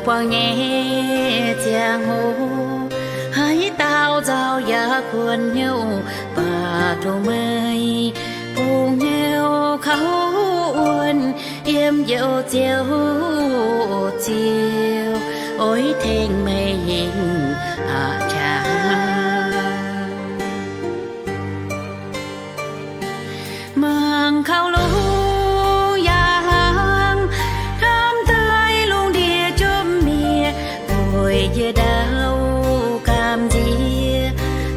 Guangc nyei ziangh hoc, haaix dauh nzauh yaac kuonx hnyouv, mv baac dongh meih bungx hnyouv kouv wuonh, yiem Njoux Ziouv ziouc oix tengx meih hingh aqc qaqv. Mangc kaux lungh yaangh hlang, hnamv daaih lungh ndiev jomc miev, weic njiec ndau gamh nziex,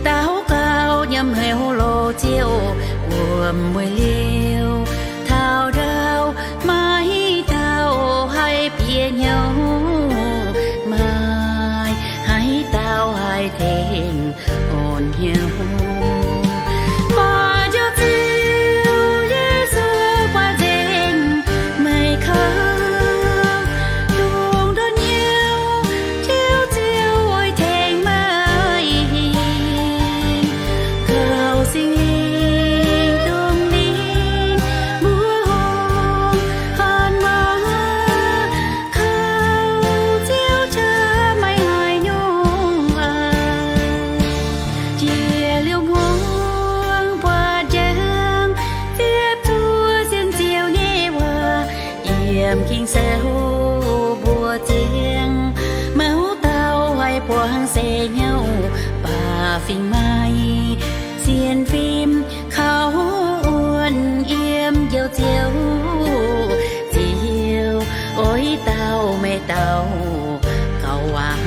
daux gaux nyiemc heuc loz Ziouv wuom-mueic liouh. Taux ndau maiv dauh haih bieqc hnyouv, maaih haaix dauh haih tengx orn hnyouv. Mv baac Njoux Ziouv Yesu buatc nzengc meih kouv, dongh ndortv hnyouv Njoux Ziouv oix tengx meih hingh. Kaux Singx Lingh dongh lingh mbuo hungh horn maaz, kaux Ziouv qaqv maiv haiz nyungc aqv. Njiec liuz hmuangx buatc njang, ziepc zuoqv sienx Ziouv nyei waac yiem Ging-Sou mbuox ziangx, maiv dauh haih buangv seix hnyouv, baac fingx maaih sienx fim kaux wuonh yiem Njoux Ziouv ziouc oix dauh meih dauh gauh waac.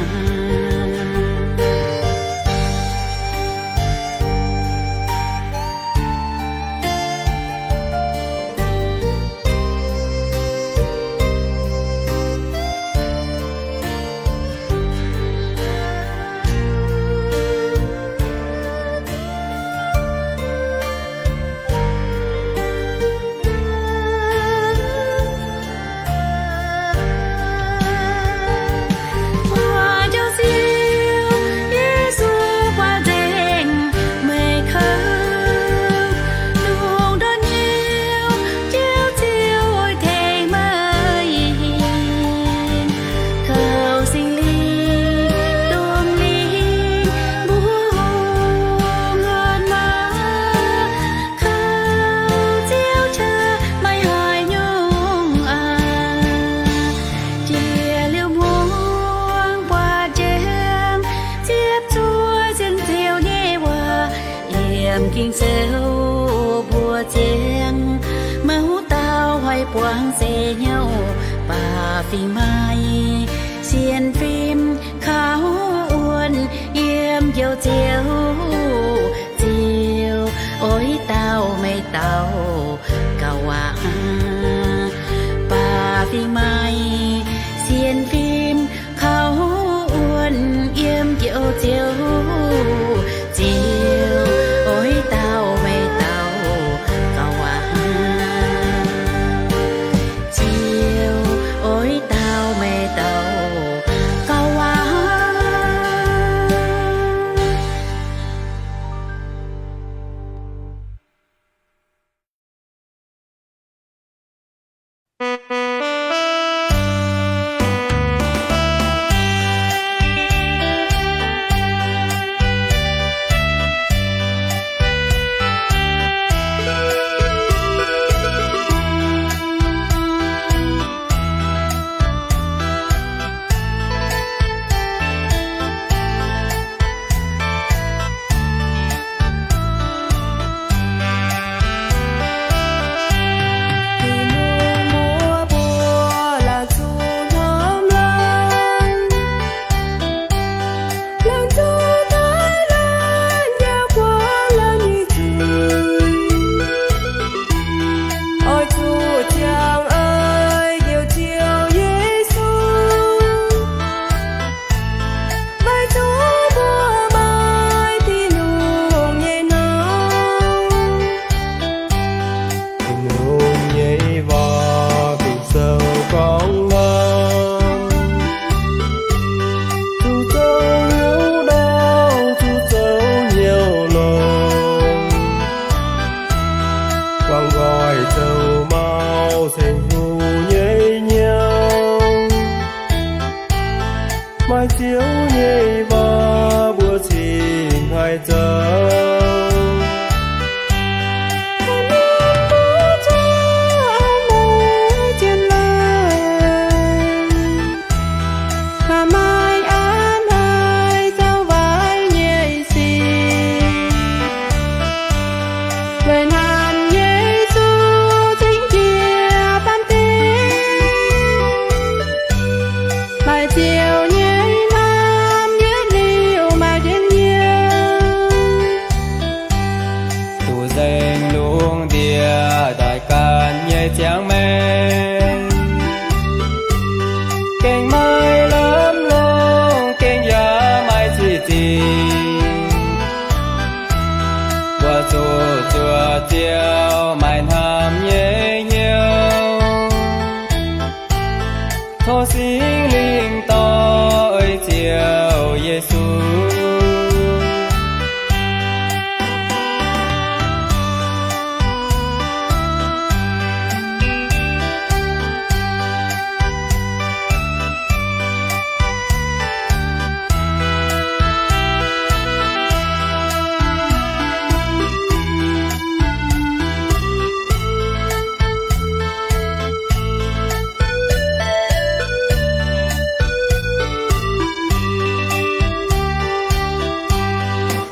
Mbuo Njoux Ziouv Yesu buatc nzengc meih kouv, dongh ndortv hnyouv Njoux Ziouv oix tengx meih hingh. Kaux Singx Lingh dongh lingh mbuo hungh horn maaz, kaux Ziouv qaqv maiv haiz nyungc aqv. Njiec liuz hmuangx buatc njang, ziepc zuoqv sienx Ziouv nyei waac yiem Ging-Sou mbuox ziangx, maiv dauh haih buangv seix hnyouv, baac fingx maaih sienx fim kaux wuonh yiem Njoux Ziouv ziouc oix dauh meih dauh gauh waac. Baac fingx maaih sienx fim kaux wuonh yiem Njoux Ziouv ziouc oix dauh meih dauh gauh waac. Ziouc oix dauh meih dauh gauh waac. Maaih Ziouv nyei waac mbuo cingx haih zoux. Maaih hnoi zoux waaic nyei sic, weic hnamv Yesu cingx jiex baamh gen. Maaih Ziouv nyei hnamv yietc liuz maaih njien-youh. Duqv nzengc lungh ndiev doic ganh nyei ziangh maengc, gengh maiv lamh longc, gengh yaac maiv cih zingh. Mbuo zuqc zuoqc Ziouv maaih hnamv nyei hnyouv. Tov Singx Lingh dorh ei Ziouv Yesu.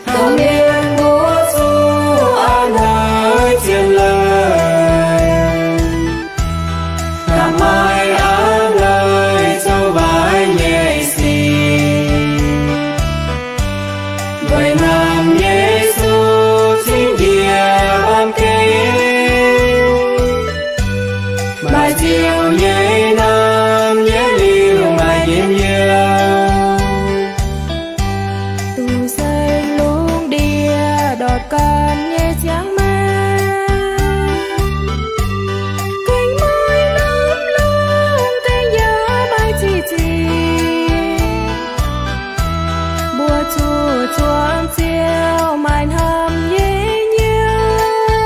Taux mienh mbuo zuqc a'hneiv zien leiz, hnamv maiv a'hneiv zoux waaic nyei sic. Weic hnamv Yesu cingx jiex baamh gen. Maaih Ziouv nyei hnamv yietc liuz maaih njien-youh. Duqv nzengc lungh ndiev ndortv ganh nyei ziangh maengc, gengh maiv lamh longc, gengh yaac maiv cih zingh. Mbuo zuqc zuangx Ziouv maaih hnamv nyei hnyouv.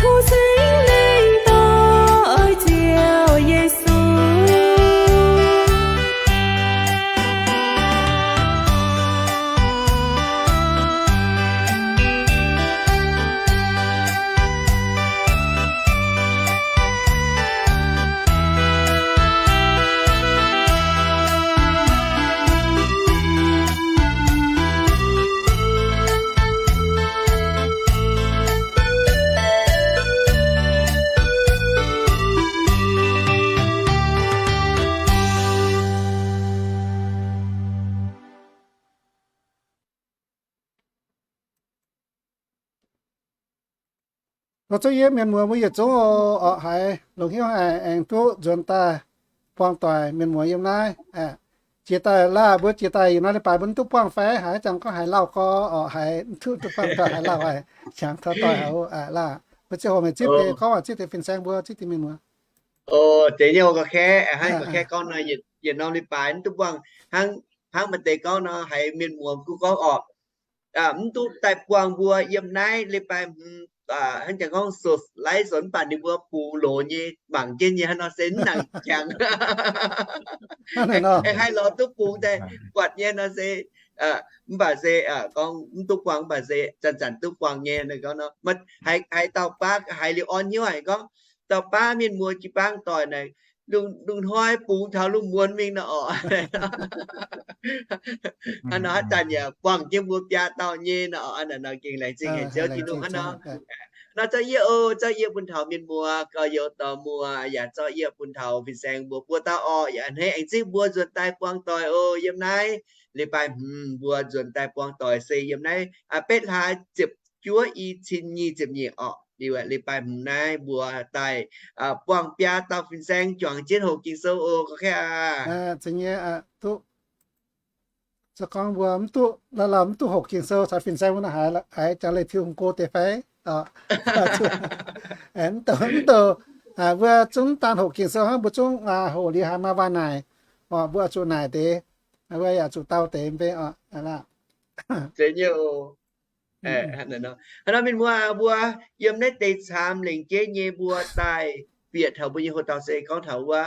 Tov Singx Lingh dorh ei Ziouv Yesu. Tov zungv yie mienh muoz mbuo yietc zungv oc, haiz longc hnyouv haic aengx duqv nzuonx daaih buangh doic mienh muoz yiem naaiv. Jiex daaih laah, mbuo jiex daaih yietc norm leiz-baaix mbuo mv duqv buangh fai haiz jangx gorngv haiz lauh gorx oc, haiz mv duqv duqv buangh doic haiz lauh haic, qangx taux doic haic oc laah. Mbuo ziangh hoc meih zipv deix gorngv waac zipv deix fin-saeng mbuo zipv deix mienh muoz. Deix nyei oc, ga'kengx hnangv ga'kengx gorngv nor, yietc norm leiz-baaix mv duqv buangh, hnangv hnangv maaih deix gorngv nor, haiz mienh muoz gu gorngv oc, mv duqv daaih buangh mbuo yiem naaiv leiz-baaix hmz, hnangv jangx gorngv sou, live sou mv baac ninh mbuo bungx loz nyei mangc jienv nyei hnangv nor se mv nangc qangx. Haih lorz duqv bungx daaih buatc nyei nor se, mv baac se gorngv mv duqv buangh mv baac se zanc-zanc duqv buangh nyei. Gorngv nor, haiz dauh baav haiz liuz orn hnyouv haic gorngv, dauh baav mienh muoz jiu-baang doic naaic, lungh hnoi bungx taux lungh muonz mingh nor oc. Hnangv nor haaix zanc yaac buangh jienv mbuo biaa dauh nyei nor oc. Hnangv nor gengh laengz zingh haic Ziouv Tin-Hungh hnangv nor. Nor zorqv yie oc, zorqv yie bun taux mienh muoz, gorx-youz dorh muoz, yaac zorqv yie bun taux fin-saeng mbuo buo dauh oc. Yaac a'hneiv aengx zipv mbuo nzuonx daaih buangh doic oc. Yiem naaiv leiz-baaix hmz mbuo nzuonx daaih buangh doic se yiem naaiv betv hlaax ziepc juov i cin nyic ziepc nyeic oc. Liuz leiz-baaix hmz naaiv mbuo daaih buangh biaa dauh fin-saeng juangc jienv hoqc Ging-Sou oc, gorqv-kaeqv aac. Za'gengh mbuo mv duqv, lauh lauh mv duqv hoqc Ging-Sou caux fin-saeng wuov nor haiz jangx leih Tin-Hungh go deix fai? Mv douc, mv douc, mbuo zungv daan hoqc Ging-Sou hnangv, mbuo zungv hoqc liuz haiz maaih waac naaic, mbuo oix zuqc naaic deix, mbuo yaac zuqc dau deix mv bei oc. Hnangv nor mienh muoz, mbuo yiem naaiv deix caamx lengc jeiv nyei mbuo daaih bieqc taux mbuo nyei hoc dauh se gorngv taux wuov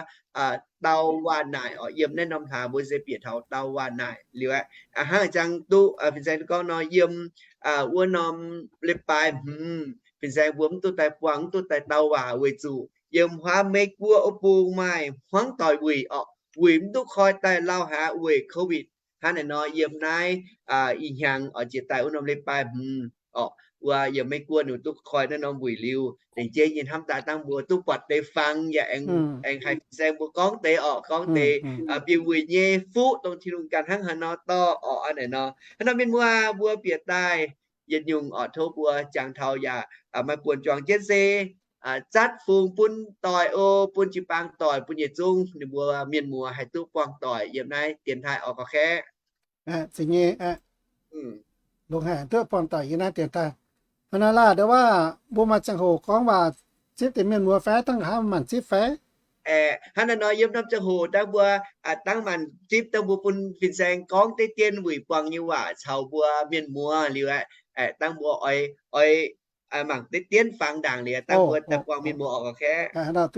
dau waac-naaic orqc. Yiem naaiv norm hlaax mbuo se bieqc taux dau waac-naaic liuz aqv. Hnangv jangx duqv fin-saeng gorngv nor, yiem wuov norm leiz-baaix hmz fin-saeng mbuo mv duqv daaih buangh, mv duqv daaih dau waac weic zuqc yiem huaav Meiv Guoqv wuov bung maaih hmuangv doic wuic orqc. Wuic mv duqv koi daaih lauh haic weic COVID. Hnangv naaic nor yiem naaiv ih hnyangx oix jiex daaih wuov norm leiz-baaix hmz orqc, wuov yiem Meiv Guoqv ninh duqv koi naaiv norm wuic liuz, lengc jeiv nyei hnamv daaih dangh mbuo duqv buatc deix fangx yaac aengx haih fin-saeng mbuo gorngv deix orqc, gorngv deix bieqc wuic nyei fuqv dongh Tin-Hungh ganh hnangv haaix nor dorh orqc. Hnangv naaic nor, hnangv nor mienh muoz mbuo bieqc daaih yietc nyungc orqc, tov mbuo jangx taux yaac maaih buonc juangc jienv se zatv fungx bun doic o, bun jiu-baang doic, bun yietc zungv ninh mbuo mienh muoz haih duqv buangh doic yiem naaiv dienx taaih orqc, gauh kaeqv. Longx haic duqv buangh doic yiem naaiv dienx taaih. Hnangv naaiv laah, ndongc wuov mbuo maaih ziangh hoc gorngv waac zipv deix mienh muoz fai dangh hnamv maanc zipv fai? Hnangv naaiv nor yiem norm ziangh hoc dangh mbuo dangh maanc zipv, dangh mbuo bun fin-saeng gorngv deix dien wuic buangh nyei waac caux mbuo mienh muoz liuz aqv, dangh mbuo oix, oix mangc deix dien fangx ndaangc liuz dangh mbuo daaih buangh mienh muoz orqc, gauh kaeqv. Hnangv naaiv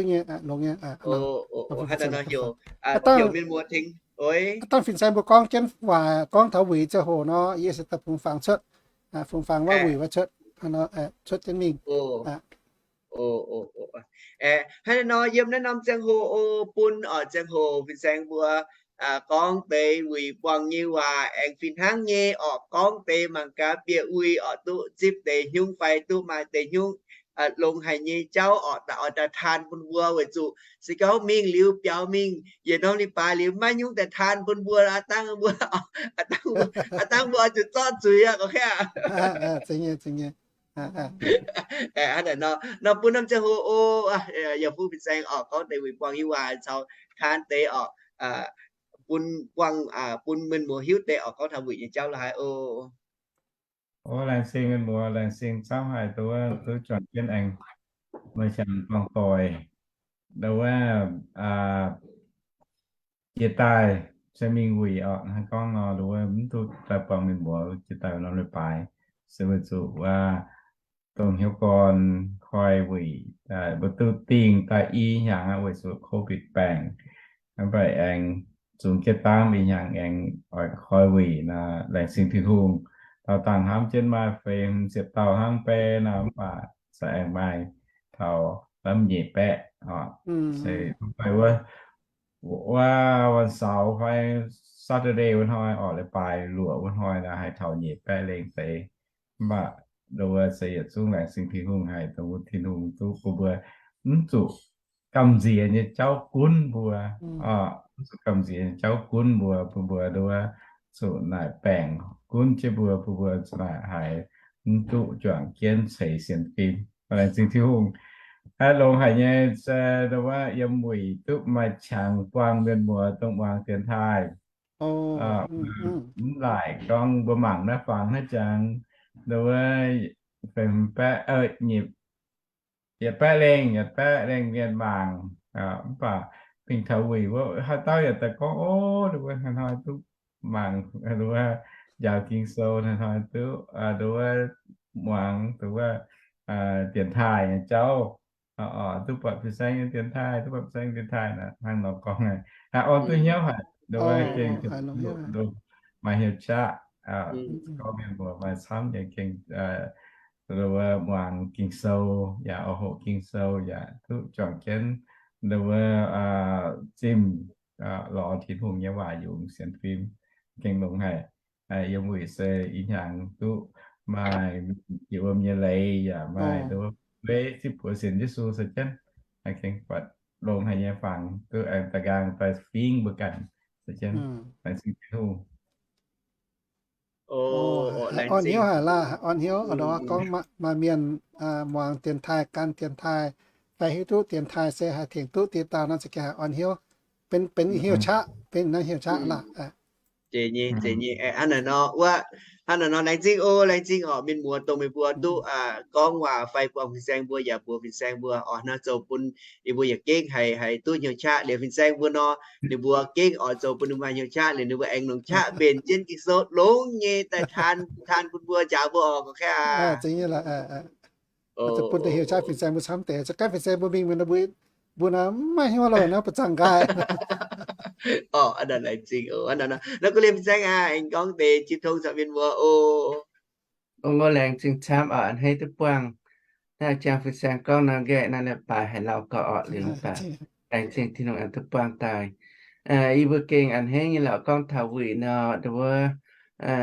nor heuc mienh muoz tengx oix dangh fin-saeng mbuo gorngv jienv waac gorngv taux wuic ziangh hoc nor, yie se daaih fungx fangx cuotv, fungx fangx wuov wuic wuov cuotv, cuotv jienv mingh. Hnangv naaiv nor yiem naaiv norm ziangh hoc o, bun orqc ziangh hoc fin-saeng mbuo gorngv deix wuic buangh nyei waac aengx fih hnangv nyei orqc, gorngv deix mangc gaax bieqc wuic orqc duqv zipv deix hnyungv fai duqv maaih deix hnyungv longx haic nyei jauv orqc, daaih oix daaih taan bun mbuo weic zuqc se gorngv mingh liuz biaux mingh yietc norm leiz-baaix liuz maiv nyungc daaih taan bun mbuo, aa dangh mbuo, aa dangh mbuo oix zuqc zorqv zuiz aqv, gauh kaeqv. Hnangv naaic nor, nor bun norm ziangh hoc o, yaac bun fin-saeng orqc gorngv deix wuic buangh nyei waac caux taan deix orqc, bun buangh, bun mienh muoz hiuv deix orqc gorngv taux wuic nyei jauv la'haaix o. O, laengz zingh mienh muoz, laengz zingh camv haic duqv, duqv juangc jienv aengx maaih qangx buangh doic. Ndongc wuov jiex daaih se mingh wuic orqc, hnangv gorngv nor, ndongc wuov mv duqv daaih buangh mienh muoz jiex daaih norm leiz-baaix, se weic zuqc wuov dongh hnyouv gorn koi wuic mbuo duqv dingh daaih i hnyangx aqv, weic zuqc COVID baengc. Mv baac aengx zungx jienv daamv i hnyangx aengx oix koi wuic nor, laengz zingh Tin-Hungh. Dauh dangh hnamv jienv maaih feix ziepc dauh hnangv beiv nor, mv baac se aengx maaih taux lamh nyeic baeqv oc. Se mv baac wuov, wuov วันเสาร์ fai Saturday wuov hnoi orqc, leiz-baaix luoqc wuov hnoi nor haih taux nyeic baeqv lengh deix. Mv baac ndongc wuov se yietc zungv laengz zingh Tin-Hungh haic, dongh wuov Tin-Hungh duqv bun mbuo mv zuqc gamh nziex nyei jauv gunv mbuo, mv zuqc gamh nziex nyei jauv gunv mbuo, bun mbuo ndongc wuov zuqc naaic baengc gunv jienv mbuo, bun mbuo zuqc naaic haiz mv duqv juangc jienv ceix sienx fim. Laengz zingh Tin-Hungh. Aa, longx haic nyei se ndongc wuov yiem wuic duqv maaih qangx buangh mienh muoz dongh muangx dienx taaih. Mv laaic gorngv mbuo mangc naaiv fangx naaiv jangx, ndongc wuov feix baeqv, nyei yietc baeqv lengh, yietc baeqv lengh mienh mangc. Mv baac mingh taux wuic wuov haaix dauh yaac daaih gorngv, o, ndongc wuov hnoi-hnoi duqv mangc, ndongc wuov njaaux Ging-Sou, hnoi-hnoi duqv, ndongc wuov muangx, ndongc wuov dienx taaih nyei jauv. Duqv buatc fin-saeng nyei dienx taaih, duqv buatc fin-saeng dienx taaih nor, hnangv nor gorngv, orn duqv hnyouv haic, ndongc wuov gengh maaih hnyouv qaqv. Gorngv mienh mbuo maaih camv nyei gengh, ndongc wuov muangx Ging-Sou yaac oix hoqc Ging-Sou yaac duqv juangc jienv, ndongc wuov zimh lorz Tin-Hungh nyei waac yungz sienx fim, gengh longx haic. Yiem wuic se ih hnyangx duqv maaih jiex wuom nyei leiz yaac maaih ndongc wuov beiv zipv buoz sienx Yesu se jienv, gengh buatc longx haic nyei fangx duqv aengx da'nqaang daaih fingv mbuo ganh se jienv. Laengz zingh Tin-Hungh. Orn hnyouv haic laah, orn hnyouv. Ndongc wuov gorngv maaih mienh muangx dienx taaih, gan dienx taaih, fai hiuv duqv dienx taaih se haih tengx duqv dieh dauh nor, za'gengh haiz orn hnyouv, benx, benx hnyouv qaqv, benx naaiv hnyouv qaqv laah. Hnangv naaic nor, wuov, hnangv naaic nor laengz zingh o, laengz zingh orqc, mienh muoz dongh meih mbuo duqv gorngv waac fai buangh fin-saeng mbuo yaac mbuox fin-saeng mbuo orqc, naaiv zoux bun yie mbuo yaac gengh haiz, haiz duqv hnyouv qaqv liuz fin-saeng mbuo nor, ninh mbuo gengh oix zoux bun ninh maaih hnyouv qaqv liuz ninh mbuo aengx longc qaqv mbenc jienv Ging-Sou longx nyei daaih taan, taan bun mbuo, njaaux mbuo orqc, gauh kaeqv aqv. Bun deix hnyouv qaqv fin-saeng mbuo camv deix, za'gengh fin-saeng mbuo mingh mbuo Mbuo naaiv maiv hiuv loh, naaiv ba'zangc nqaai. Orqc, aa, laengz zingh oc. Nor, nor, nor, gu'lienh fin-saeng aac, aengx gorngv deix jiex tong caux mienh muoz oc. Ong, laengz zingh camv oc, a'hneiv duqv buangh. Naaiv jangx fin-saeng gorngv nor, nqaeqv naaiv la'baaix haiz lauh gauh orqc liuz mv baac laengz zingh Tin-Hungh aengx duqv buangh daaih. Yie mbuo gengh a'hneiv nyei lorqc, gorngv taux wuic nor, nduov,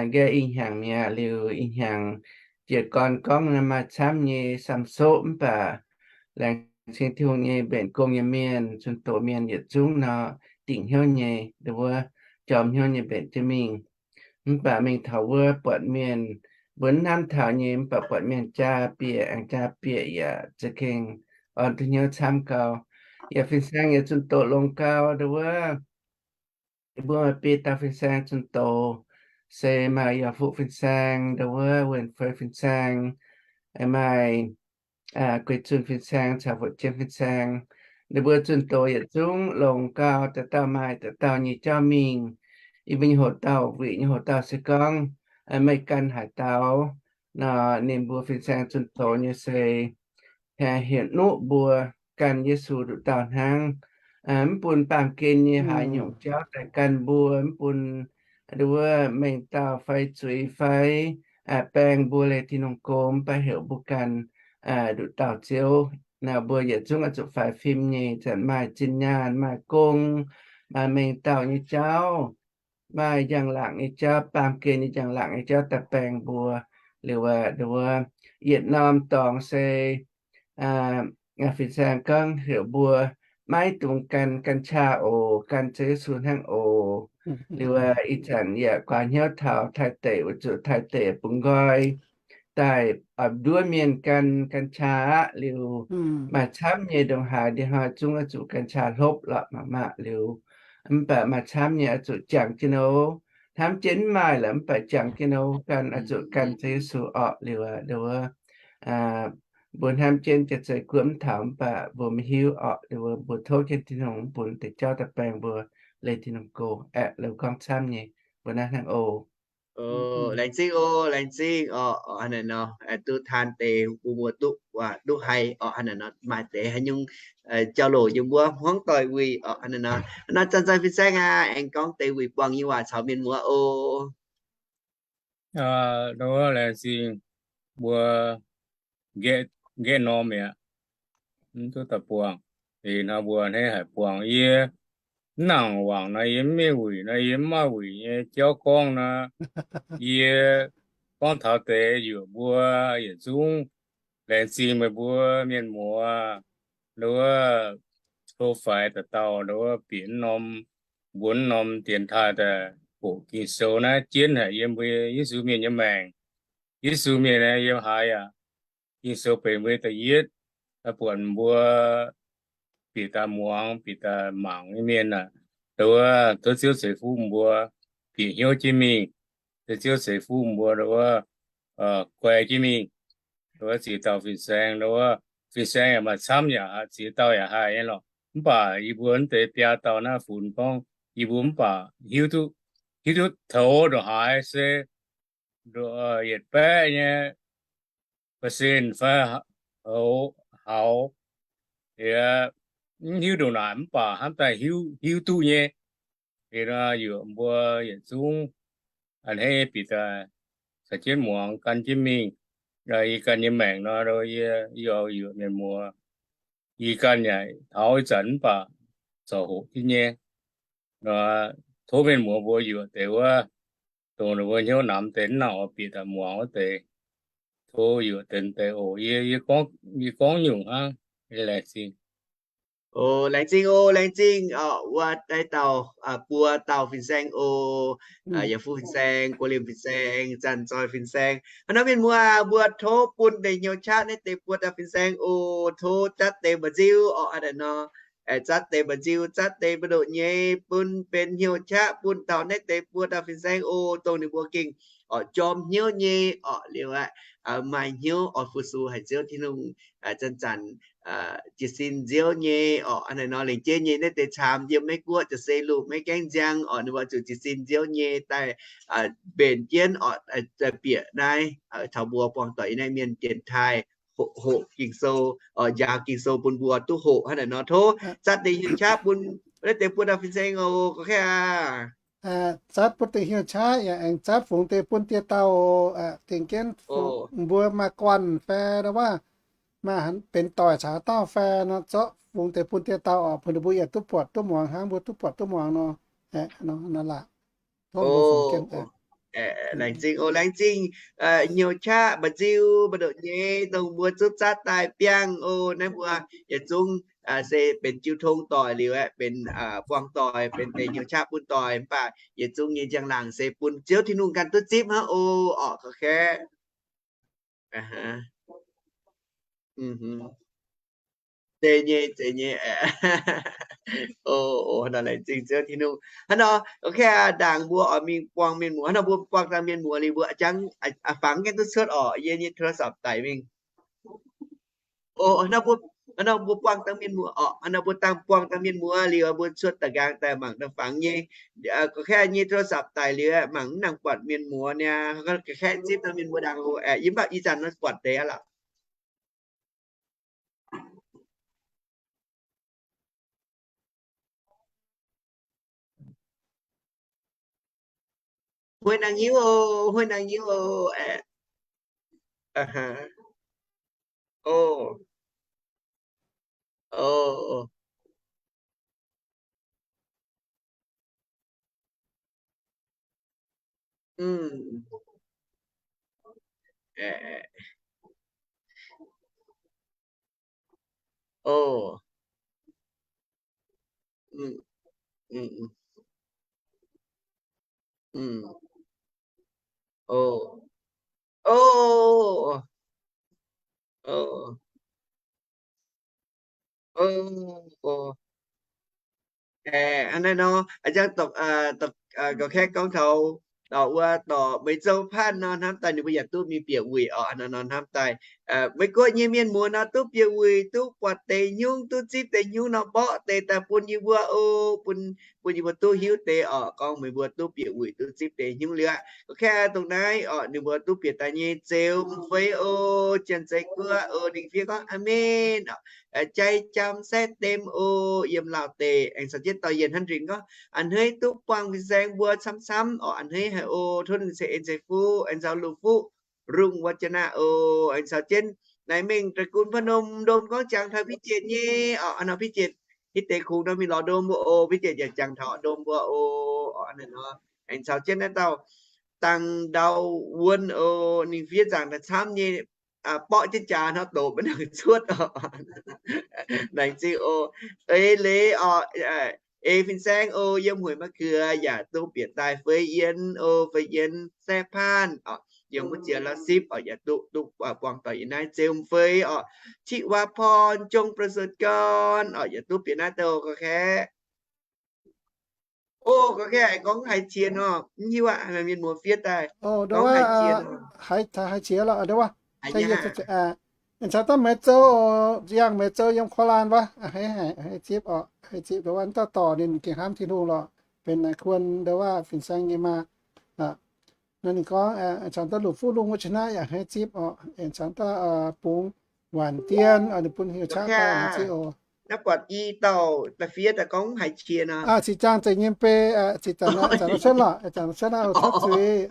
nqaeqv ih hnyangx mi'aqv, liuz ih hnyangx jiez gorn gorngv maaih camv nyei Samc-Soqv mv baac laengz zingh Tin-Hungh nyei mbenc gong nyei mienh, zunh doz mienh yietc zungv nor, dingc hnyouv nyei, nduov, jorm hnyouv nyei mbenc jienv mingh. Mv baac mingh taux wuov buatc mienh mbuo hnamv taux nyei, mv baac buatc mienh jaa bieqc, aengx jaa bieqc yaac za'gengh orn duqv hnyouv camv gau. Yaac fin-saeng yaac zunh doz longx gau, nduov, mbuo maaih biei dauh fin-saeng zunh doz, se maaih Yauh Fuqv fin-saeng, nduov, Wen Fei fin-saeng, maaih Gueix Zunh fin-saeng caux Fu'jueiv fin-saeng. Ninh mbuo zunh doz yietc zungv longx gau, dauh dauh maaih dauh dauh nyei jauv mingh. Yie mbuo nyei hoc dauh, wuic nyei hoc dauh se gorngv meih gan haaix dauh nor, ninh mbuo fin-saeng zunh doz nyei se hietv nuqv mbuo gan Yesu nduqc dauh hnangv. Mv bun baamh gen nyei haaix nyungc jauv daaih gan mbuo, mv bun nduov mengh dauh fai zuiz fai baeng mbuo leih Tin-Hungh go, mv baac heuc mbuo gan nduqc dauh Ziouv. Naaiv mbuo yietc zungv oix zuqc faix fim nyei. Zanc maaih zinh nyaanh, maaih gong, maaih mengh dauh nyei jauv, maaih njang-laangc nyei jauv, baamh gen nyei njang-laangc nyei jauv daaih baeng mbuo. Liuz nduov yietc norm dorngx se fin-saeng gorngv heuc mbuo maiv dungx gan กัญชา oc, gan Ziouv Yesu hnangv oc. Liuz ih zanc yaac guaax hnyouv taux Taiv deic, weic zuqc Taiv deic bungx nqoi daaih nduov mienh gan กัญชา aqv. Liuz maaih camv nyei ndongc haaix ndie hnoi zungv oix zuqc กัญชา hlopv lorqc mangc maah. Liuz mv baac maaih camv nyei oix zuqc jangx jienv nor, hnamv jienv mv maaih lorqc mv baac jangx jienv nor gan, oix zuqc gan Ziouv Yesu orqc. Liuz nduov mbuo hnamv jienv jiex zei guoqv mv taux mv baac mbuo maiv hiuv orqc. Liuz mbuo tov jienv Tin-Hungh mv bun deix jauv daaih baeng mbuo leih Tin-Hungh go aeqv, liuz gorngv camv nyei mbuo naaiv hnangv oc. Laengz zingh oc, laengz zingh orqc. Hnangv naaiv nor duqv taan deix bun mbuo duqv, duqv haiz orqc. Hnangv naaiv nor maaih deix haaix nyungc jauv-louc yiem mbuo hmuangv doic wuic orqc. Hnangv naaiv nor, nor zanc-zanc fin-saeng aac, aengx gorngv deix wuic buangh nyei waac caux mienh muoz oc. Laengz zingh mbuo nqaeqv norm mi'aqv, mv duqv daaih buangh. Ih hnoi mbuo a'hneiv haic buangh. Yie mv nangc wangc nor, yie mv mingh wuic nor, yie mv maaih wuic nyei jauv gorngv nor, yie gorngv taux deix yuoqc mbuo yietc zungv. Laengz zingh meih mbuo mienh muoz, nduov, tov faix dauh dauh nduov bieqc norm, mbuo norm dienx taaih daaih hoqc Ging-Sou naaiv jienv haic yiem mbuo Yesu mienh nyei maengc. Yesu mienh yiem haaix yaac Ging-Sou benx mbuo da'yietv, buatc mbuo bieqc daaih muangx, bieqc daaih mangc nyei mienh aah, nduov, tov Ziouv ceix fuqv mbuo bieqc hnyouv jienv mingh. Tov Ziouv ceix fuqv mbuo nduov, guai jienv mingh. Nduov ziex dauh fin-saeng, nduov fin-saeng yaac maaih camv yaac ziex dauh yaac haih nyei lorqc. Mv baac yie mbuo mv deix biaa dauh naaiv funx gorngv yie mbuo mv baac hiuv duqv, hiuv duqv toux ndongc haaix se yietc baeqv nyei percent fai hauv, hauv, yie mv hiuv ndongc naaic mv baac hnamv daaih hiuv, hiuv duqv nyei. Liuz nor yuoqc mbuo yietc zungv a'hneiv bieqc daaih caux jienv muangx gan jienv mingh. Yie ganh nyei maengc nor, yie, yie yuoqc mienh muoz, yie ganh yaac taux ih zanc mv baac zorc hoqc jienv nyei. Tov mienh muoz mbuo yuoqc deix wuov, dongh ninh mbuo hnyouv namx deix mv nangc oix bieqc daaih muangx wuov deix, tov yuoqc deix deix oc. Yie, yie gorngv nyungc hnangv. Laengz zingh. O, laengz zingh o, laengz zingh orqc, wuov deix dauh, buo dauh fin-saeng o. Yaac fuqv fin-saeng, guo liemh fin-saeng, zanc zoih fin-saeng. Hnangv nor mienh muoz, mbuo tov bun deix hnyouv qaqv naaiv deix buo dauh fin-saeng o. Tov zatv deix mba'nziu orqc, hnangv naaiv nor, zatv deix mba'nziu, zatv deix mbu'ndoqc nyei, bun benx hnyouv qaqv bun taux naaiv deix buo dauh fin-saeng o, dongh ninh mbuo gengh orqc jorm hnyouv nyei orqc, liuz aqv, maaih hnyouv oix fu-sux haic Ziouv Tin-Hungh, zanc-zanc jiez sin Ziouv nyei orqc. Hnangv naaiv nor lengc jeiv nyei naaiv deix camv yiem Meiv Guoqv, jaav se Luqv, Meiv Gaengv Nziang orqc, ninh mbuo zuqc jiez sin Ziouv nyei daaih mbenc jienv orqc, daaih bieqc naaiv taux mbuo buangh doic yiem naaiv mienh dienx taaih hoqc, hoqc Ging-Sou, njaaux Ging-Sou bun mbuo duqv hoqc hnangv naaic nor. Tov zatv deix hnyouv qaqv bun, naaiv deix bun dauh fin-saeng oc, gorngv kaav aqv. Zatv bun deix hnyouv qaqv yaac aengx zatv fungx deix bun dieh dauh, dingc jienv mbuo maaih guanh fai ndau wuov, maaih benx doic caux dauh fai nor, zorqv fungx deix bun dieh dauh oc, bun ninh mbuo yaac duqv buatc duqv muangx hnangv mbuo duqv buatc duqv muangx nor. Nor laaic. Laengz zingh oc, laengz zingh. Hnyouv qaqv mba'nziu mba'ndoqc nyei dongh mbuo zungv zatv daaih biangh oc. Naaiv mbuo yietc zungv se benx jiu tong doic liuz aeqv, benx buangh doic, benx deix hnyouv qaqv bun doic, mv baac yietc zungv nyei njang-laangc se bun Ziouv Tin-Hungh ganh duqv zipv hnangv oc. Orqc, gorngv kaav aqv. Zeiz nyei, zeiz nyei. Oc, hnangv nor laengz zingh Ziouv Tin-Hungh. Hnangv nor, gorngv kaav aqv, ndaangc mbuo oix mingh buangh mienh muoz. Hnangv nor mbuo buangh dangh mienh muoz liuz mbuo jangv, fangx gaengh duqv cuotv orqc. Yie nyei โทรศัพท์ daic mingh. Oc, hnangv nor mbuo buangh dangh mienh muoz orqc. Hnangv nor mbuo dangh buangh dangh mienh muoz liuz mbuo cuotv da'nqaang daaih mangc dangh fangx nyei. Gorngv kaav nyei โทรศัพท์ daic liuz mangc mv nangc buatc mienh muoz niaa. Gorngv kaav zipv dangh mienh muoz ndaangc oc. Yie mv baac ih zanc nor buatc deix aqv lorqc. Huei naang hiuv oc, huei naang hiuv oc. Oc, oc. Hnangv naaiv nor, a'jang gorngv kaav gorngv taux dorc wuov dorc Meiv Zou Panh nor, hnamv daaih ninh mbuo yaac duqv mingh bieqc wuic orqc. Hnangv nor hnamv daaih Meiv Guoqv nyei mienh muoz nor duqv bieqc wuic, duqv buatc deix nyungc, duqv zipv deix nyungc nor, mborqv deix daaih bun yie mbuo oc, bun, bun yie mbuo duqv hiuv deix orqc, gorngv meih mbuo duqv bieqc wuic duqv zipv deix nyungc liuz aqv. Gorngv kaav dongh naaiv orqc, ninh mbuo duqv bieqc daaih nyei Zeux M'Fei oc, Janx-Zeiz Guoqv oc. Ninh fiev gorngv, Aamen orqc. Jai Jam Saeqv Dem oc, yiem Laauv deic. Aengx caux jienv dorh yienc hnangv nzengc gorngv, a'hneiv duqv buangh fin-saeng mbuo camv-camv orqc, a'hneiv haic oc. Tov ninh ceix en ceix fuqv. Aengx caux Luv Fuqv Rung Wajanaa oc. Aengx caux jienv naaiv mengh da'gun Pa'ndomh, Ndomh gorngv jangx taux Biv Jietc nyei orqc. Hnangv nor Biv Jietc hitv deix kungx nor mingh lorz Ndomh mbuo oc. Biv Jietc yaac jangx taux Ndomh mbuo oc. Aengx caux jienv naaiv dauh Dangh Ndau Wuonh oc, ninh fiev nzaangc daaih camv nyei, borqv jienv jaax hnangv doqc maiv nangc cuotv oc. Laengz zingh oc. Ei leiz orqc, ei fin-saeng oc, yiem Hueix Ma'qox yaac duqv bieqc daaih Fei Yien oc, Fei Yien Saeqv Panh orqc, yiem wuov ziex la'sipv orqc, yaac duqv, duqv buangh doic yiem naaiv Zeux M'Fei orqc, Qiqv Waac Porn, Jongประเสริฐกร orqc, yaac duqv bieqc naaiv douh gorngv kaav. Oc, gorngv kaav aengx gorngv haaix qiex nor, mv hiuv aqv, mienh muoz fiev daaih gorngv haaix qiex nor. Haaix qiex lorqc, aengx caux dauh Meiv Zou, yangh Meiv Zou yiem Kuav Laanh wuov, haaix zipv orqc, haaix zipv ndau wuov, dauh dorc ninh gengh hnamv Tin-Hungh lorqc, benx naaic kuon ndau wuov fin-saeng nyei maa. Naaiv ninh gorngv, aengx caux dauh Luv Fuqv Rung Wajanaa yaac haaix zipv orqc, aengx caux dauh Bungx Waanc Dien, ninh bun hnyouv qaqv daaih zipv oc. Naaiv buatc i dauh da'fiev daaih gorngv haaix qiex nor. Cingx jaang zeiz nyei bei, cingx zanc nor cuotv lorqc, zanc nor cuotv naaiv oc, cuotv zuiz.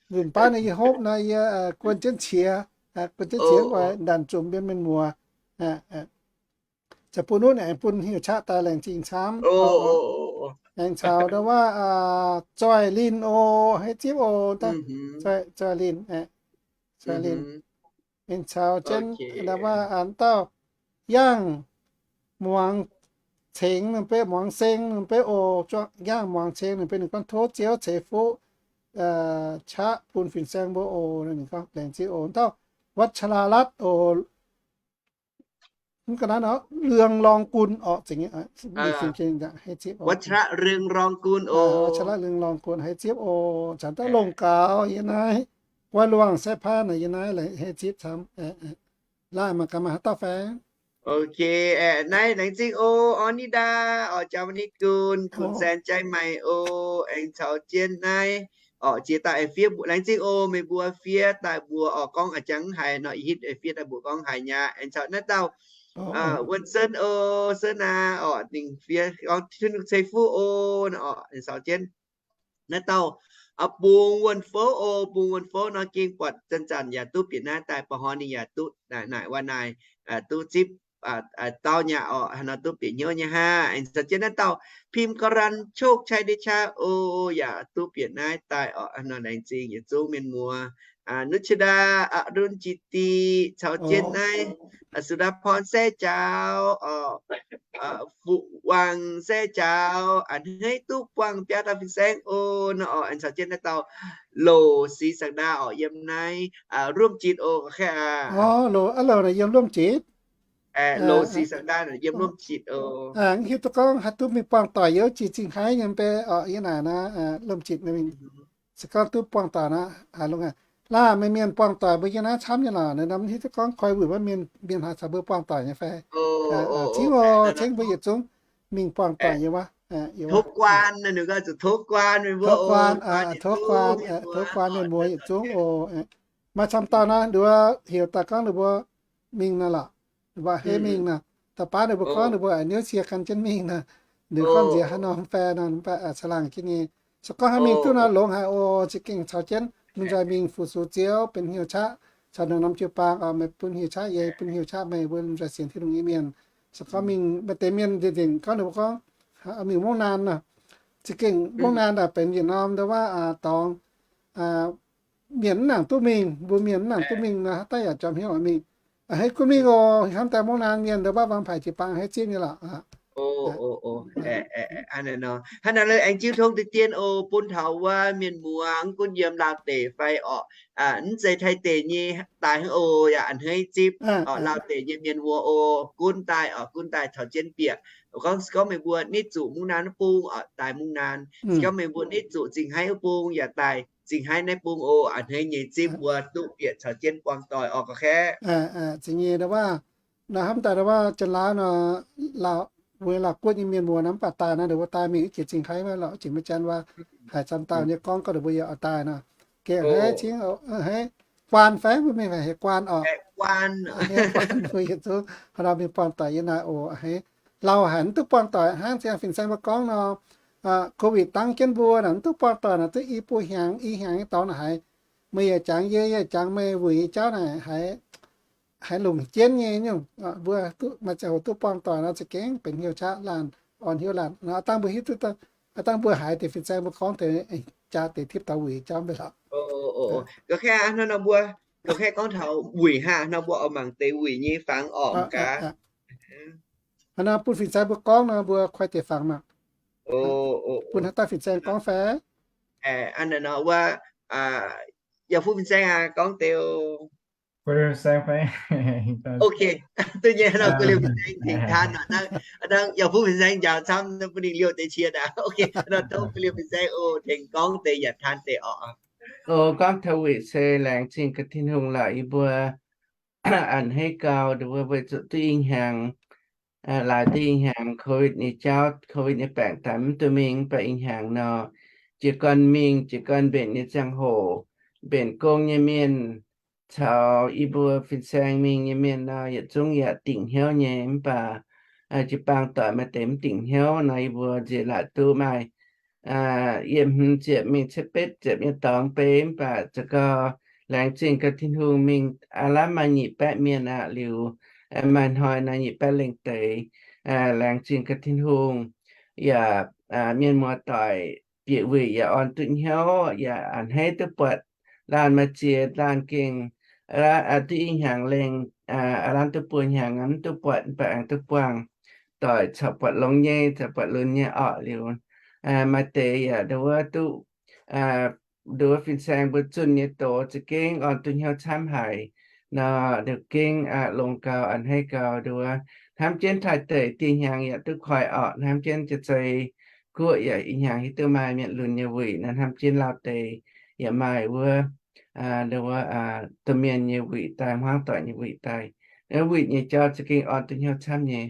Nzunc baav naaiv yie hopv naaiv yie guon jienv qiex, guon jienv qiex oix ndanc zunc mienh mienh muoz. Za'gengh bun nunv aengx bun hnyouv qaqv daaih laengz zingh camv. Aengx caux ndau wuov Zoih Linh oc, haaix zipv oc, Zoih Linh, Zoih Linh. Aengx caux jienv ndau wuov an dauh Yangh Muangz Ceng, ninh beiv Muangz Seng ninh beiv oc. Yangh Muangz Ceng ninh beiv ninh gorngv tov Ziouv ceix fuqv qaqv bun fin-saeng mbuo oc. Ninh gorngv laengz zingh oc. Dauh วัชรรัตน์ oc, mv ga'naaiv nor, Rieng Rong Gun orqc, zingh, วัชรรัตน์ Rieng Rong Gun oc, วัชรรัตน์ Rieng Rong Gun haaix zipv oc. Zanc dauh Longh Gaux yiem naaiv, Guai Luangh Saeqv Paan yiem naaiv haaix zipv camv. Laaih mangc gaax maaih haaix dauh faengx. Ok, naaiv laengz zingh oc, orn ni ndaa orqc, Jaa Ni Gun, Kun Saen Jai Mai oc, aengx caux jienv naaiv orqc, jiex daaih aengx fiev mbuo, laengz zingh oc, meih mbuo fiev daaih mbuo orqc, gorngv a'jangv haiz nor, ih hitv fiev daaih mbuo gorngv haaix nyungc, aengx caux naaiv dauh Wuonh Senv oc, Senv aac orqc, ninh fiev gorngv Tin-Hungh ceix fuqv oc, orqc, aengx caux jienv naaiv dauh Bungx Wuonh Fouv oc, Bungx Wuonh Fouv nor gengh buatc zanc-zanc yaac duqv bieqc naaiv daaih, ba'hnoi ninh yaac duqv naaic naaic waac naaic, duqv zipv dauh nyei orqc, haaix nor duqv bieqc hnyouv nyei hnangv. Aengx caux jienv naaiv dauh Pim Ga'lan, โชคชัยเดชะ oc, yaac duqv bieqc naaiv daaih orqc, haaix nor laengz zingh yietc zungv mienh muoz. Nuqv Caa Ndaa, Aqc Lunx Jiex Diqc, caux jienv naaiv Suc Ndaa Porn Saeqv Jaaux, Fuqv Wangc Saeqv Jaaux, a'hneiv duqv buangh biaa dauh fin-saeng oc, nor orqc, aengx caux jienv naaiv dauh Loc Sic Saeng Ndaa orqc, yiem naaiv Luomv Jitc oc, ga'khaeqv aqv. Loc, loc naaic yiem Luomv Jitc. Loc Sic Saeng Ndaa yiem Luomv Jitc oc. Mv hiuv duqv gorngv haaix duqv mingh buangh doic yiem wuov jiex Zingh Haiv nyei mv bei orqc, yiem naaic naaiv Luomv Jitc naaiv mingh. Se gorngv duqv buangh doic nor, haaix longx aqv. Laah, meih mienh buangh doic mbuo yiem naaiv camv nyei lorqc. Naaiv norm mv hiuv duqv gorngv koi wuic wuov mienh, mienh haaix caux mbuo buangh doic nyei fai? Cingv oc, cingv mbuo yietc zungv mingh buangh doic nyei wuov. Tov guaan, tov guaan, tov guaan mienh muoz yietc zungv oc. Maaih camv dauh nor, nduov heuc daaih gorngv ninh mbuo mingh nor lorqc, mbuo a'hneiv mingh nor. Da'baav ninh mbuo gorngv ninh mbuo a'hniev cie gan jienv mingh nor, ninh gorngv nziex haaix norm fai nor, mv baac caangh laangh jienv nyei. Se gorngv hnangv mingh duqv nor longx haic oc. Za'gengh caux jienv mingh nzoih mingh fu-sux Ziouv, benx hnyouv qaqv caux norm-norm jiu-baang oc. Meih bun hnyouv qaqv yie, bun hnyouv qaqv meih, mbuo nzoih sienx Tin-Hungh nyei mienh. Se gorngv mingh maaih deix mienh nzengc-nzengc gorngv ninh mbuo gorngv mingh mungv naan nor. Za'gengh mungv naan daaih benx yietc norm nduov waac dorngx, mienh mv nangc duqv mingh, mbuo mienh mv nangc duqv mingh nor, haaix dauh yaac jomc hnyouv oix mingh. A'hneiv gunv mingh oc. Hnamv daaih mungv naan mienh nduov waac wangc paaix jiu-baang a'hneiv zipv nyei lorqc. Hnangv naaiv aengx jiu tong deix dien oc, bun taux wuov mienh muoz gunv yiem Laauv deic fai orqc, mv zeiz Taiv deic nyei daaih hnangv oc, yaac a'hneiv zipv orqc, Laauv deic nyei mienh muoz oc, gunv daaih orqc, gunv daaih caux jienv bieqc. Gorngv se gorngv meih mbuo nitv zuqc mungv naan wuov bung orqc, daaih mungv naan. Se gorngv meih mbuo nitv zuqc Zingh Haiv wuov bung yaac daaih Zingh Haiv naaiv bung oc, a'hneiv nyei zipv mbuo duqv bieqc caux jienv buangh doic orqc, ga'khaeqv. Za'gengh nduov waac nor, hnamv daaih nduov waac Janx-Laauv nor, Laauv, mbuo Laauv Guoqv nyei mienh muoz nor mv baac daaih nor, ninh mbuo daaih mingh wuov jiex Zingh Haiv wuov lorqc, jiex maiv Janx waac haiz camv dauh nyei gorngv gorngv ninh mbuo yaac oix daaih nor. Gengh a'hneiv cingv, a'hneiv guaan fai mbuo mingh haiz guaan orqc. Guaan mbuo yietc zungv haaix nor mingh buangh doic yiem naaic oc, a'hneiv lauh haic mv duqv buangh doic hnangv. Za'gengh fin-saeng mbuo gorngv nor, COVID dangv jienv mbuo naaic mv duqv buangh doic naaic duqv i buo hnyangx, i hnyangx nyei dorngx naaic haiz meih yaac jangx yie, yie yaac jangx meih, wuic nyei jauv naaic haiz, haiz longc jienv nyei nyungc. Mbuo maaih ziangh hoc duqv buangh doic nor za'gengh benx hnyouv qaqv laanh, orn hnyouv laanh nor. Dangh mbuo hiuv duqv, dangh mbuo haiz deix fin-saeng mbuo gorngv deix, jaa deix tipv taux wuic nyei jauv mv bei lorqc. Ga'khaeqv hnangv nor mbuo, ga'khaeqv gorngv taux wuic hnangv nor mbuo oix mangc deix wuic nyei fangx orqc gaax. Hnangv nor bun fin-saeng mbuo gorngv nor mbuo koi deix fangx mangc. Bun haaix dauh fin-saeng gorngv fai? Aa, nor wuov, yaac fuqv fin-saeng aqv, gorngv deix. Ok, duqv nyei nor, gu'liuh fin-saeng tengx taan nor, hnangv yaac fuqv fin-saeng njaaux camv, bun ninh liouh deix qiex aqv. Ok, nor tov gu'liuh fin-saeng oc, tengx gorngv deix yaac taan deix orqc. Oc, gorngv taux wuic se laengz zingh gaax Tin-Hungh lorqc, yie mbuo a'hneiv gau, nduov mbuo weic zuqc duqv ih hnyangx, laaix duqv ih hnyangx COVID nyei jauv, COVID nyei baengc daaih mv duqv mingh, mv baac ih hnyangx nor, jiez gorn mingh, jiez gorn mbenc nyei ziangh hoc, mbenc gong nyei mienh caux yie mbuo fin-saeng mingh nyei mienh nor, yietc zungv yaac dingc hnyouv nyei, mv baac jiu-baang doic maaih deix mv dingc hnyouv nor, yie mbuo nziex laaic duqv maaih yietc hmz ziepc mingh cietv betv ziepc nyei dorngx bei, mv baac za'gengh laengz zingh gaax Tin-Hungh mingh aav lamh maaih nyic baeqv mienh aqv liuz, maaih hnoi nor nyic baeqv lengh deix. Laengz zingh gaax Tin-Hungh, yaac mienh muoz-doic bieqc wuic yaac orn duqv hnyouv, yaac a'hneiv duqv buatc laanh maaih ziex laanh gengh duqv ih hnyangx lengh, aav lamh duqv buo hnyangx mv duqv buatc, mv baac aengx duqv buangh doic caux buatc longx nyei, caux buatc lunx nyei orqc liuz, maaih deix yaac nduov duqv, nduov fin-saeng mbuo zunh nyei doz za'gengh orn duqv hnyouv camv haic nor, nduov gengh longx gau, a'hneiv gau nduov. Hnamv jienv taaih deic dieh hnyangx yaac duqv koi orqc, hnamv jienv Janx-Zei Guoqv yaac ih hnyangx hiuv duqv maaih mienh lunx nyei wuic nor, hnamv jienv Laauv deix yaac maaih wuov, nduov, domh mienh nyei wuic daaih, hmuangv doic nyei wuic daaih. Wuic nyei jauv za'gengh orn duqv hnyouv camv nyei.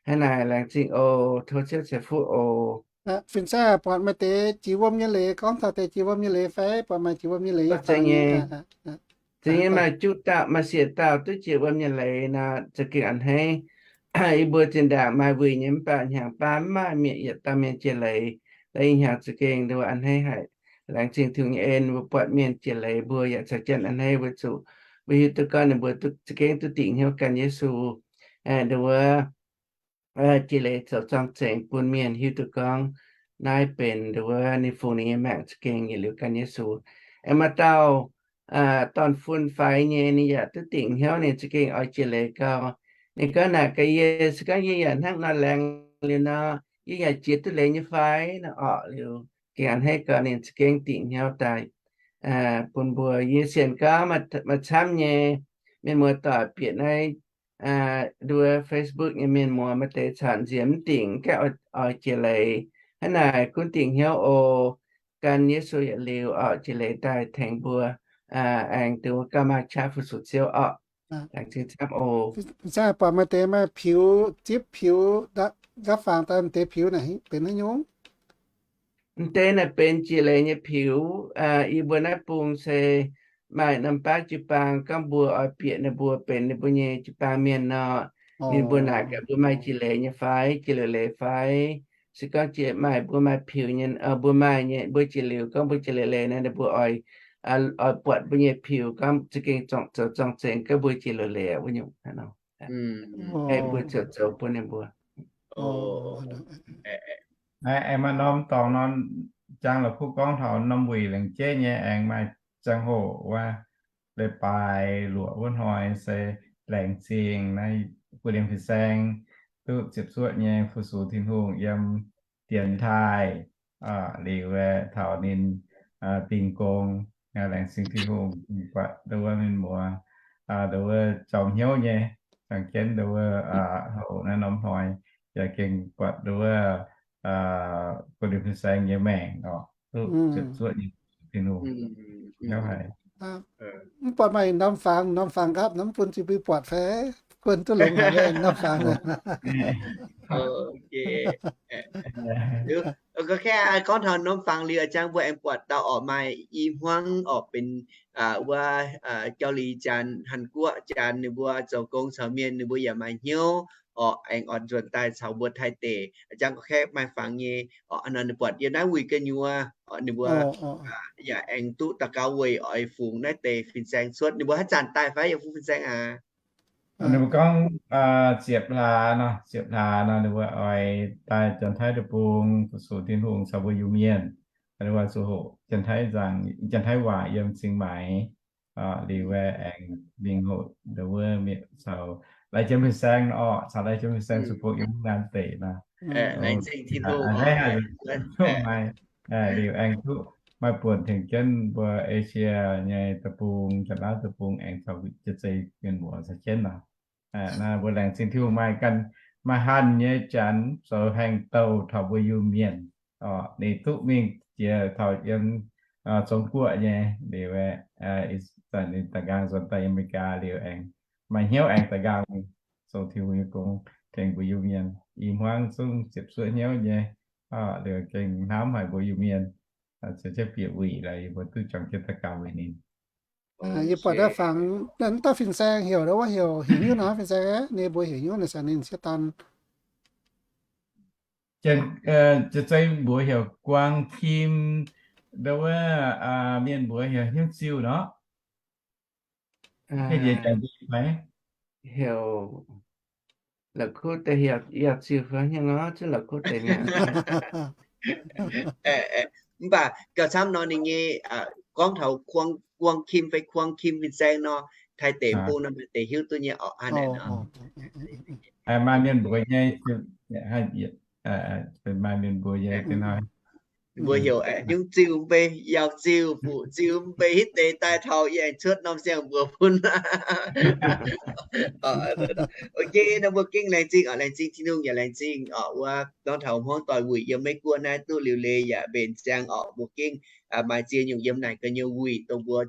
Hnangv naaic laengz zingh oc. Tov Ziouv ceix fuqv oc. Fin-saeng, buatc maaih deix jiex wuom nyei leiz, gorngv taux deix jiex wuom nyei leiz fai? Buatc maaih jiex wuom nyei leiz nyei. Zeiz nyei, maaih juqv dauh, maaih siec dauh duqv jiex wuom nyei leiz nor, za'gengh a'hneiv. Yie mbuo zinh ndaangc maaih wuic nyei mv baac hnyangx baav mv maaih mienh yietc dauh mienh jiex leiz. Laaix ih hnyangx za'gengh nduov a'hneiv haic. Laengz zingh Tin-Hungh nyei en, mbuo buatc mienh jiex leiz mbuo yaac caux jienv a'hneiv weic zuqc mbuo hiuv duqv gorngv ninh mbuo za'gengh duqv dingc hnyouv gan Yesu. Nduov jiex leiz zoux zorng-zengx bun mienh hiuv duqv gorngv naaiv benx nduov ninh fungx ninh nyei maengc za'gengh yietc liuz gan Yesu. Aengx maaih dauh dorn-fun faix nyei, ninh yaac duqv dingc hnyouv, ninh za'gengh oix jiex leiz gau. Ninh gorngv naaic gaax yie, se gorngv yie yaac hnangv nor laengz liuz nor, yie yaac jiex duqv leiz nyei fai? Nor orqc, liuz gengh a'hneiv gau ninh za'gengh dingc hnyouv daaih bun mbuo. Yie sienx gorngv maaih camv nyei mienh muoz-doic bieqc naaiv nduov Facebook nyei mienh muoz maaih deix caux nziex mv dingc, gaengh oix jiex leiz. Hnangv naaic gunv dingc hnyouv oc. Gan Yesu yietc liuz orqc, jiex leiz daaih tengx mbuo aengx dongh wuov gauh maaih qaqv fu-sux Ziouv orqc. Laengz zingh camv oc. Fin-saeng, buatc maaih deix maaih piux, zipv piux, nqaapv fangx daaih maaih deix piux naaic benx haaix nyungc? Mv deix naaic benx jiex leiz nyei piux. Yie mbuo naaiv bung se maaih norm baav jiu-baang gorngv mbuo oix bieqc ninh mbuo benx ninh mbuo nyei jiu-baang mienh nor, ninh mbuo naaic gaax mbuo maaih jiex leiz nyei fai, jiex liuz leiz fai. Se gorngv jiex maaih mbuo maaih piux nyei, mbuo maaih nyei, mbuo jiex liuz gorngv mbuo jiex liuz leiz nor, ninh mbuo oix, oix buatc mbuo nyei piux gorngv za'gengh zoux zorng-zengx gorngv mbuo jiex liuz leiz wuov nyungc. Mbuo ziouc zoux bun ninh mbuo. Aengx maaih norm dorngx nor, jangx la'kuqv gorngv taux norm wuic laengz jeiv nyei, aengx maaih ziangh hoc wuov, leiz-baaix luoqc wuov hnoi se laengz zingh naaiv Gu Liem Fin-Saeng duqv ziepc zuoqv nyei fu-sux Tin-Hungh yiem dienx taaih liuz taux ninh dingh gong. Laengz zingh Tin-Hungh buatc nduov wuov mienh muoz, nduov wuov jorm hnyouv nyei, jangx jienv nduov wuov hoc naaiv norm hnoi yaac gengh buatc nduov wuov Gu Liem Fin-Saeng nyei maengc oc, duqv ziepc zuoqv nyei Tin-Hungh hnyouv haic. Mv buatc maaih norm fangx, norm fangx nqaapv nor mv bun zuqc mbuo buatc fai? Guon duqv longx haic norm fangx. Gorngv taux norm fangx liuz, jangx mbuo aengx buatc dauh orqc, maaih i hmuangv orqc, benx wuov Jauv-Lie Jaan, Hàn Quốc Jaan, ninh mbuo zoux gong caux mienh, ninh mbuo yaac maaih hnyouv orqc, aengx oix nzuonx daaih caux mbuo Taiv deic. Jangx gorqv-kaeqv maaih fangx nyei orqc, nor ninh buatc yiem naaiv wuic gu'nyuoz orqc, ninh mbuo yaac aengx duqv daux gaux weic oix fungx naaiv deix fin-saeng cuotv. Ninh mbuo haaix zanc daaih fai, yie fungx fin-saeng aac? Ninh mbuo gorngv ziepc hlaax nor, ziepc hlaax nor ninh mbuo oix daaih Janx-Taiv deic-bung fu-sux Tin-Hungh caux mbuo Iu-Mienh. Ninh mbuo zuqc hoqc Janx-Taiv nzangc, Janx-Taiv waac yiem Cing Maix. Liuz aengx mingh hoqc nduov wuov mienh caux lai-jiem fin-saeng orqc, caux lai-jiem fin-saeng zuqc bung yiem Naamh deic nor. Liuz aengx duqv maaih buonc tengx jienv mbuo Esie nyei deic-bung, Janx-Lauv deic-bung aengx caux Janx-Zei mienh muoz caux jienv nor. Naaiv mbuo laengz zingh Tin-Hungh maaih ganh, maaih hanh nyei Janx zoux haengh douh taux mbuo Iu-Mienh. Ninh duqv mingh jiex taux yiem Zong-Guoqv nyei liuz, ninh da'nqaang nzuonx daaih yiem Aa^me^li^gaa liuz aengx maaih hnyouv aengx da'nqaang zoux Tin-Hungh nyei gong tengx mbuo Iu-Mienh. I hmuangv zungv ziepc zuoqv hnyouv nyei, liuz gengh hnamv haic mbuo Iu-Mienh. Ziouc bieqc wuic laaix yie mbuo duqv juangc jienv daux gaux weic ninh. Yie buatc daaih fangx naaiv dauh fin-saeng heuc, wuov heuc, heuc hnyouv nor, fin-saeng, ninh mbuo heuc hnyouv naaic, ninh sieqv daan. Janx-Zei mbuox heuc Guang Kim, nduov wuov mienh mbuox heuc Hnyouv Ziuh nor. Heuc la'kuqv deix heuc Yauh Ziuh fai hnyouv nor, zunv la'kuqv deix mi'aqv. Mv baac gauh camv nor ninh nyei gorngv taux Guang Kim fai Kuang Kim fin-saeng nor, Taiv deic-bung nor maaih deix hiuv duqv nyei orqc, hnangv naaic nor. Maaih mienh mbuox nyei, maaih mienh mbuox nyei, mbuo heuc Hnyouv Ziuh mv bei, Yauh Ziuh, Fuqv Ziuh mv bei, hitv deix daaih taux yie aengx cuotv norm siang-mbuox bun. Ok, nor mbuo gengh laengz zingh orqc, laengz zingh Tin-Hungh yaac laengz zingh orqc wuov gorngv taux hmuangv doic wuic yiem Meiv Guoqv naaiv duqv liuz leiz yaac mbenc ziangh orqc, mbuo gengh maaih ziex nyungc yiem naaic ga'nyouv wuic dongh mbuo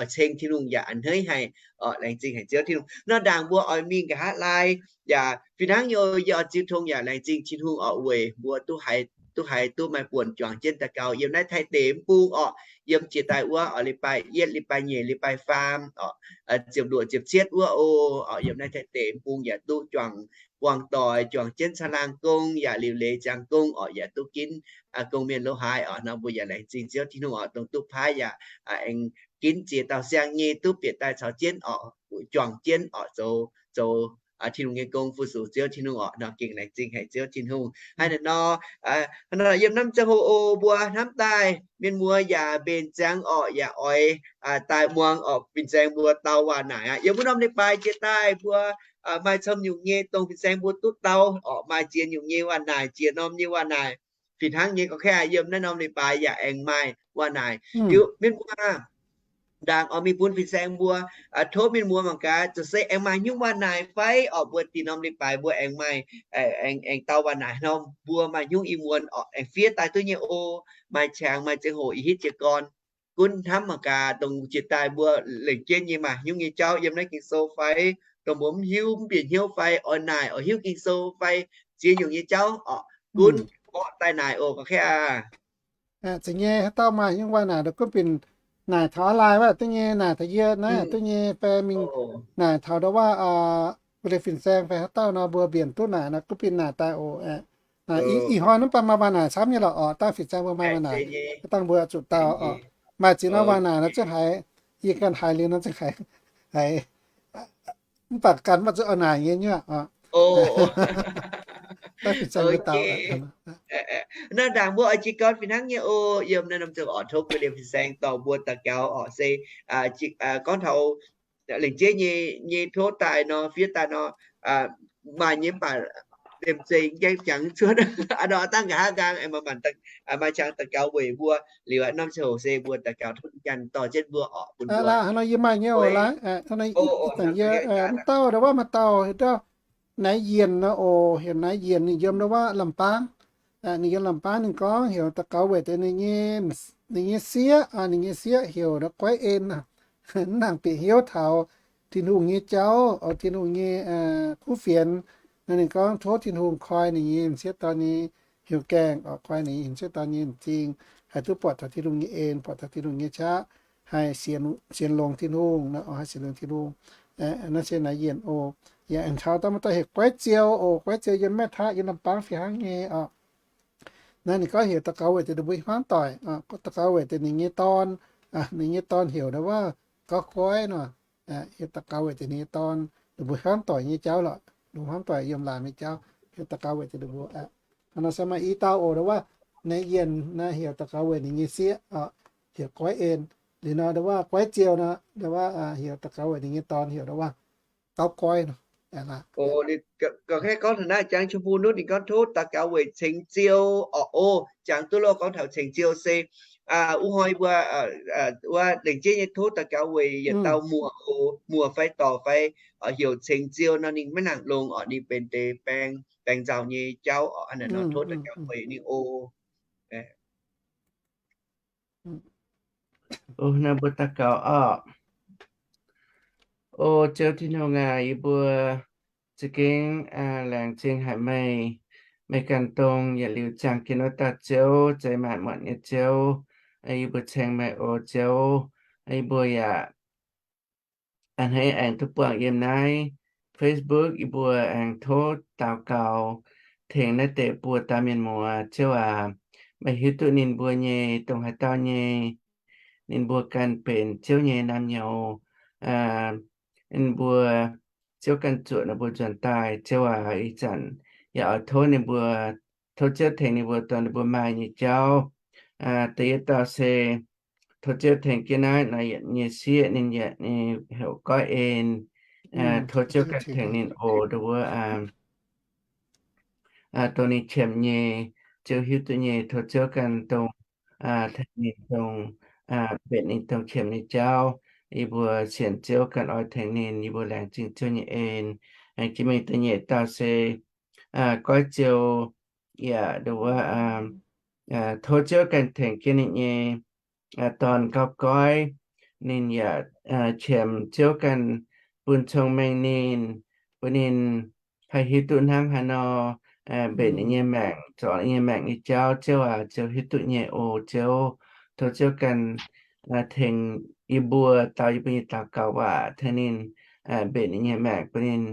oix ceng Tin-Hungh yaac a'hneiv haic orqc, laengz zingh haic Ziouv Tin-Hungh. Nor ndaangc mbuo oix mingh nqa'haav laai yaac fih hnangv nyei, yie oix ziux tong yaac laengz zingh Tin-Hungh orqc weic mbuo duqv haiz duqv haiz duqv maaih buonc juangc jienv daux gaux yiem naaiv Taiv deic mv bung orqc, yiem jiex daaih wuov orqc, leiz-baaix yietv, leiz-baaix nyeic, leiz-baaix faam orqc, ziepc luoqc ziepc cietv wuov oc, yiem naaiv Taiv deic mv bung yaac duqv juangc buangh doic, juangc jienv caangh laangh gong yaac liuc leiz ziangx gong orqc, yaac duqv ginv gong mienh lo haaix orqc. Nor mbuo yaac laengz zingh Ziouv Tin-Hungh orqc, dongh duqv paaiv yaac aengx ginv ziex dauh siang nyei duqv bieqc daaih caux jienv orqc, juangc jienv orqc, zoux, zoux Tin-Hungh nyei gong, fu-sux Ziouv Tin-Hungh orqc. Nor gengh laengz zingh haic Ziouv Tin-Hungh. Hnangv naaiv nor, nor yiem naaiv ziangh hoc oc, mbuo hnamv daaih mienh muoz yaac mbenc ziangx orqc, yaac oix daaih muangx orqc, fin-saeng mbuo dau waac naaic aqv. Yiem wuov norm leiz-baaix jiex daaih mbuo maaih camv nyungc nyei dongh fin-saeng mbuo duqv dau orqc, maaih ziex nyungc nyei waac naaic, ziex norm nyei waac naaic. Fih hnangv nyei gorqv-kaeqv, yiem naaiv norm leiz-baaix yaac aengx maaih waac naaic. Hiuv mienh muoz, ndaangc oix mingh bun fin-saeng mbuo, tov mienh muoz mangc gaax, zoux se aengx maaih nyungc waac naaic fai orqc, mbuo dinh norm leiz-baaix mbuo aengx maaih, aengx, aengx dau waac naaic nor, mbuo maaih nyungc ih muonz orqc, aengx fiev daaih duqv nyei oc. Maaih qangx maaih ziangh hoc ih hitv jiez gorn gunv hnamv mangc gaax, dongh jiex daaih mbuo lengc jeiv nyei maaih nyungc nyei jauv yiem naaiv Ging-Sou fai, dongh mbuo mv hiuv mv bieqc hnyouv fai, oix naaic oix hiuv Ging-Sou fai, ziex nyungc nyei jauv orqc, gunv mborqv daaih naaic oc gorqv-kaeqv aqv. Zeiz nyei, haaix dauh maaih nyungc waac naaic, gunv bieqc naaic taux online wuov duqv nyei, naaic taux yie naaiv duqv nyei, fai mingh naaic taux ndau wuov, wuov liuz fin-saeng fai haaix dauh nor, mbuo mbienc duqv naaic nor, gunv bieqc naaic daaih oc. Naaic ih hnoi mv baac maaih waac naaic camv nyei lorqc orqc, dangh fin-saeng mbuo maaih waac naaic, dangh mbuo zuqc dau orqc. Maaih ziex norm waac naaic nor zungv haiz, yie ganh haiz liuz nor zungv haiz, haiz mv baac ganh mv baac zuqc oix naaic nyei nyuoqc orqc. Dangh fin-saeng mbuo dau. Naaiv ndaangc mbuo oix jiez gorn fih hnangv nyei oc. Yiem naaiv norm ziangh orqc, tov gux liemh fin-saeng dorh mbuo daux gaux orqc, se gorngv taux lengc jeiv nyei, nyei tov daaih nor, fiev daaih nor, maaih nyei mv baac liemh zeih jangx cuotv. Aa nor dangh nqa'haav nqaang aengx maaih, maaih qangx daux gaux weic mbuo liuz, norm ziangh hoc se mbuo daux gaux tov janx dorh jienv mbuo orqc bun mbuo. Hnangv nor yie maaih nyei oc, laaix, hnangv nor ih zanc yie mv dauh ndau wuov, maaih dauh heuc dauh Naaiv Yienc nor oc, heuc Naaiv Yienc, ninh yiem ndau wuov Lamh Baangv. Ninh yiem Lamh Baangv, ninh gorngv heuc daux gaux weic deix ninh nyei, ninh nyei sieqv, ninh nyei sieqv heuc ndau Guaiv En, mv nangc bieqc hnyouv taux Tin-Hungh nyei jauv, Tin-Hungh nyei kuv fienx. Nor ninh gorngv tov Tin-Hungh koi ninh nyei m'sieqv dorn nyei hnyouv gaengh, koi ninh nyei m'sieqv dorn nyei m'zing, haih duqv buatc taux Tin-Hungh nyei en, buatc taux Tin-Hungh nyei qaqv, haih sienx, sienx longx Tin-Hungh, haih sienx longx Tin-Hungh. Naaiv se Naaiv Yienc oc. Yaac aengx taux dauh, maaih dauh heuc Guaiv Ziou oc. Guaiv Ziou yiem Meiv Tav, yiem Lamh Baangv fih hnangv nyei oc. Naaiv ninh gorngv heuc daux gaux weic deix ninh mbuo hiuv hmuangv doic, daux gaux weic deix ninh nyei dorn, ninh nyei dorn heuc ndau wuov Gauv Goiv nor. Heuc daux gaux weic deix ninh nyei dorn, ninh mbuo hiuv hmuangv doic nyei jauv lorqc, hiuv hmuangv doic yiem laangz nyei jauv, heuc daux gaux weic deix ninh mbuo. Hnangv nor se maaih i dauh oc, ndau wuov Naaiv Yienc naaiv heuc daux gaux weic ninh nyei sieqv, heuc Guaiv En. Liuz nor ndau wuov Guaiv Ziou nor, ndau wuov heuc daux gaux weic ninh nyei dorn heuc ndau wuov Gauv Goiv nor. Gorngv taux naaiv jangx Chim Fu Nutv ninh gorngv tov daux gaux weic Ceng Ziou orqc. O, jangx duqv loh, gorngv taux Ceng Ziou se wuov hnoi mbuo, wuov lengc jeiv nyei tov daux gaux weic yietc dauh muoc oc, muoc fai dorc fai heuc Ceng Ziou nor ninh maiv nangc longx orqc, ninh benx deix baeng, baeng nzauh nyei jauv orqc. Hnangv naaic nor tov daux gaux weic ninh oc. O, naaiv mbuo daux gaux orqc. O Ziouv Tin-Hungh aac, yie mbuo za'gengh laengz zingh haic meih, meih ganh dongh yietc liuz ziangh jienv wuov dauh Ziouv, zeix maanc muotc nyei Ziouv. Yie mbuo ceng meih oc Ziouv. Yie mbuo yaac a'hneiv aengx duqv buangh yiem naaiv Facebook, yie mbuo aengx tov daux gaux tengx naaiv deix buo dauh mienh muoz. Ziouv aac, meih hiuv duqv ninh mbuo nyei dongh haaix dauh nyei, ninh mbuo ganh benx Ziouv nyei naamh nyouz. Ninh mbuo Ziouv ganh zuoqc ninh mbuo nzuonx daaih. Ziouv aac, ih zanc yaac oix tov ninh mbuo, tov Ziouv tengx ninh mbuo dongh ninh mbuo maaih nyei jauv. Da'yietv dauh se tov Ziouv tengx jienv naaiv nor yietc nyei sieqv, ninh yietc nyei heuc Goiv En. Tov Ziouv ganh tengx ninh oc. Dongh wuov dongh ninh qiemx nyei, Ziouv hiuv duqv nyei, tov Ziouv ganh dongh tengx ninh dongh benx ninh dongh qiemx nyei jauv. Yie mbuo sienx Ziouv ganh oix tengx ninh. Yie mbuo laengz zingh Ziouv nyei en. Jiex mingh da'nyeic dauh se Goiv Ziou, yaac dongh wuov tov Ziouv ganh tengx jienv ninh nyei dorn Gauv Goiv. Ninh yaac qiemx Ziouv ganh bun cong-mengh ninh, bun ninh haih hiuv duqv hnangv haaix nor mbenc ninh nyei maengc, zorc ninh nyei maengc nyei jauv. Ziouv aac, Ziouv hiuv duqv nyei oc. Ziouv, tov Ziouv ganh tengx yie mbuo dau yie mbuo nyei daux gaux waac, tengx ninh mbenc ninh nyei maengc, bun ninh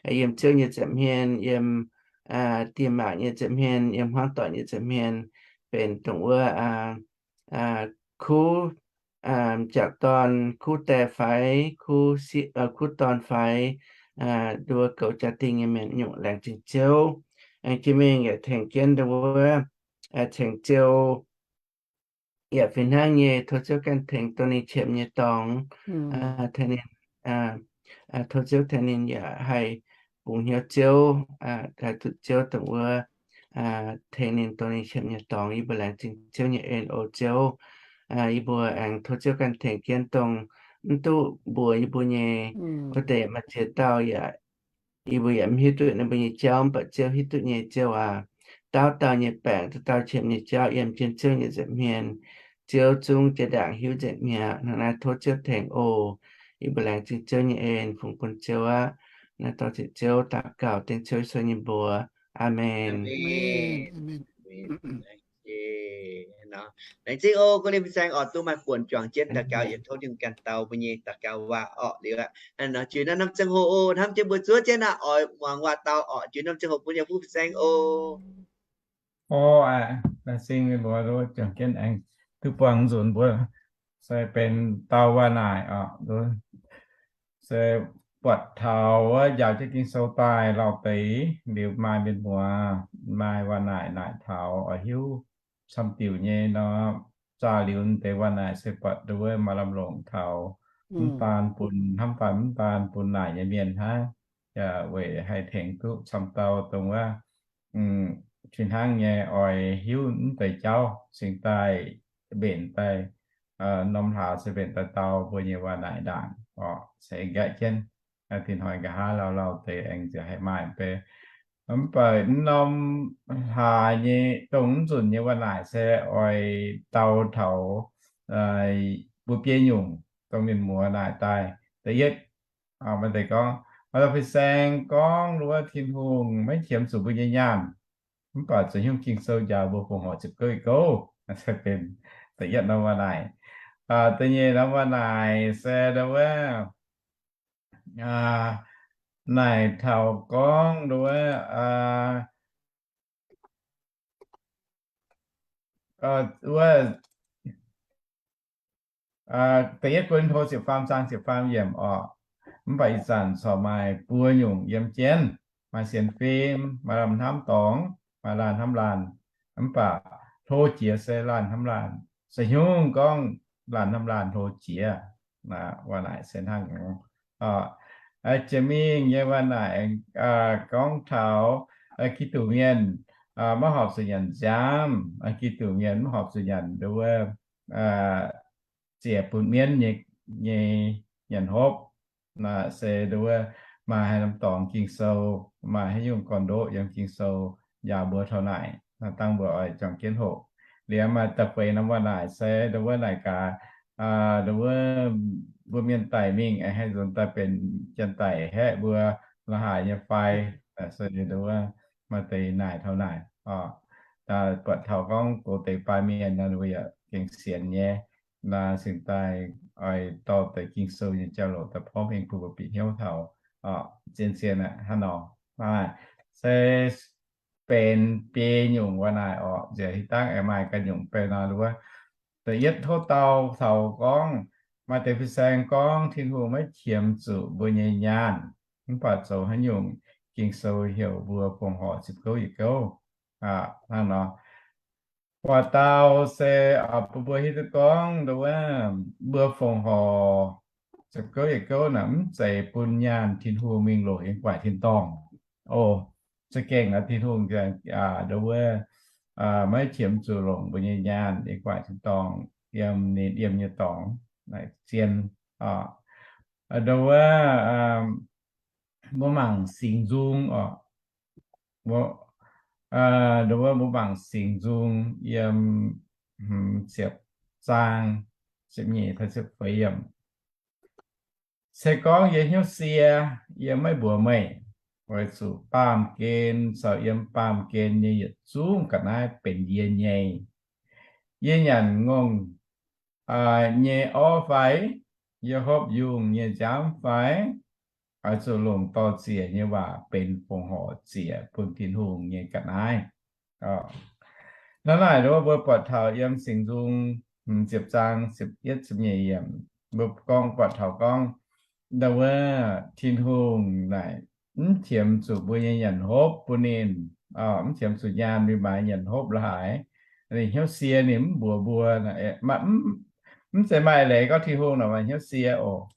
yiem Ziouv nyei nza'hmien, yiem dieh maengc nyei nza'hmien, yiem hmuangv doic nyei nza'hmien, benx dongh wuov kuv m'jangc dorn, kuv die faix, kuv dorn faix, nduov goux jaa-dingh nyei mienh nyungc. Laengz zingh Ziouv. Aengx jiex mingh yaac tengx jienv nduov, tengx Ziouv yaac fih hnangv nyei, tov Ziouv ganh tengx dongh ninh qiemx nyei dorngx, tengx ninh, tov Ziouv tengx ninh yaac haih bungx hnyouv Ziouv, haih zuqc Ziouv dongh wuov tengx ninh dongh ninh qiemx nyei dorngx. Yie mbuo laengz zingh Ziouv nyei en oc Ziouv. Yie mbuo aengx tov Ziouv ganh tengx jienv dongh mv duqv mbuox yie mbuo nyei wuov deix maaih ziex dauh yaac yie mbuo yaac mv hiuv duqv ninh mbuo nyei jauv, mv baac Ziouv hiuv duqv nyei. Ziouv aac, dauh dauh nyei baengc, dauh dauh qiemx nyei jauv yiem jienv Ziouv nyei nza'hmien. Ziouv zungv jaa-ndaangc hiuv nzengc mi'aqv. Hnangv naaiv tov Ziouv tengx oc. Yie mbuo laengz zingh Ziouv nyei en, fungx bun Ziouv aqv. Naaiv dorh ziqc Ziouv daux gaux dengv Ziouv Yesu nyei mbuox. Aamen. Laengz zingh oc. Gouv liemh fin-saeng oc, duqv maaih buonc juangc jienv daux gaux, yietc tov Tin-Hungh ganh dau mbuo nyei daux gaux waac oc. Liuz aqv, nor jiex naaiv norm ziangh hoc oc, hnamv jienv mbuo zuov jienv aqv, oix muangx waac dau oc. Jiex norm ziangh hoc bun yaac fuqv fin-saeng oc. Oc, aac, laengz zingh mbuo juangc jienv aengx duqv buangh nzunc mbuo se benx dau waac naaic oc. Se buatc taux wuov njaaux jienv Ging-Sou daaih lauh deix liuz maaih mienh muoz, maaih waac naaic naaic taux oix hiuv camv diuc nyei nor, zaah liuz deix waac naaic se buatc nduov maaih lamh longc taux mv daan bun, hnamv daaih mv daan bun naaic nyei mienh hnangv, yaac weic haih tengx duqv camv dauh dongh wuov fih hnangv nyei oix hiuv mv deix jauv cingx daaih mbenc daaih norm hlaax se mbenc daaih dau mbuo nyei waac naaic ndaangc oc. Se nqaeqv jienv, tin-hnoi nqa'haav lauh lauh deix aengx ziouc haih maaih beiv. Mv baac norm hlaax nyei dongh mv nzunc nyei waac naaic se oix dau taux mbuo biei nyungc dongh mienh muoz naaic daaih. Da'yietv, maaih deix gorngv, maaih dauh fin-saeng gorngv wuov Tin-Hungh maiv qiemx zuqc mbuo nyei nyaanh, mv baac zoux haaix nyungc Ging-Sou njaaux mbuo fongc horc ziepc gouv yietc gouv. Se benx da'yietv norm waac naaic. Da'nyeic norm waac naaic se nduov, naaic taux gorngv nduov, wuov, da'yietv Ko^lin^to ziepc faam zaang ziepc faam yiemc oc. Mv baac ih zanc corc maaih buo nyungc yiem jienv, maaih sienx fim, maaih lamh hnamv dorngx, maaih laanh hnamv laanh. Mv baac hlo jiex se laanh hnamv laanh. Se nyungc gorngv laanh hnamv laanh hlo jiex, waac naaic se hnangv. Jiex mingh nyei waac naaic gorngv taux Giduc mienh maiv horpc zuqc nyanc nziaamv, Giduc mienh mv horpc zuqc nyanc nduov ziec bun mienv nyei nyanc hopv. Naaic se nduov maaih haaix norm dorngx Ging-Sou, maaih haaix nyungc gorn-ndoqv yiem Ging-Sou njaaux mbuo taux naaic, dangh mbuo oix juangc jienv hoqc. Liuz maaih da'feix norm waac naaic se nduov naaic gaax, nduov mbuo mienh daic mingh aengx haih nzuonx daaih benx janx-daic haeqv mbuo la'haaix nyei fai. Se nduov maaih deix naaic taux naaic oc. Buatc taux gorngv goux deix baamh mienh nor, mbuo yaac gengh sienx nyei. Naaic cingx daaih oix dorh deix Ging-Sou nyei jauv-louc daaih porv mengh bun mbuo bieqc hnyouv taux zien-zien aqv hnangv nor. Se benx biei nyungc waac naaic oc. Nziex hitv dangv aengx maaih ganh nyungc benx nor wuov. Da'yietv tov dau taux gorngv maaih deix fin-saeng gorngv Tin-Hungh maiv qiemx zuqc mbuo nyei nyaanh, mv baac zoux haaix nyungc Ging-Sou heuc mbuo fongc horc ziepc gouv yietc gouv. Hnangv nor, buatc dau se bun mbuo hiuv duqv gorngv nduov mbuo fongc horc ziepc gouv yietc gouv naaic mv zeiz bun nyaanh Tin-Hungh mingh longc yiem gu'nguaaic tin-dorngh. O, za'gengh naaic Tin-Hungh nduov maiv qiemx zuqc longc mbuo nyei nyaanh yiem gu'nguaaic tin-dorngh, yiem ninh yiem nyei dorngx naaic zien. Nduov mbuo mangc Singx Nzung oc. Nduov mbuo mangc Singx Nzung yiem ziepc zaang, ziepc nyeic taux ziepc feix yiemc. Se gorngv yie hnyouv sie, yie maiv mbuox meih. weic zuqc baamh gen caux yiem baamh gen nyei yietc zungv ga'naaiv benx yie nyei. Yie nyanc ngongh nyei orv fai? Yie hopv yungh nyei nziaamv fai? Oix zuqc longc dorh ziec nyei waac benx fongc horc ziec bun Tin-Hungh nyei ga'naaiv. Hnangv naaic, mbuo buatc taux yiem Singx Nzung ziepc zaang ziepc yietv, mbuo gorngv, buatc taux gorngv, ndau wuov Tin-Hungh naaic mv qiemx zuqc mbuo nyei nyanc hopv bun ninh, mv qiemx zuqc nyaanh mingh maaiz nyanc hopv la'haaix. Ninh hnyouv sie, ninh mv mbuox mbuo, mv zeiz maaih leiz gorngv Tin-Hungh naaic maaih hnyouv sie oc.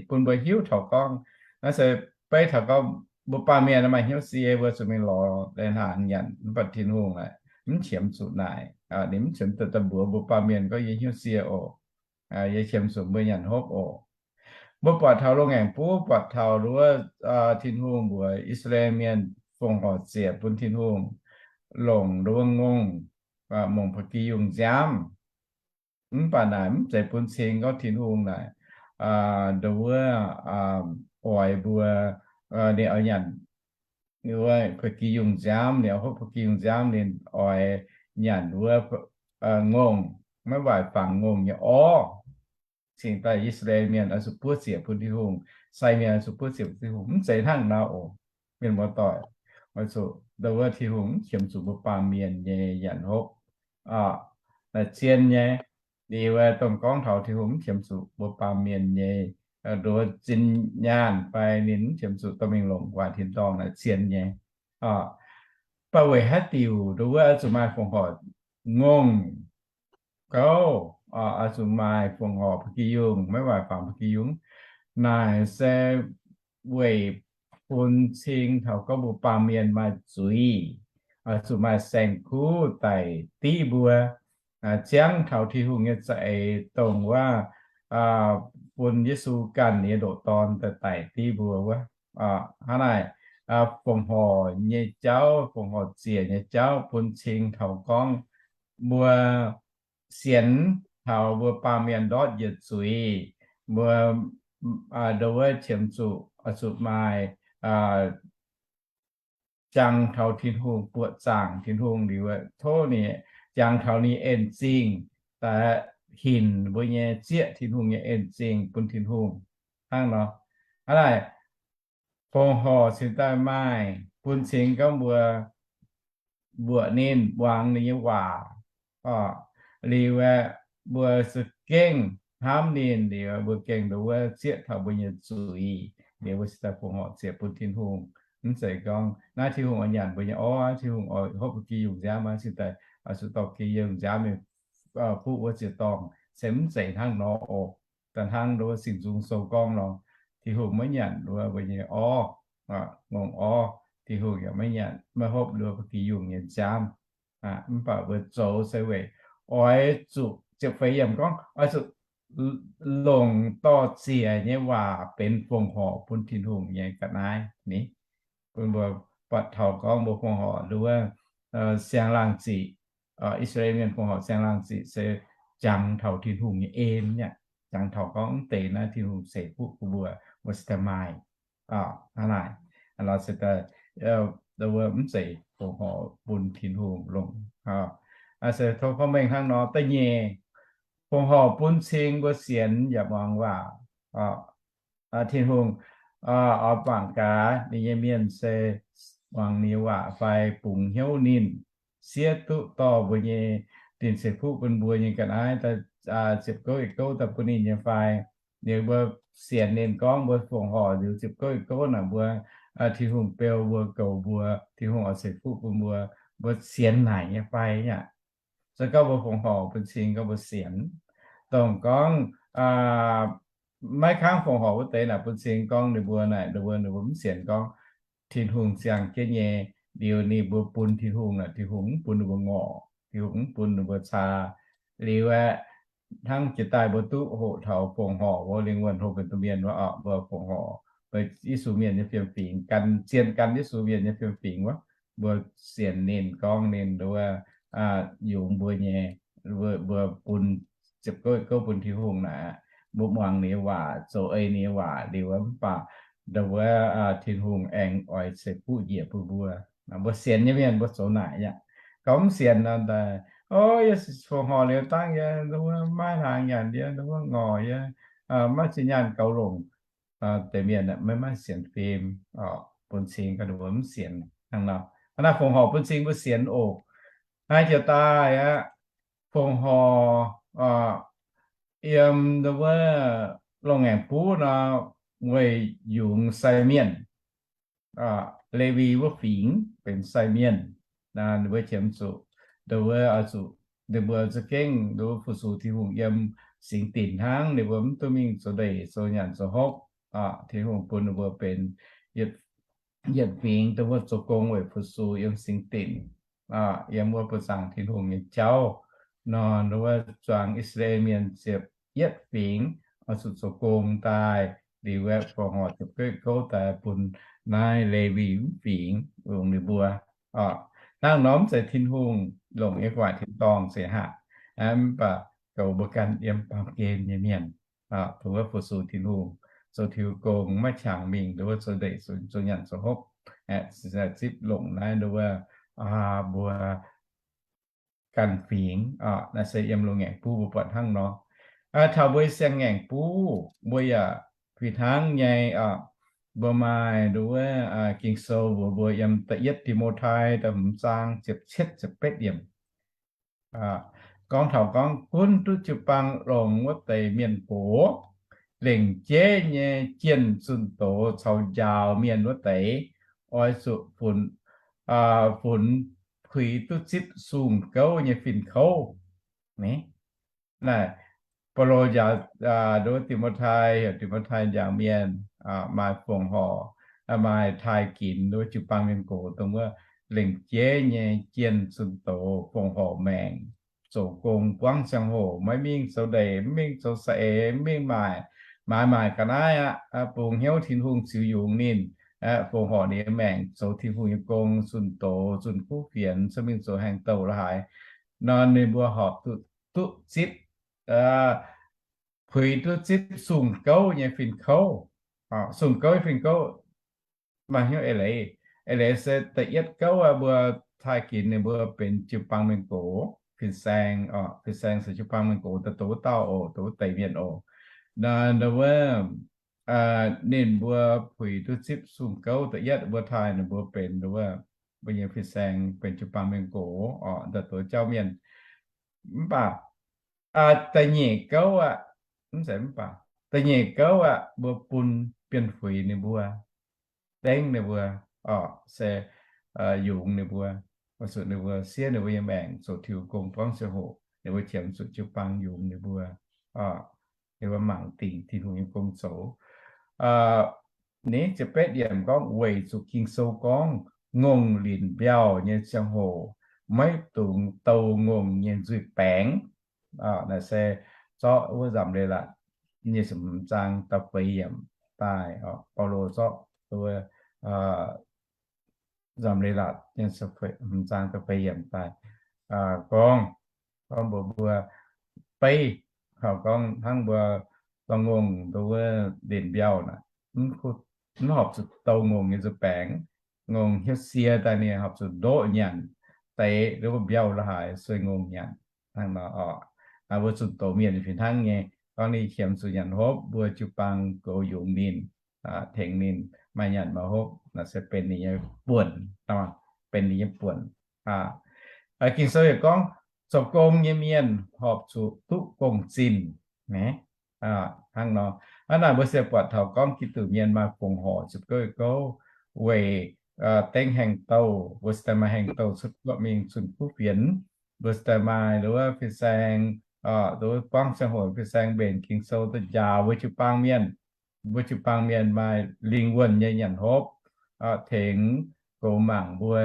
Bun mbuo hiuv taux gorngv, naaiv se beiv taux gorngv mbuo baamh mienh maaih hnyouv sie, mbuo zuqc mingh lorz lai-hnaangx nyanc, mv baac Tin-Hungh naaic mv qiemx zuqc naaic. Ninh mv qiemx daaih mbuox mbuo baamh mienh gorngv yie hnyouv sie oc, yie qiemx zuqc mbuo nyanc hopv oc. Mbuo buatc taux loz-ngaengc buv, buatc taux wuov Tin-Hungh mbuox I^saa^laa^en Mienh fongc horc ziec bun Tin-Hungh longc nduov ngongh, mongc ba'gi yungh nziaamv. Mv baac naaic mv zeiz bun cing gorngv Tin-Hungh naaic nduov wuov oix mbuo, ninh oix nyanc wuov ba'gi yungh nziaamv, ninh oix hopv ba'gi yungh nziaamv, ninh oix nyanc wuov ngongh, maiv waaic fangx ngongh nyei orv. Cingx daaih I^saa^laa^en Mienh oix zuqc buov ziec bun Tin-Hungh, sai mienh oix zuqc buov ziec bun Tin-Hungh, mv zeiz hnangv nor oc. Mienh muoz-doic, oix zuqc nduov wuov Tin-Hungh mv qiemx zuqc mbuo baamh mienh nyei nyanc hopv, zien nyei. Liuz dongh gorngv taux Tin-Hungh mv qiemx zuqc mbuo baamh mienh nyei nduov zinh nyaanh fai ninh mv qiemx zuqc dorh mingh longc waaic tin-dorngh naaic zien nyei. Mv baac weic haaix diuc nduov wuov oix zuqc maaih fongc horc ngongh gouv, oix zuqc maaih fongc horc ba'gi yungh, maiv waaic fangx ba'gi yungh? Naaic se weic bun cing taux gorngv mbuo baamh mienh maaih zuiz, oix zuqc maaih saeng-kuv daic div mbuo, ziangv taux Tin-Hungh nyei za'eix dongh wuov bun Yesu ganh nyei ndoqc Dorn daaih daic div mbuo wuov. Hnangv naaic, fongc horc nyei jauv, fongc horc ziec nyei jauv bun cing taux gorngv mbuo sienx taux mbuo baamh mienh ndortv yietc zuiz, mbuo nduov wuov qiemx zuqc, zuqc maaih jangx taux Tin-Hungh, buoqc zaangc Tin-Hungh liuz, tov ninh jangx taux ninh en zingh, daaih hinc mbuo nyei, zieqv Tin-Hungh nyei en zingh bun Tin-Hungh. Hnangv nor, hnangv naaic, fongc horc cingx daaih maaih bun cing gorngv mbuo mbuoqc ninh, muangx ninh nyei waac, liuz aeqv, mbuo za'gengh hnamv ninh liuz, mbuo gengh nduov wuov zieqv taux mbuo nyei zuiz, liuz mbuo cingx daaih fongc horc ziec bun Tin-Hungh. Mv zeiz gorngv naaiv Tin-Hungh oix nyanc mbuo nyei orv, Tin-Hungh oix hopv ba'gi yungh nziaamv, maiv cingx daaih oix zuqc dorh ba'gi yungh nziaamv mingh fuqv wuov ziec-dorngh, se mv zeiz hnangv nor oc. Da'hnangv nduov Singx Nzung Sou gorngv nor, Tin-Hungh maiv nyanc nduov mbuo nyei orv, ngongh orv, Tin-Hungh yaac maiv nyanc, maiv hopv nduov ba'gi yungh nyei nziaamv. Mv baac mbuo zoux se weic oix zuqc, ziepc feix yiemc gorngv, oix zuqc longc dorh ziec nyei waac benx fongc horc bun Tin-Hungh nyei ga'naaiv ni. Bun mbuo buatc taux gorngv mbuo fongc horc nduov siang-laangh ziqc, I^saa^laa^en Mienh fongc horc siang-laangh ziqc se jangx taux Tin-Hungh nyei en aqv. Jangx taux gorngv mv deix naaiv Tin-Hungh ceix fuqv bun mbuo, mbuo cingx daaih maaih. Hnangv naaic, lorz cingx daaih, mv zeiz fongc horc bun Tin-Hungh longc. Se tov gorngv mengh hnangv nor. Da'nyeic, fongc horc bun cing mbuo sienx yaac muangx waac. Tin-Hungh oix mangc gaax ninh nyei mienh se muangx ninh nyei waac fai bungx hnyouv ninh, siev duqv dorh mbuo nyei, ninh ceix fuqv bun mbuo nyei ga'naaiv, ziepc gouv yietc gouv daaih bun ninh nyei fai. Liuz mbuo sienx ninh gorngv mbuo fongc horc liuz ziepc gouv yietc gouv naaic mbuo, Tin-Hungh beu mbuo, goux mbuo, Tin-Hungh oix ceix fuqv bun mbuo, mbuo sienx naaic nyei fai aqv. Se gorngv mbuo fongc horc bun cing gorngv mbuo sienx. Dongh gorngv maiv kangv fongc horc wuov deix naaic bun cing gorngv ninh mbuo naaic, ninh mbuo, ninh mbuo mv sienx gorngv Tin-Hungh ziangh jienv nyei. Liuz ninh mbuo bun Tin-Hungh naaic, Tin-Hungh mv bun ninh mbuo ngorc, Tin-Hungh mv bun ninh mbuo caa. Liuz aeqv, hnangv jiex daaih mbuo duqv hoqc taux fongc horc wuov lingh wuonh hlo benx domh mienh wuov, mbuo fongc horc, mbuo Yesu mienh nyei fiem-fingx, gan, zien gan Yesu mienh nyei fiem-fingx wuov, mbuo sienx ninh gorngv ninh nduov yungz mbuo nyei, mbuo bun ziepc gouv gouv bun Tin-Hungh naaic, mbuo muangx ninh nyei waac, zoux ei ninh nyei waac liuz mv baac ndau wuov Tin-Hungh aengx oix ceix fuqv njiec bun mbuo. Mbuo sienx nyei mienh mbuo zoux naaic aqv. Gorngv mv sienx nor, daaih, o, yie fongc horc liuz dangh yie maiv hnaangx nyanc, yie ndau wuov ngorc, yie maiv zinh nyaanh gaux longc. Deix mienh maiv maaih sienx fim, bun cing ga'ndiev mbuo mv sienx hnangv nor. Hnangv naaic fongc horc bun cing mbuo sienx oc. Naaiv jiex daaih aqv, fongc horc yiem ndau wuov loz-ngaengc buv nor, weic yungz sai mienh, Lewi wuov fingx benx sai mienh, ninh mbuo qiemx zuqc, ndau wuov oix zuqc, ninh mbuo za'gengh ndau wuov fu-sux Tin-Hungh yiem singx dinc hnangv. Ninh mbuo mv duqv mingh zoux ndeic zoux nyanc zoux hopv. Tin-Hungh bun ninh mbuo benx yietc fingx ndau wuov zoux gong weic fu-sux yiem singx dinc, yiem wuov buoz-zaangc Tin-Hungh nyei jauv. Nor ndau wuov zuangx I^saa^laa^en Mienh ziepc yietv fingx oix zuqc zoux gong daaih. Liuz aeqv, fongc horc ziepc gouv daaih bun naaiv Lewi wuov fingx longc ninh mbuo. Hnangv nor mv zeiz Tin-Hungh longc nyei gu'nguaaic tin-dorngh se haac, mv baac goux mbuo ganh yiem baamh gen nyei mienh, dongh wuov fu-sux Tin-Hungh, zoux tiux gong, maiv qangx mingh ndau wuov zoux ndeic zoux nyanc zoux hopv, zipv longc naaiv ndau wuov mbuo ganh fingx. Naaiv se yiem loz-ngaengc buv mbuo buatc hnangv nor. Taux mbuo siang-ngaengc buv mbuo yaac fih hnangv nyei. Mbuo maaih ndau wuov Ging-Sou mbuox mbuo yiem da'yietv Ti^mo^tai da'hmz zaang ziepc cietv ziepc betv yiemc gorngv taux gorngv gunv duqv jiu-baang longx wuov deix mienh gox, lengc jeiv nyei jienh zunh doz caux njaaux mienh wuov deix, oix zuqc funx, funx puix duqv zipv sung-gouv nyei fin-kouv. Naaiv Baulo njaaux ndau wuov Ti^mo^tai, heuc Ti^mo^tai njaaux mienh maaih fongc horc, maaih taaih ginx ndau wuov jiu-baang mienh gox dongh wuov lengc jeiv nyei jienh zunh doz, fongc horc maengc, zoux gong buangv ziangh hoc, maiv mingh zoux ndeic, mv mingh zoux saeng-eix, mv mingh maaic, maaiz maaic ga'naaiv aqv, bungx hnyouv Tin-Hungh ziux yungz ninh, fongc horc ninh nyei maengc zoux Tin-Hungh nyei gong, zunh doz, zunh kuv fienx, cingx mingh zoux haengh douh la'haaix nor, ninh mbuo horpc duqv duqv zipv, puix duqv zipv sung-gouv nyei fin-kouv. Sung-gouv nyei fin-kouv maaih hnyouv eix leiz. Eix leiz se da'yietv gouv aqv, mbuo taaih ginx ninh mbuo benx jiu-baang mienh gox, fin-saeng, fin-saeng se jiu-baang mienh gox, daaih dongh wuov dauh oc, dongh wuov deix mienh oc. Ndau wuov ninh mbuo puix duqv zipv sung-gouv da'yietv, mbuo taaih ninh mbuo benx ndau wuov mbuo nyei fin-saeng, benx jiu-baang mienh gox oc, daaih dongh wuov jauv mienh. Mv baac da'nyeic gouv aqv, mv zeiz mv baac, da'nyeic gouv aqv, mbuo bun bienh-fuix ninh mbuo, dengv ninh mbuo, se yungz ninh mbuo, weic zuqc ninh mbuo siev ninh mbuo nyei maengc zoux tiux gong buangv ziangh hoc, ninh mbuo qiemx zuqc jiu-baang yungz ninh mbuo, ninh mbuo mangc dingc Tin-Hungh nyei gong zoux. Ni ziepc betv yiemc gorngv, weic zuqc Ging-Sou gorngv, ngongh linc mbiauh nyei ziangh hoc maiv dungx dou ngongh nyei nzuih baengx. Naaiv se zorqv wuov Nzamc Leiz-Latc nyei ziepc hmz zaang da'feix yiemc daaih, Baulo zorqv wuov Nzamc Leiz-Latc nyei ziepc hmz zaang da'feix yiemc daaih gorngv, gorngv mbuox mbuo, beiv taux gorngv hnangv mbuo dorh ngongh ndau wuov linc mbiauh naaic, mv horpc zuqc dou ngongh nyei nzuih baengx. Ngongh hietv sie daaih ninh horpc zuqc ndoqv nyanc deix, ndau wuov mbiauh la'haaix sueih ngongh nyanc. Hnangv nor oc, mbuo zunh doz mienh fih hnangv nyei. Gorngv ninh qiemx zuqc nyanc hopv, mbuo jiu-baang goux yungz ninh, tengx ninh maaih nyanc maaih hopv, naaiv se benx ninh nyei buonc, benx ninh nyei buonc. Ging-Sou yaac gorngv, zoux gong nyei mienh horpc zuqc duqv gong-zinh. Hnangv nor, hnangv naaic mbuo se buatc taux gorngv Giduc mienh maaih fongc horc ziepc gouv gouv, weic dengv haengh douh, mbuo se daaih maaih haengh douh cuotv guoqv mingh zunh kuv fienx, mbuo se daaih maaih ndau wuov fin-saeng, ndau wuov buangv ziangh hoc fin-saeng mbenc Ging-Sou daaih njaaux mbuo jiu-baang mienh. Mbuo jiu-baang mienh maaih lingh wuonh nyei nyanc hopv, tengx goux mangc mbuo,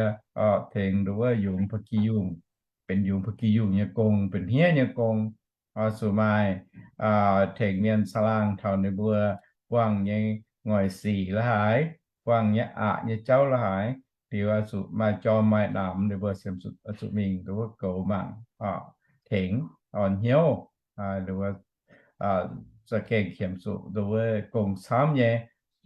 tengx ndau wuov yungz ba'gi yungh, benx yungz ba'gi yungh nyei gong, benx hniev nyei gong, zuqc maaih tengx mienh caangh laangh taux ninh mbuo buangh nyei ngoic sic la'haaix, buangh nyei aqc nyei jauv la'haaix, liuz zuqc maaih jorm maaih namx, ninh mbuo ziemx zuqc mingh ndau wuov goux mangc, tengx, orn hnyouv, za'gengh qiemx zuqc ndau wuov gong camv nyei.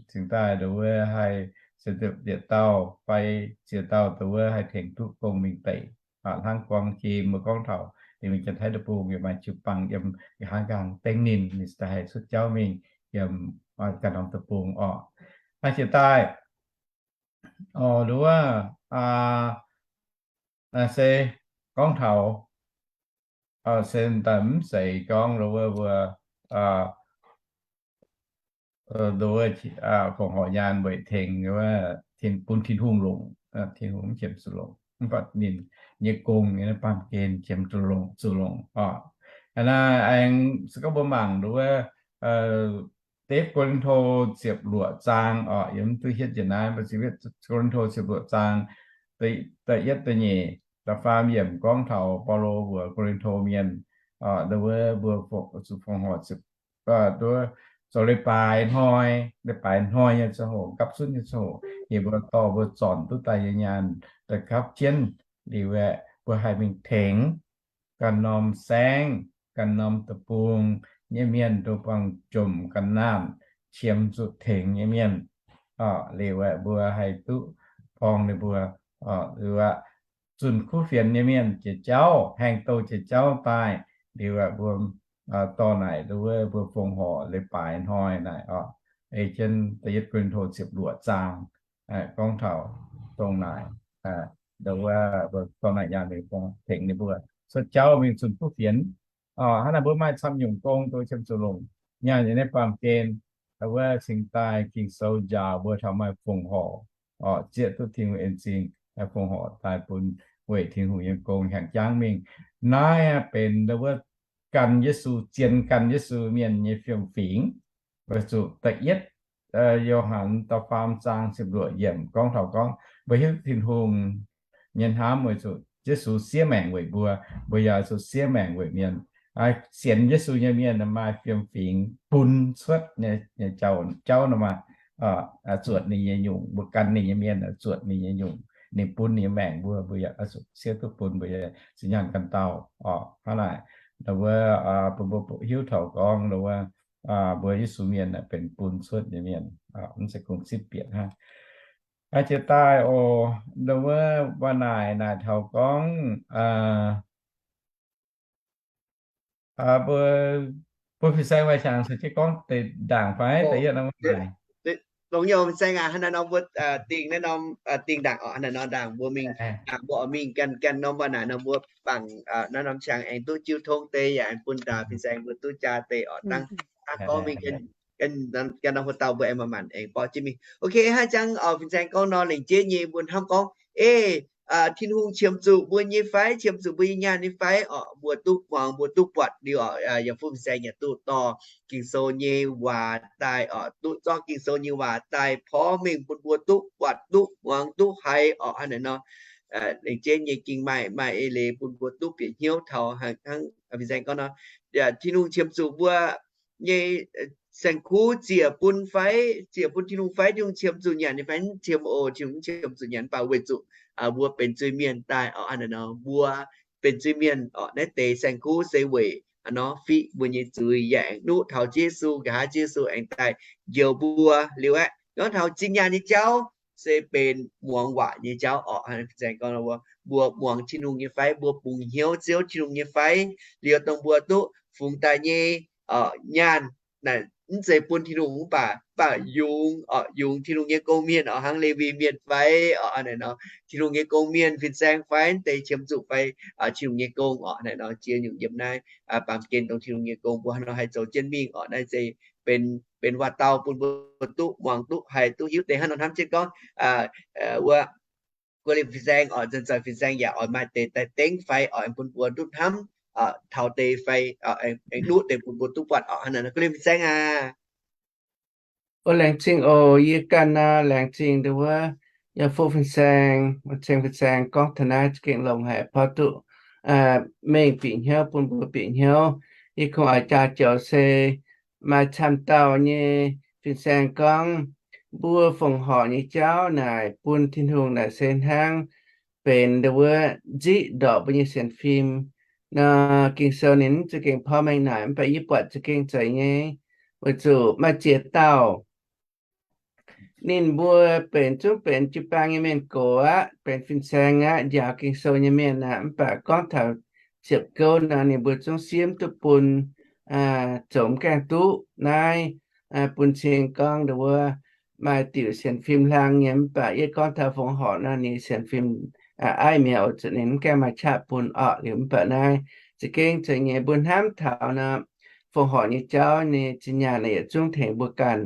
cingx daaih nduov wuov haih se ziepc dauh fai ziex dauh nduov wuov haih tengx duqv gong mingh deic. Hnangv Guang Jiem mbuo gorngv taux, ninh mingh Janx-Taiv deic-bung yaac maaih jiu-baang yiem, hnangv nqaang dengv ninh, ninh cingx daaih haih cuotv jauv mingh yiem ganh norm deic-bung orqc. Hnangv jiex daaih, nduov wuov, se gorngv taux, se daaih mv zeiz gorngv nduov wuov mbuo, nduov wuov, fongc horc nyaanh weic tengx bun Tin-Hungh longc, Tin-Hungh mv qiemx zuqc longc, mv baac ninh nyei gong nyei baamh gen qiemx zuqc longc, zuqc longc oc. Naaiv aengx se gorngv mbuo mangc nduov wuov, da'yietv Ko^lin^to ziepc luoqc zaang oc, yiem duqv hietv njiec naaiv, mbuo ziepc, Ko^lin^to ziepc luoqc zaang, da'yietv, da'nyeic, da'faam yiemc gorngv taux Baulo mbuox Ko^lin^to mienh, nduov wuov mbuo zuqc fongc horc ziepc, nduov, zoux leiz-baaix hnoi, leiz-baaix hnoi nyei ziangh hoc, gapv zunv nyei ziangh hoc, yie mbuo dorh mbuo zornc duqv daaih nyei nyaanh daaih gapv jienv liuz aeqv, mbuo haih mingh tengx ganh norm saengv, ganh norm deic-bung nyei mienh, nduov buangh jomc ga'naanh, qiemx zuqc tengx nyei mienh, liuz aeqv, mbuo haih duqv borng ninh mbuo, liuz aeqv, zunh kuv fienx nyei mienh jiex jauv, haengh douh jiex jauv daaih, liuz aeqv, mbuo dorh naaic nduov wuov mbuo fongc horc leiz-baaix hnoi naaic oc. Ei jienv da'yietv Ko^lin^to ziepc luoqc zaang gorngv taux dongh naaic, nduov wuov mbuo dorh naaic nyaanh mingh tengx ninh mbuo cuotv jauv mingh zunh kuv fienx. Hnangv naaic mbuo maaih camv nyungc gong duqv qiemx zuqc longc nyaanh yiem naaiv baamh gen, wuov cingx daaih Ging-Sou njaaux mbuo taux maaih fongc horc, zieqv duqv Tin-Hungh en zingh, fongc horc daaih bun weic Tin-Hungh nyei gong hnyangx jangv mingh. Naaiv benx nduov wuov gan Yesu, zien gan Yesu mienh nyei fiem-fingx. Weic zuqc da'yietv Yo^han da'faam zaang ziepc luoqc yiemc gorngv taux gorngv, mbuo hiuv Tin-Hungh nyei hnamv weic zuqc Yesu siev maengc weic mbuo, mbuo yaac zuqc siev maengc weic mienh. Sienx Yesu nyei mienh maaih fiem-fingx bun cuotv nyei jauv, jauv nor maaih zuotc ninh nyei nyungc, mbuo gan ninh nyei mienh zuotc ninh nyei nyungc, ninh bun ninh nyei maengc mbuo, mbuo yaac zuqc siev duqv bun, mbuo yaac zuqc nyaanh ganh dauh oc. Hnangv naaic, wuov, bun mbuo hiuv taux gorngv wuov, mbuo Yesu mienh benx bun cuotv nyei mienh, mv zeiz kungx zipv bieqc hnangv. Jiex daaih oc, wuov, waac naaic naaic taux gorngv, mbuo, mbuo fin-saeng maaih qangx caux jienv gorngv deix ndaangc fai? Da'yietv naaiv, dongh nyei fin-saeng aac, hnangv naaiv norm mbuo dingh naaiv norm, dingh ndaangc oc, hnangv naaiv norm ndaangc mbuo mingh, ndaangc mbuo oix mingh ganh, ganh norm waac naaic nor mbuo bangc naaiv norm qangx aengx duqv jiu tong deix yaac aengx bun daaih fin-saeng mbuo duqv jaa deix oc. Dangh, dangh gorngv mingh ganh norm hlo dauh mbuo aengx manc-manc aengx borqv jienv mingh. Ok, haaix zanc oc, fin-saeng gorngv nor lengc jeiv nyei mbuo hnamv gorngv, ei, Tin-Hungh qiemx zuqc mbuo nyei fai, qiemx zuqc mbuo nyei nyaanh nyei fai oc, mbuo duqv muangx, mbuo duqv buatc liuz oc, yaac fin-saeng yaac duqv dorh Ging-Sou nyei waac daaih oc, duqv zorqv Ging-Sou nyei waac daaih porv mengh bun mbuo duqv buatc, duqv muangx, duqv haiz oc. Hnangv naaic nor, lengc jeiv nyei gengh maaih, maaih eix leiz bun mbuo duqv bieqc hnyouv taux hnangv fin-saeng gorngv nor, Tin-Hungh qiemx zuqc mbuo nyei saeng-kuv ziec bun fai, ziec bun Tin-Hungh fai, Tin-Hungh qiemx zuqc nyanc nyei fai? Mv qiemx oc, Tin-Hungh mv qiemx zuqc nyanc, mv baac weic zuqc mbuo benx zuiz-mienh daaih oc. Hnangv naaic nor mbuo benx zuiz-mienh oc, naaiv deix saeng-kuv se weic nor fiqv mbuo nyei zuiz, yaac aengx nuqv taux Ziouv Yesu, nqa'haav Ziouv Yesu aengx daaih njoux mbuo liuz aeqv, gorngv taux zinh nyaanh nyei jauv se benx muangx waac nyei jauv oc. Fin-saeng gorngv mbuo muangx Tin-Hungh nyei fai, mbuo bungx hnyouv Ziouv Tin-Hungh nyei fai, liuz dongh mbuo duqv fungx daaih nyei nyaanh naaic mv zeiz bun Tin-Hungh mv baac, mv baac yungz oc, yungz Tin-Hungh nyei gong-mienh oc, hnangv Lewi Mienh fai oc, hnangv naaic nor, Tin-Hungh nyei gong-mienh fin-saeng fai, mv deix qiemx zuqc fai Tin-Hungh nyei gong oc. Hnangv naaic nor ziex nyungc yiem naaiv baamh gen dongh Tin-Hungh nyei gong mbuo hnangv nor haih zoux jienv mingh oc. Naaiv se benx, benx waac-dauh bun mbuo duqv muangx, duqv haiz, duqv hiuv deix hnangv nor hnamv jienv gorngv, wuov, guo liemh fin-saeng oc, nzuonx zoih fin-saeng yaac oix maaih deix daaih dengv fai oc, aengx bun mbuo duqv hnamv taux deix fai, aengx nuqv deix bun mbuo duqv buatc oc. Hnangv naaic nor guo liemh fin-saeng aac. O, laengz zingh oc. Yie ganh nor laengz zingh nduov wuov, yaac fu fin-saeng, ceng fin-saeng gorngv taux naaiv za'gengh longx haic, porv duqv mengh bieqc hnyouv, bun mbuo bieqc hnyouv. Yie kungx oix jaa joux se maaih camv dauh nyei fin-saeng gorngv, mbuo fongc horc nyei jauv naaic bun Tin-Hungh naaic se hnangv benx nduov wuov nziqv ndorpc mbuo nyei sienx fim. Nor Ging-Sou ninh mv za'gengh porv mengh naaic, mv baac yie buatc za'gengh zeiz nyei, weic zuqc maaih ziex dauh ninh mbuo benx zungv benx jiu-baang nyei mienh gox aqv, benx fin-saeng aqv, njaaux Ging-Sou nyei mienh aqv. Mv baac gorngv taux ziepc gouv nor, ninh mbuo zungv simv duqv bun zoux mv gaengh duqv naaiv, bun cing gorngv nduov maaih diuc sienx fim hlang nyei. Mv baac yie gorngv taux Fongc Horc nor, ninh sienx fim aiv mi'aqv, oix zuqc ninh mv gaengh maaih qaqv bun orqc. Liuz mv baac naaiv za'gengh zeiz nyei, mbuo hnamv taux nor, Fongc Horc nyei jauv nyei zinh nyaanh naaic yietc zungv tengx mbuo ganh.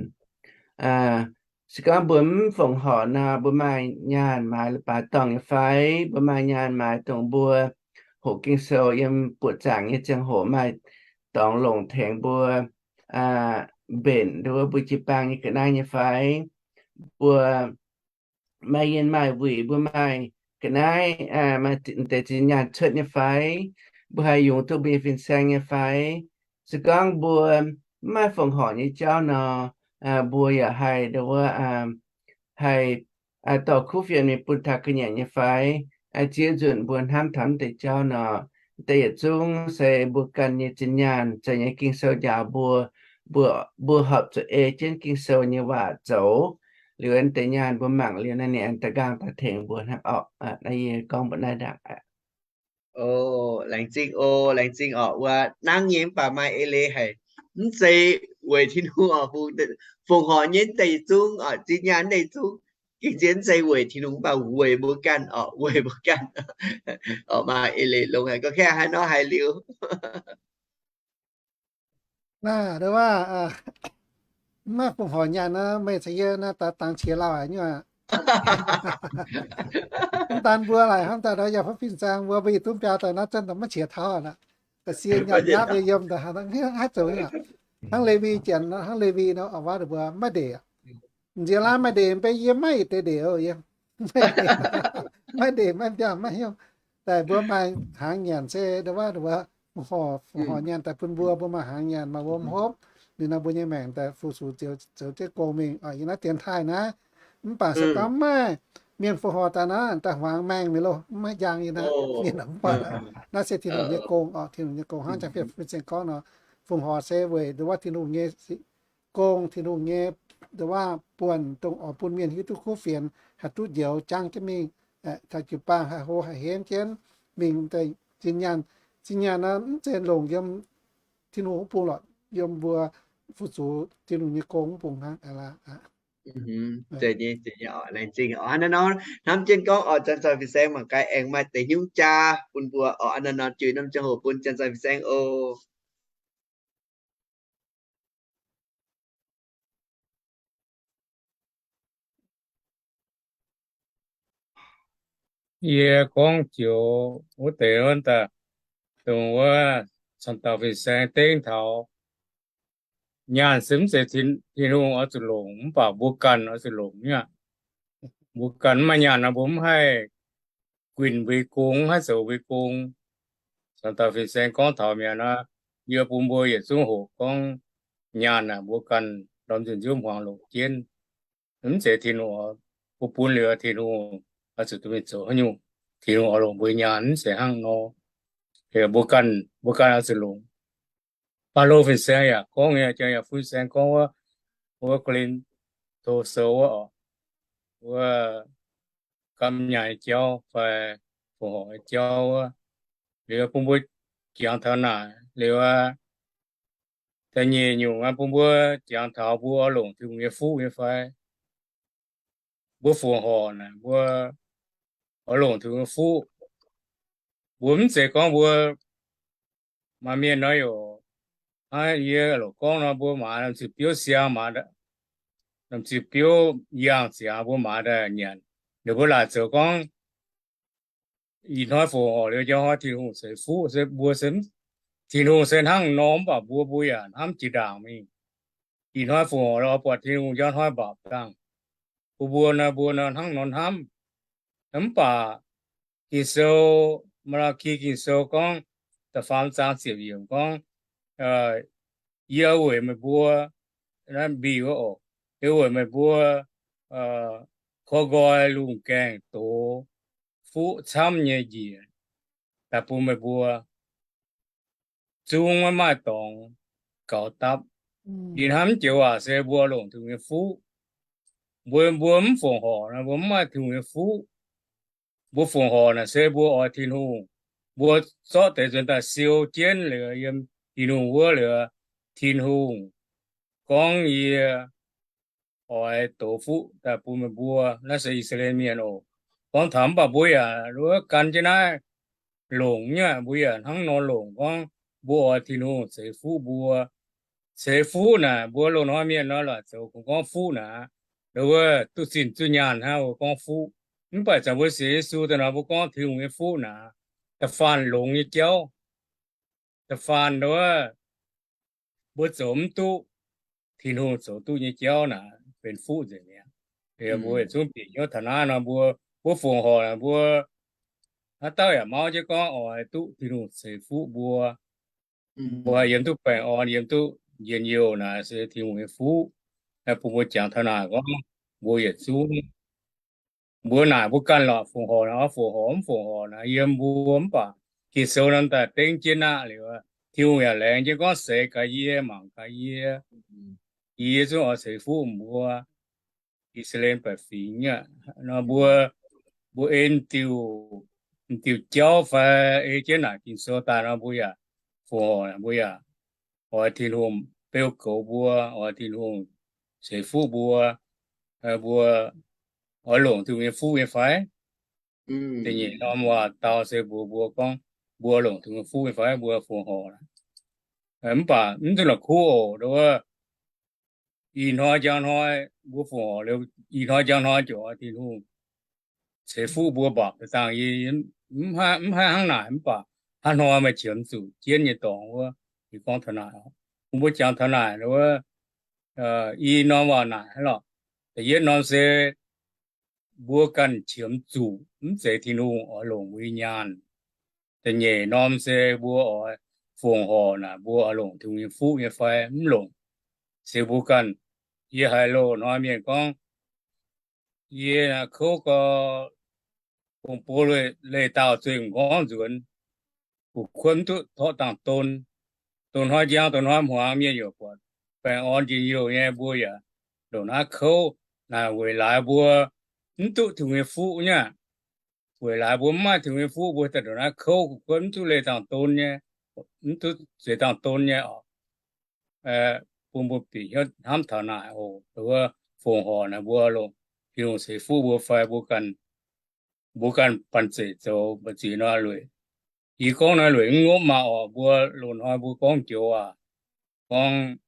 Se gorngv mbuo mv fongc horc nor, mbuo maaih nyaanh maaiz leiz-baaix dorngh nyei fai? Mbuo maaih nyaanh maaiz dongh mbuo hoqc Ging-Sou yiem buoqc zaangc nyei ziangh hoc maaih dorngx longc tengx mbuo mbenc nduov mbuo jiu-baang nyei ga'naaiv nyei fai? Mbuo maaih yienh maaih wuic, mbuo maaih ga'naaiv, maaih deix zinh nyaanh cuotv nyei fai? Mbuo haih yungz duqv mbuo nyei fin-saeng nyei fai? Se gorngv mbuo mv maaih fongc horc nyei jauv nor, mbuo yaac haih nduov wuov, haih dorh kuv fienx mingh bun taux ga'nyiec nyei fai? Ziex nzunc mbuo hnamv taux mv deix jauv nor, deix yietc zungv se mbuo ganh nyei zinh nyaanh, zoux nyei Ging-Sou njaaux mbuo, mbuo, mbuo horpc zuqc ei jienv Ging-Sou nyei waac zoux. Liuz deix nyaanh mbuo mangc liuz naaiv, ninh aengx da'nqaang daaih tengx mbuo hnangv orqc. Naaiv yie gorngv mbuox naaiv ndaangc aqv. O, laengz zingh, o, laengz zingh orqc. Wuov hnangv nyei mv baac maaih eix leiz haic. Mv zeiz weic Tin-Hungh oix fongc horc nyei deix zungv oc, zinh nyaanh deix zungv. Gengh zien mv zeiz weic Tin-Hungh mv baac weic mbuo ganh orqc, weic mbuo ganh. Oc, maaih eix leiz longx haic, gorngv kaav haaix nor haiz liuz. Naaiv, nduov waac, mv maaih fongc horc nyaanh nor, meih caux yie naaiv daaih dangx qiex lauh haic nyei aqv. Mv daan mbuo laaic hnangv daaih nor, yaac fai fin-saeng mbuo, mbuo yietc zungv biaa daaih naaiv zanc daaih maiv qiex taux aqv. Da'sie nyapv nyapv yiem daaih hnangv haaix zoux nyei aqv. Hnangv Lewi Janx nor, hnangv Lewi nor, oix waac mbuo maiv ndeic aqv. Nziex laaix maaih ndeic, mv baac yie maiv yietc deix ndeic oc. Yie maiv ndeic, maiv mbiangh, maiv hnyouv. Daaih mbuo maaih hnaangx nyanc se nduov waac, nduov waac, fongc horc, fongc horc nyaanh daaih bun mbuo, mbuo maaih hnaangx nyanc, maaih wuom hopv. Liuz nor mbuo nyei maengc daaih fu-sux zoux jienv gong mingh. Yie naaiv dienx taaih naaiv, mv baac se gorngv mv maaih mienh fongc horc daaih naaiv, daaih hmuangx maengh mingh loh, mv maaih njang yie naaiv mienh mv baac. Naaiv se Tin-Hungh nyei gong oc, Tin-Hungh nyei gong hnangv jangx fiev fin-saeng gorngv nor, fongc horc se weic nduov waac Tin-Hungh nyei gong, Tin-Hungh nyei nduov waac buonc dongh oix bun mienh hiuv duqv kuv fienx, haih duqv njoux jangv jienv mingh, taux jiu-baang haih hlo haih henv jienv mingh. Zinh nyaanh, zinh nyaanh nor mv zeiz longc yiem Tin-Hungh wuov bung lorqc, yiem mbuo fu-sux Tin-Hungh nyei gong wuov bung hnangv aqv. Laengz zingh oc. Hnamv jienv gorngv oc, janx-zoih fin-saeng mangc gaax aengx maaih deix hnyouv jaa bun mbuo oc. A'hnoi nor juix norm ziangh hoc bun janx-zoih fin-saeng oc. Yie gorngv joux wuov deix wuov daaih, dongh wuov camv dauh fin-saeng dengv taux nyaanh se mv zeiz Tin-Hungh oix zuqc longc, mv baac mbuo ganh oix zuqc longc nyei aqv. Mbuo ganh mv maaih nyaanh nor, mbuo mv haih guinh mbuo nyei gong, mv haih zoux mbuo nyei gong. Camv dauh fin-saeng gorngv taux mi'aqv nor, yie bun mbuo yietc zungv hoqc gorngv nyaanh aeqv, mbuo ganh ndorm nzunc nziouv hmuangx longc jienv. Mv zeiz Tin-Hungh oix bun, bun liuz Tin-Hungh oix zuqc duqv mingh zoux haaix nyungc. Tin-Hungh oix longc mbuo nyaanh mv zeiz hnangv nor. Mbuo ganh, mbuo ganh oix zuqc longc. Baulo fin-saeng yaac gorngv nyei, jangx yaac fin-saeng gorngv wuov, wuov Ko^lin^to Sou wuov oc, wuov gamh nyanc nyei jauv fai fongc horc nyei jauv wuov. Liuz bun mbuo jangx taux naaic liuz, da'nyeic nyungc bun mbuo jangx taux mbuo oix longc Tin-Hungh nyei fuqv nyei fai. Mbuo fongc horc naaic, mbuo oix longc Tin-Hungh nyei fuqv. Mbuo mv zeiz gorngv mbuo maaih mienh nor yaac, hnangv yie lorqc gorngv nor, mbuo maaiz norm ziepc biouv siang, maaiz norm ziepc biouv yangh ziangx mbuo maaiz daaih nyanc. Ninh mbuo laaic zoux gorngv ih hnoi fongc horc liuz njang hnoi Tin-Hungh ceix fuqv se mbuo se, Tin-Hungh se hnangv nor mv baac mbuo, mbuo yaac hnamv jiex ndaangc mingh. Ih hnoi fongc horc liuz oix buatc Tin-Hungh njang hnoi mbaapc dangh. Bun mbuo nor, mbuo nor hnangv nor hnamv. Mv baac Ging-Sou, Maa^laa^ki Ging-Sou gorngv, da'faam zaang ziepc yiemc gorngv, yie weic meih mbuo, naaiv mbic wuov oc, yie weic meih mbuo korv nqoi lungh gaengh doz fuqv camv nyei njiec daaih bun meih mbuo zungv maiv maaih dorngx gaux dapv. Ih hnamv joux waac se mbuo longc Tin-Hungh nyei fuqv. Mbuo, mbuo mv fongc horc nor, mbuo mv maaih Tin-Hungh nyei fuqv. Mbuo fongc horc naaic se mbuo oix Tin-Hungh, mbuo zorqv deix nzuonx daaih siou jienv liuz yiem Tin-Hungh wuov liuz, Tin-Hungh gorngv, Yie oix dox fuqv daaih bun meih mbuo. Naaiv se I^saa^laa^en Mienh oc. Gorngv taux mv baac mbuo yaac wuov gan jienv naaiv longc nyei, mbuo yaac hnangv nor longc gorngv mbuo oix Tin-Hungh ceix fuqv mbuo. Ceix fuqv naaic mbuo loz-hnoi mienh nor laaic zoux kungx gorngv fuqv naaic, nduov wuov duqv zinh duqv nyaanh hnangv wuov gorngv fuqv. Mv baac zanc mbuo sienx Yesu daaih nor mbuo gorngv Tin-Hungh nyei fuqv naaic, da'faanh longx nyei jauv. Da'faanh nduov wuov mbuo zoux mv duqv, Tin-Hungh zoux duqv nyei jauv naaic benx fuqv nzengc mi'aqv. Mbuo yietc zungv bieqc hnyouv taux naaiv nor mbuo, mbuo fongc horc mbuo haaix dauh yaac mauv jienv gorngv oix duqv Tin-Hungh ceix fuqv mbuo. Mbuo haih yiem duqv baengh orn, yiem duqv njien-youh naaic se Tin-Hungh nyei fuqv. Bun mbuo jangx taux naaic gorngv mbuo yietc zungv, mbuo naaic mbuo ganh lorqc, fongc horc naaic, fongc horc mv fongc horc naaic yiem mbuo mv baac Ging-Sou norm daaih dengv jienv aqv liuz, Tin-Hungh yaac laengz jienv gorngv seix gaax yie, mangc gaax yie. Yie zungv oix ceix fuqv mbuo. I^saa^laa^en baeqc fingx aqv nor mbuo, mbuo ei diuc, diuc jauv fai ei jienv naaic Ging-Sou daaih nor mbuo yaac fongc horc, mbuo yaac oix Tin-Hungh beu goux mbuo, oix Tin-Hungh ceix fuqv mbuo, mbuo oix longc Tin-Hungh nyei fuqv nyei fai? Da'nyeic norm waac-dau se mbuox mbuo gorngv mbuo longc Tin-Hungh nyei fuqv nyei fai, mbuo fongc horc. Mv baac mv duqv la'kuqv oc, nduov wuov ih hnoi njang hnoi mbuo fongc horc liuz, ih hnoi njang hnoi ziouc oix Tin-Hungh ceix fuqv mbuo mbac deix dangh. Yie mv haih hnangv naaic, mv baac hnangv hnoi meih qiemx zuqc jienv nyei dorngx wuov, yie gorngv taux naaic, bun mbuo jangx taux naaic wuov, i norm waac naaic hnangv lorqc. Da'yietv norm se mbuo ganh qiemx zuqc mv zeiz Tin-Hungh oix longc mbuo nyei nyaanh. Da'nyeic norm se mbuo oix fongc horc naaic mbuo oix longc Tin-Hungh nyei fuqv nyei fai mv longc. Se mbuo ganh, yie haiz loz-hnoi mienh gorngv, yie kouv gau, bungx bo leih dauh zueih m'nqorngv nzuonx, kuv kuotv mv duqv torqv dangh don. Dongh hnoi njang dongh hnoi hmuangx mienh yaac buatc baengh orn njien-youh nyei, mbuo yaac ndongc naaiv kouv. Naaic weic laaix mbuo mv duqv Tin-Hungh nyei fuqv nyei aqv. Weic laaix mbuo mv maaih Tin-Hungh nyei fuqv, mbuo daaih ndongc naaiv kouv, kuv kuotv mv duqv leih dangh don nyei, mv duqv zueiz dangh don nyei oc. Bun mbuo bieqc hnyouv hnamv taux naaic oc, wuov fongc horc naaic mbuo longc Tin-Hungh ceix fuqv mbuo fai mbuo ganh, mbuo ganh banh zeic zoux mbu'ziex nor lueic. Yie gorngv naaiv lueic mv ngopv maah oc, mbuo loz-hnoi mbuo gorngv joux aac, gorngv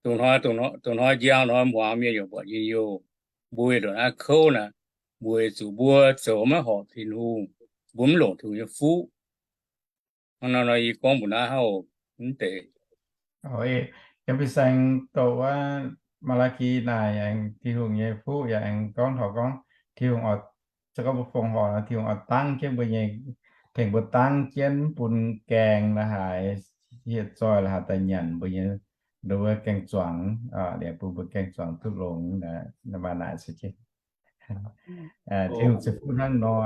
dongh hnoi, dongh hnoi njang hnoi hmuangx mienh yaac buatc njien-youh, mbuo yaac ndongc naaiv kouv naaic, weic zuqc mbuo zoux maiv horpc Tin-Hungh, mbuo mv longc Tin-Hungh nyei fuqv. Hnangv naaiv nor yie gorngv mbuox naaiv hnangv oc, mv deix. Yiem fin-saeng doqc wuov Maa^laa^ki naaic aengx Tin-Hungh nyei fuqv yaac aengx gorngv taux gorngv Tin-Hungh oix, se gorngv mbuo fongc horc nor, Tin-Hungh oix dangv jienv mbuo nyei, tengx mbuo dangv jienv mv bun gaeng la'haaix hieh zoih la'haaix daaih nyanc mbuo nyei, nduov wuov gaeng-zuangx, liemh bun mbuo gaeng-zuangx duqv longx. Maaih naaic se jienv Tin-Hungh ceix fuqv hnangv nor.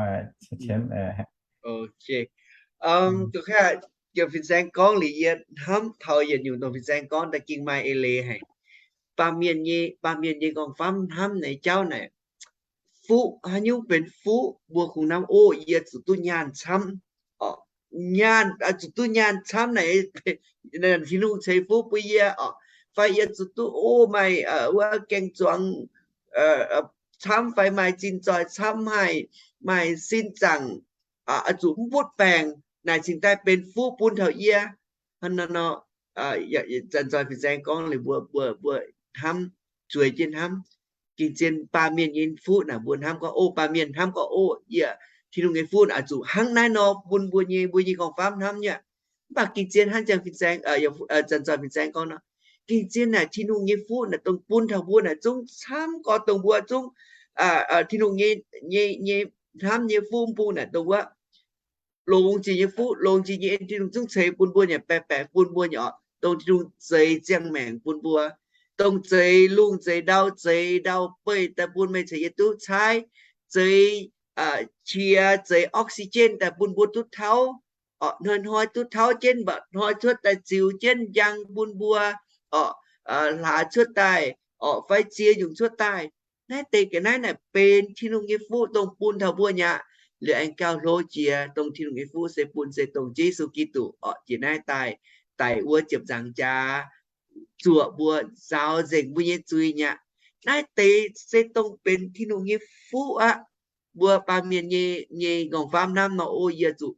Yiem fin-saeng gorngv liuz yie hnamv taux yietc nyungc dongh fin-saeng gorngv da'gingh maaih eix leiz haic. Baamh mienh nyei, baamh mienh nyei nqorngv-famv hnamv naaiv jauv naaic, fuqv, haaix nyungc benx fuqv, mbuo kungx hnamv, o, yie zuqc duqv nyaanh camv, nyaanh, zuqc duqv nyaanh camv naaic, Tin-Hungh ceix fuqv bun yie oc. Fai yie zuqc duqv, o, maaih wuov gaeng-zuangx camv fai maaih zinh zoih camv, maaih, maaih sin zaangc, zuqc mv butv baengc naaic cingx daaih benx fuqv bun taux yie. Hnangv naaiv nor, zanc zoih fin-saeng gorngv liuz mbuo, mbuo, mbuo hnamv, zueiz jienv hnamv. Gengh zien baamh mienh nyei fuqv naaic mbuo hnamv gorngv, o, baamh mienh hnamv gorngv, o, yie, Tin-Hungh nyei fuqv naaic zuqc hnangv naaiv nor bun mbuo nyei, mbuo nyei nqorngv-famv hnamv nyei. Mv baac gengh zien hnangv ziangh fin-saeng, zanc zoih fin-saeng gorngv nor, gengh zien naaic Tin-Hungh nyei fuqv naaic dongh bun taux mbuo naaic zungv camv gorx, dongh mbuo zungv, Tin-Hungh nyei, nyei, nyei hnamv nyei fuqv bun naaic dongh wuov longx jiex nyei fuqv, longx jiex nyei en Tin-Hungh zungv ceix bun mbuo nyei, baeqc baeqc bun mbuo nyei oc, dongh Tin-Hungh zeix ziangh maengc bun mbuo, dongh zeix lungh zeix ndau, zeix ndau-beih daaih bun meih caux yie duqv caaiv, zeix qiex, zeix oxygen daaih bun mbuo duqv tauv, hnoi-hnoi duqv tauv jienv, mba'hnoi cuotv daaih ziux jienv njang bun mbuo, oc, hlaax cuotv daaih, oc, fai ziex nyungc cuotv daaih. Naaiv deix ga'naaiv naaic benx Tin-Hungh nyei fuqv dongh bun taux mbuo nyei aqv. Liuz aengx gauh hlo jiex dongh Tin-Hungh nyei fuqv se bun se dongh Yesu Giduc orqc, jiex naaiv daaih, daic wuov ziepc nzaangc jaax, zuoqc mbuo, nzaaux nzengc mbuo nyei zuiz nyei aqv. Naaiv deix se dongh benx Tin-Hungh nyei fuqv aqv. Mbuo baamh mienh nyei, nyei nqorngv-famv hnamv nor, o, yie zuqc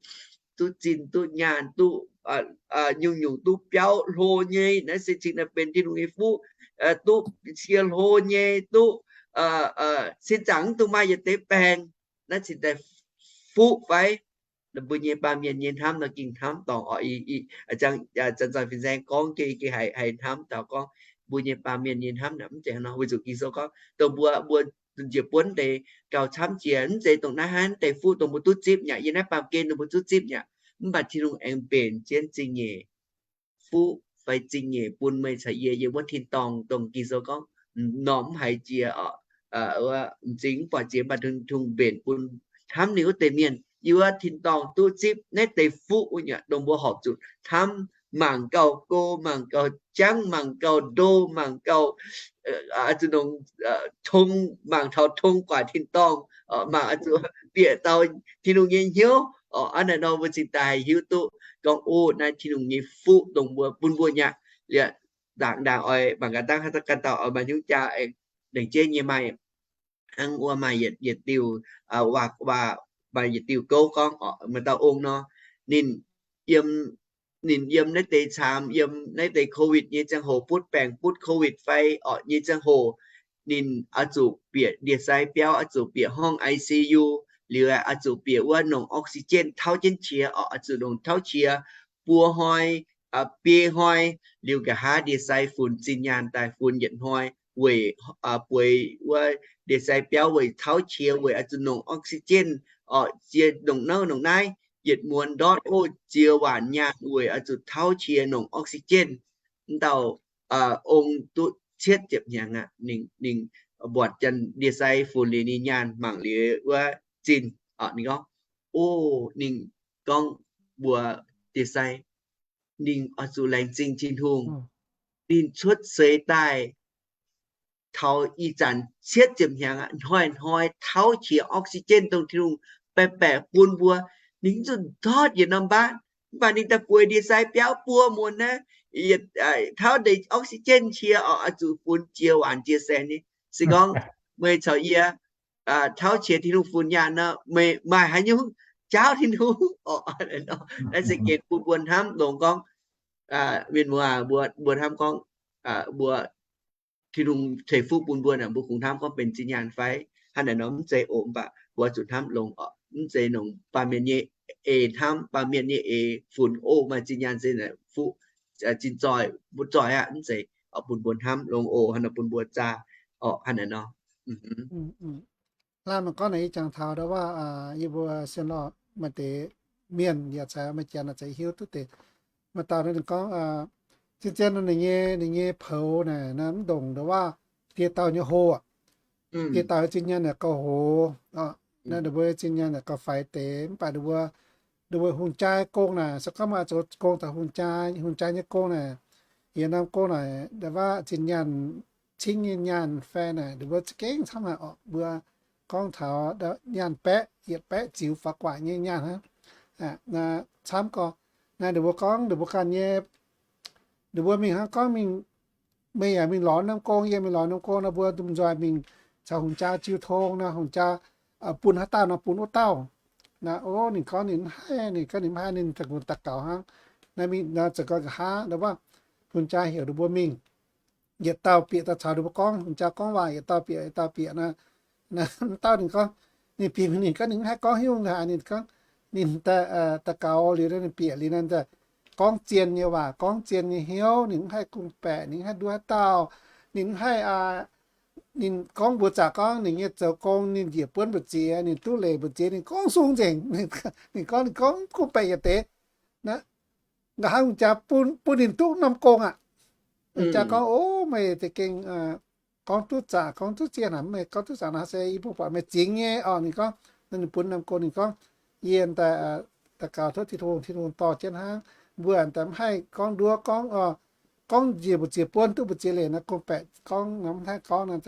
duqv zinh duqv nyaanh duqv nyungc-nyungc duqv biauv hlo nyei, naaiv se cingx naaiv benx Tin-Hungh nyei fuqv. Duqv cie hlo nyei, duqv sin zaangc mv dungx maaih yietc deix baengc, naaiv cingx daaih fuqv fai? Mbuo nyei baamh mienh nyei hnamv nor gengh hnamv dorngc oc. Ih, ih, zanc-zanc fin-saeng gorngv gengh, gengh haiz, haiz hnamv taux gorngv mbuo nyei baamh mienh nyei hnamv naaic mv zeiz hnangv nor, weic zuqc Ging-Sou gorngv dongh mbuo, mbuo njiec buonv deix gauh camv jiex, mv zeiz dongh naaiv hnangv deix fuqv dongh mbuo duqv zipv nyei aqv, yiem naaiv baamh gen dongh mbuo duqv zipv nyei aqv. Mv baac Tin-Hungh aengx mbenc jienv zingh nyeic fuqv fai zingh nyeic bun meih caux yie yiem wuov tin-dorngh dongh Ging-Sou gorngv norm mv haiz jiex oc, m'zing mv buatc jiex, mv baac Tin-Hungh mbenc bun hnamv ninh wuov deix mienh yiem wuov tin-dorngh duqv zipv naaiv deix fuqv wuov nyei aqv, dongh mbuo horpc zuqc hnamv mangc gauh go, mangc gauh jangv, mangc gauh ndo, mangc gauh zuqc nongc tong, mangc taux tong guaax tin-dorngh, mangc zuqc bieqc taux Tin-Hungh nyei hnyouv oc. Hnangv naaic nor mbuo cingx daaih haih hiuv duqv gorngv, o, naaiv Tin-Hungh nyei fuqv dongh mbuo bun mbuo nyei aqv. Liuz ndaangc-ndaangc oix mangc gaax dangh haaix dauh ganh dauh oix maaih hnyouv jaa aengx lengc jeiv nyei maaih hnangv wuov maaih yietc, yietc diuh, waac, maaih yietc diuh gouv gorngv oc, maaih dauh ong nor, ninh yiem, ninh yiem naaiv deix caamx, yiem naaiv deix COVID nyei ziangh hoc, butv baengc butv COVID fai oc nyei ziangh hoc, ninh oix zuqc bieqc ndie-sai biauv, oix zuqc bieqc horngh I C U, liuz oix zuqc bieqc wuov nongc oxygen tauv jienv qiex oc, oix zuqc nongc tauv qiex buo hnoi, biei hnoi, liuz nqa'haav ndie-sai funx zinh nyaanh daaih funx yietc hnoi weic bueix wuov ndie-sai biauv weic tauv qiex weic oix zuqc nongc oxygen oc, ziex nongc nouv nongc naaiv, yietc muonz ndortv oc, ziex waanc nyaanh weic oix zuqc tauv qiex nongc oxygen. M'dauh ong duqv cietv ziepc hnyangx aqv, ninh, ninh mbuatc janx ndie-sai funx liuz ninh nyaanh mangc liuz wuov zinh oc, ninh gorngv, o, ninh gorngv mbuox ndie-sai, ninh oix zuqc laengz zingh Tin-Hungh, ninh cuotv seix daaih taux ih zanc cietv ziepc hnyangx aqv, hnoi-hnoi tauv qiex oxygen dongh Tin-Hungh baeqc baeqc bun mbuo, ninh mv zuqc ndortv yietc norm mbaatv. Mv baac ninh daaih bueix ndie-sai biauv buo muonz naaiv, yietc tauv ndeic oxygen qiex oc, oix zuqc funx ziex waanc ziex saeng nyei. Se gorngv meih caux yie tauv qiex Tin-Hungh funx nyaanh nor, meih maaih haaix nyungc jaauv Tin-Hungh oc? Naaiv se gengh bun mbuo hnamv longx gorngv, mienh muoz, mbuo, mbuo hnamv gorngv, mbuo Tin-Hungh ceix fuqv bun mbuo naaic, mbuo kungx hnamv gorngv benx zinh nyaanh fai? Hnangv naaic nor mv zeiz oc, mv baac mbuo zuqc hnamv longx oc. Mv zeiz nongc baamh mienh nyei eix hnamv, baamh mienh nyei eix funx oc, maaih zinh nyaanh se naaic fuqv, zinh zoih, mbuo zoih aqv, mv zeiz oc, bun mbuo hnamv longx oc, hnangv naaic bun mbuo zaah oc, hnangv naaic nor. Hnangv naaic gorngv naaic yie jangx taux ndau wuov, yie mbuo sienx lorh maaih deix mienh yaac caux maaih janx naaic zeiz hiuv duqv deix. Maaih dauh ninh gorngv, zien-zien ninh nyei, ninh nyei poux naaic mv ndongc ndau wuov die dauh nyei hlo aqv. Die dauh zinh nyaanh naaic gauh hoz, naaiv ninh mbuo zinh nyaanh naaic gauh faix deix, mv baac ninh mbuo, ninh mbuo hungh jaa gong naaic, se gorngv maaih zoux gong taux hungh jaa, hungh jaa nyei gong naaic, yietc norm gong naaic ndau wuov zinh nyaanh cingv nyei nyaanh fai naaic, ninh mbuo za'gengh camv haic oc. Mbuo gorngv taux nyaanh baeqv, yietc baeqv ziux faaux gu'nguaaic nyei nyaanh hnangv. Camv gorx, naaiv ninh mbuo gorngv ninh mbuo ganh nyei, ninh mbuo mingh hnangv gorngv mingh, meih yaac mingh lorz norm gong, yie mingh lorz norm gong nor, mbuo nzunc nzoih mingh caux hungh jaa jiu tong nor, hungh jaa bun haaix dauh nor bun wuov dauh. Naaiv, o, ninh gorngv ninh mv haih, ninh gorngv ninh mv haih, ninh daaih gunv daux gaux hnangv. Naaiv mingh nor, za'gengh nqa'haav ndau wuov hungh jaa heuc ninh mbuo mingh, yietc dauh bieqc daaih caux ninh mbuo gorngv, hungh jaa gorngv waac, yietc dauh bieqc, yietc dauh bieqc nor. Naaiv dauh ninh gorngv, ninh bieqc mingh, ninh gorngv ninh mv haih gorngv haaix nyungc, ninh gorngv ninh daaih, daux gaux liuz, ninh bieqc liuz nor, ninh gorngv zien nyei waac, gorngv zien nyei hnyouv, ninh mv haih gorngv-baeqc, ninh mv haih nduov haaix dauh, ninh mv haih, ninh gorngv mbuox zaqc gorngv ninh nyei zoux gong, ninh njiec buonv mbu'ziex, ninh duqv leiz mbu'ziex, ninh gorngv sung nzengc. Ninh gorngv, ninh gorngv gorngv-baeqc yietc deix. Nqa'haav hungh jaa bun ninh duqv norm gong aqv. Hungh jaa gorngv, o, meih za'gengh gorngv duqv zaqc, gorngv duqv zien aqv. Meih gorngv duqv zaqc naaic se yie mbuo buatc meih zingx nyei oc. Ninh gorngv, ninh bun norm gong, ninh gorngv, yie daaih daux gaux tov Tin-Hungh, Tin-Hungh dorh jienv hnangv. Mbuo daaih mv haih gorngv nduov gorngv, o, gorngv njiec mbu'ziex buonv duqv mbu'ziex leiz naaiv, gorngv baeqc gorngv nor, mv haih gorngv nor,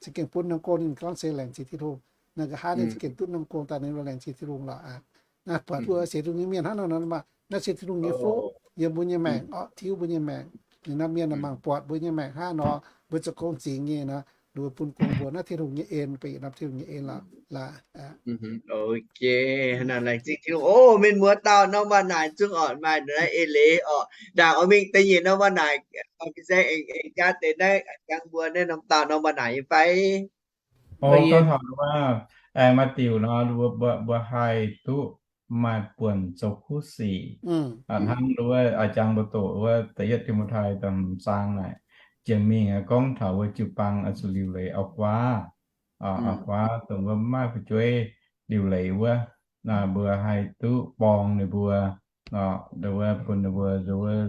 za'gengh bun norm gong ninh gorngv se laengz zingh Tin-Hungh. Naaiv nqa'haav ninh za'gengh duqv norm gong daaih ninh laengz zingh Tin-Hungh lorqc aqv. Naaiv buatc wuov sienx Tin-Hungh nyei mienh hnangv nor nor maah, naaiv sienx Tin-Hungh nyei fuqv yiem mbuo nyei maengc orqc, tiuv mbuo nyei maengc. Ninh naaiv mienh maaih buatc mbuo nyei maengc hnangv nor, mbuo zoux gong zingx nyei nor, ninh mbuo bun gong mbuo naaiv Tin-Hungh nyei en, beiv yietc norm Tin-Hungh nyei en lorqc. Ok, laengz zingh Tin-Hungh. O, mienh muoz dauh norm waac naaic zungv orqc maaih naaiv eix leiz orqc. Ndaangc oix mingh da'nyeic norm waac naaic, fin-saeng aengx jaav deix naaiv jangx mbuo naaiv norm dauh norm waac naaic nyei fai? O, gorngv taux wuov, aengx maaih diuc nor, mbuo haih duqv maaih buonc zoux kuv sic. Hnangv wuov jangx mbuo doqc wuov da'yietv Ti^mo^tai da'hmz zaang naaic, jiex mingh gorngv taux wuov jiu-baang oix zuqc liuc leiz auv-guaav, auv-guaav dongh wuov maiv fu'jueiv liuc leiz wuov, mbuo haih duqv borng ninh mbuo, wuov bun ninh mbuo wuov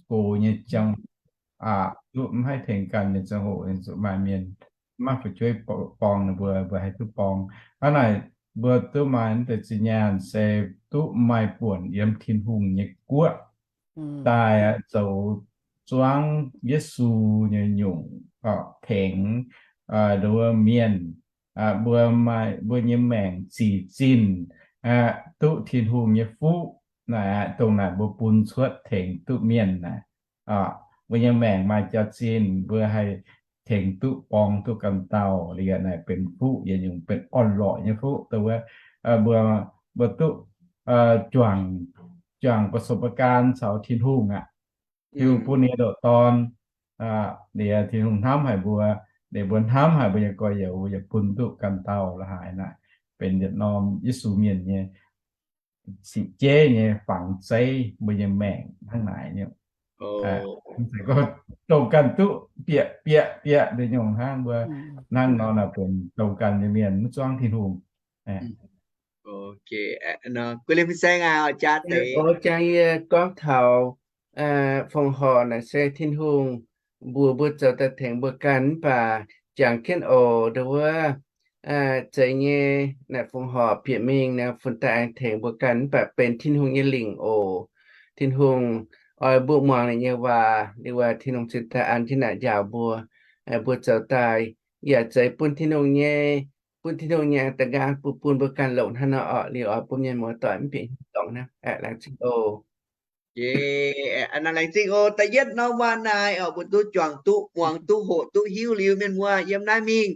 gox nyei ziangh, duqv mv haih tengx ganh nyei ziangh hoc zuqc maaih mienh maiv fu'jueiv borng ninh mbuo, mbuo haih duqv borng. Hnangv naaic mbuo duqv maaih naaiv deix zinh nyaanh se duqv maaih buonc yiem Tin-Hungh nyei guoqv daaih zoux zuangv Yesu nyei nyungc, tengx nduov mienh, mbuo maaih mbuo nyei maengc zic zinh duqv Tin-Hungh nyei fuqv naaic, dongh naaic mbuo bun cuotv tengx duqv mienh naaic. Mbuo nyei maengc maaih jaax-zinh mbuo haih tengx duqv borng duqv ganh dauh liuz naaic benx fuqv yietc nyungc benx orn-lorqc nyei fuqv. Dongh wuov mbuo, mbuo duqv juangc, juangc ประสบการณ์ caux Tin-Hungh aqv. Tin-Hungh bun ninh ndoqc Dorn, liuz Tin-Hungh hnamv haic mbuo, liuz mbuo hnamv haic mbuo nyei gorx-youz yaac bun duqv ganh dauh la'haaix naaic, benx yietc norm Yesu mienh nyei sic jeiv nyei fangx zeiv mbuo nyei maengc hnangv naaic nyei. Dongh ganh duqv bieqc bieqc bieqc nduqc nyungc hnangv mbuo hnangv nor naaic benx dongh ganh nyei mienh mv zuangv Tin-Hungh. Guv liemh fin-saeng aac, jaax deix. O, jangx yie gorngv taux fongc horc naaic se Tin-Hungh mbuox mbuo zoux daaih tengx mbuo ganh mv baac jangx jienv oc. Nduov wuov zeiz nyei naaic fongc horc bieqc mingh naaic funx daaih aengx tengx mbuo ganh mv baac benx Tin-Hungh nyei lingc oc. Tin-Hungh oix mbuo muangx ninh nyei waac, liuz waac Tin-Hungh cingx daaih an jienv naaic njaaux mbuo, mbuo zoux daaih yaac zeiz bun Tin-Hungh nyei, bun Tin-Hungh nyei da'nqaang bun, bun mbuo ganh longc hnangv nor orqc. Liuz oix bun mienh muoz doic mv bieqc hnyouv dorngc hnangv. Aeqv, laengz zingh oc. Yie, laengz zingh oc. Da'yietv norm waac naaic orqc, mbuo duqv juangc duqv muangx duqv hoqc duqv hiuv liuz mienh muoz yiem naaiv mingh.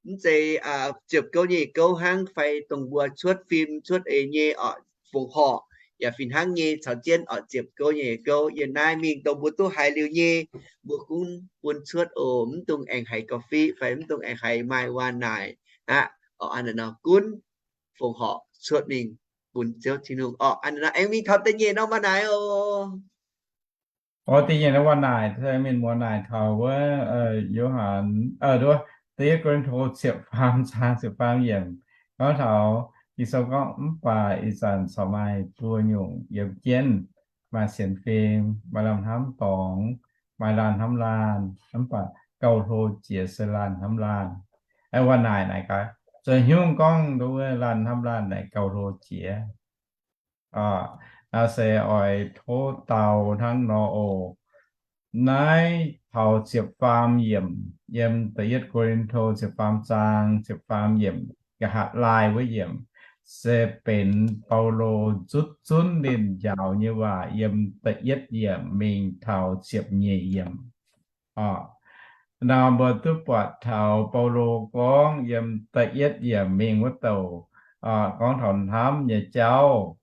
Mv zeiz ziepc gouv nyei gouv hnangv fai dongh mbuo cuotv fim cuotv eix nyei orqc, fongc horc yaac fih hnangv nyei caux jienv orqc ziepc gouv nyei gouv yiem naaiv mingh dongh mbuo duqv haiz liuz nyei, mbuo gunv bun cuotv oc. Mv dungx aengx haiz ga'fiev fai mv dungx aengx haiz maaih waac naaic aqv. Orqc, gunv fongc horc cuotv mingh bun Ziouv Tin-Hungh orqc. Aengx mingh taux da'nyeic norm waac naaic oc. Orqc, da'nyeic norm waac naaic se mienh muoz naaic taux wuov Yo^han, da'yietv Ko^lin^to ziepc faam zaang ziepc faam yiemc gorngv taux Ging-Sou gorngv, mv baac ih zanc corc maaih buo nyungc yiem jienv, maaih sienx fim, maaih laanh hnamv dorngx, maaih laanh hnamv laanh, mv baac gauh hlo jiex se laanh hnamv laanh. Waac naaic naaic gaax, zoux haaix nyungc gorngv nduov wuov laanh hnamv laanh naaic gauh hlo jiex? Naaiv se oix tov dau hnangv nor oc. Naaiv taux ziepc faam yiemc, yiem da'yietv Ko^lin^to ziepc faam zaang ziepc faam yiemc, nqa'haav laai wuov yiemc, se benx Baulo zutv zunv ninh njaaux nyei waac yiem da'yietv yiemc mingh taux ziepc nyeic yiemc. Nor mbuo duqv buatc taux Baulo gorngv yiem da'yietv yiemc mingh wuov douc, gorngv taux hnamv nyei jauv.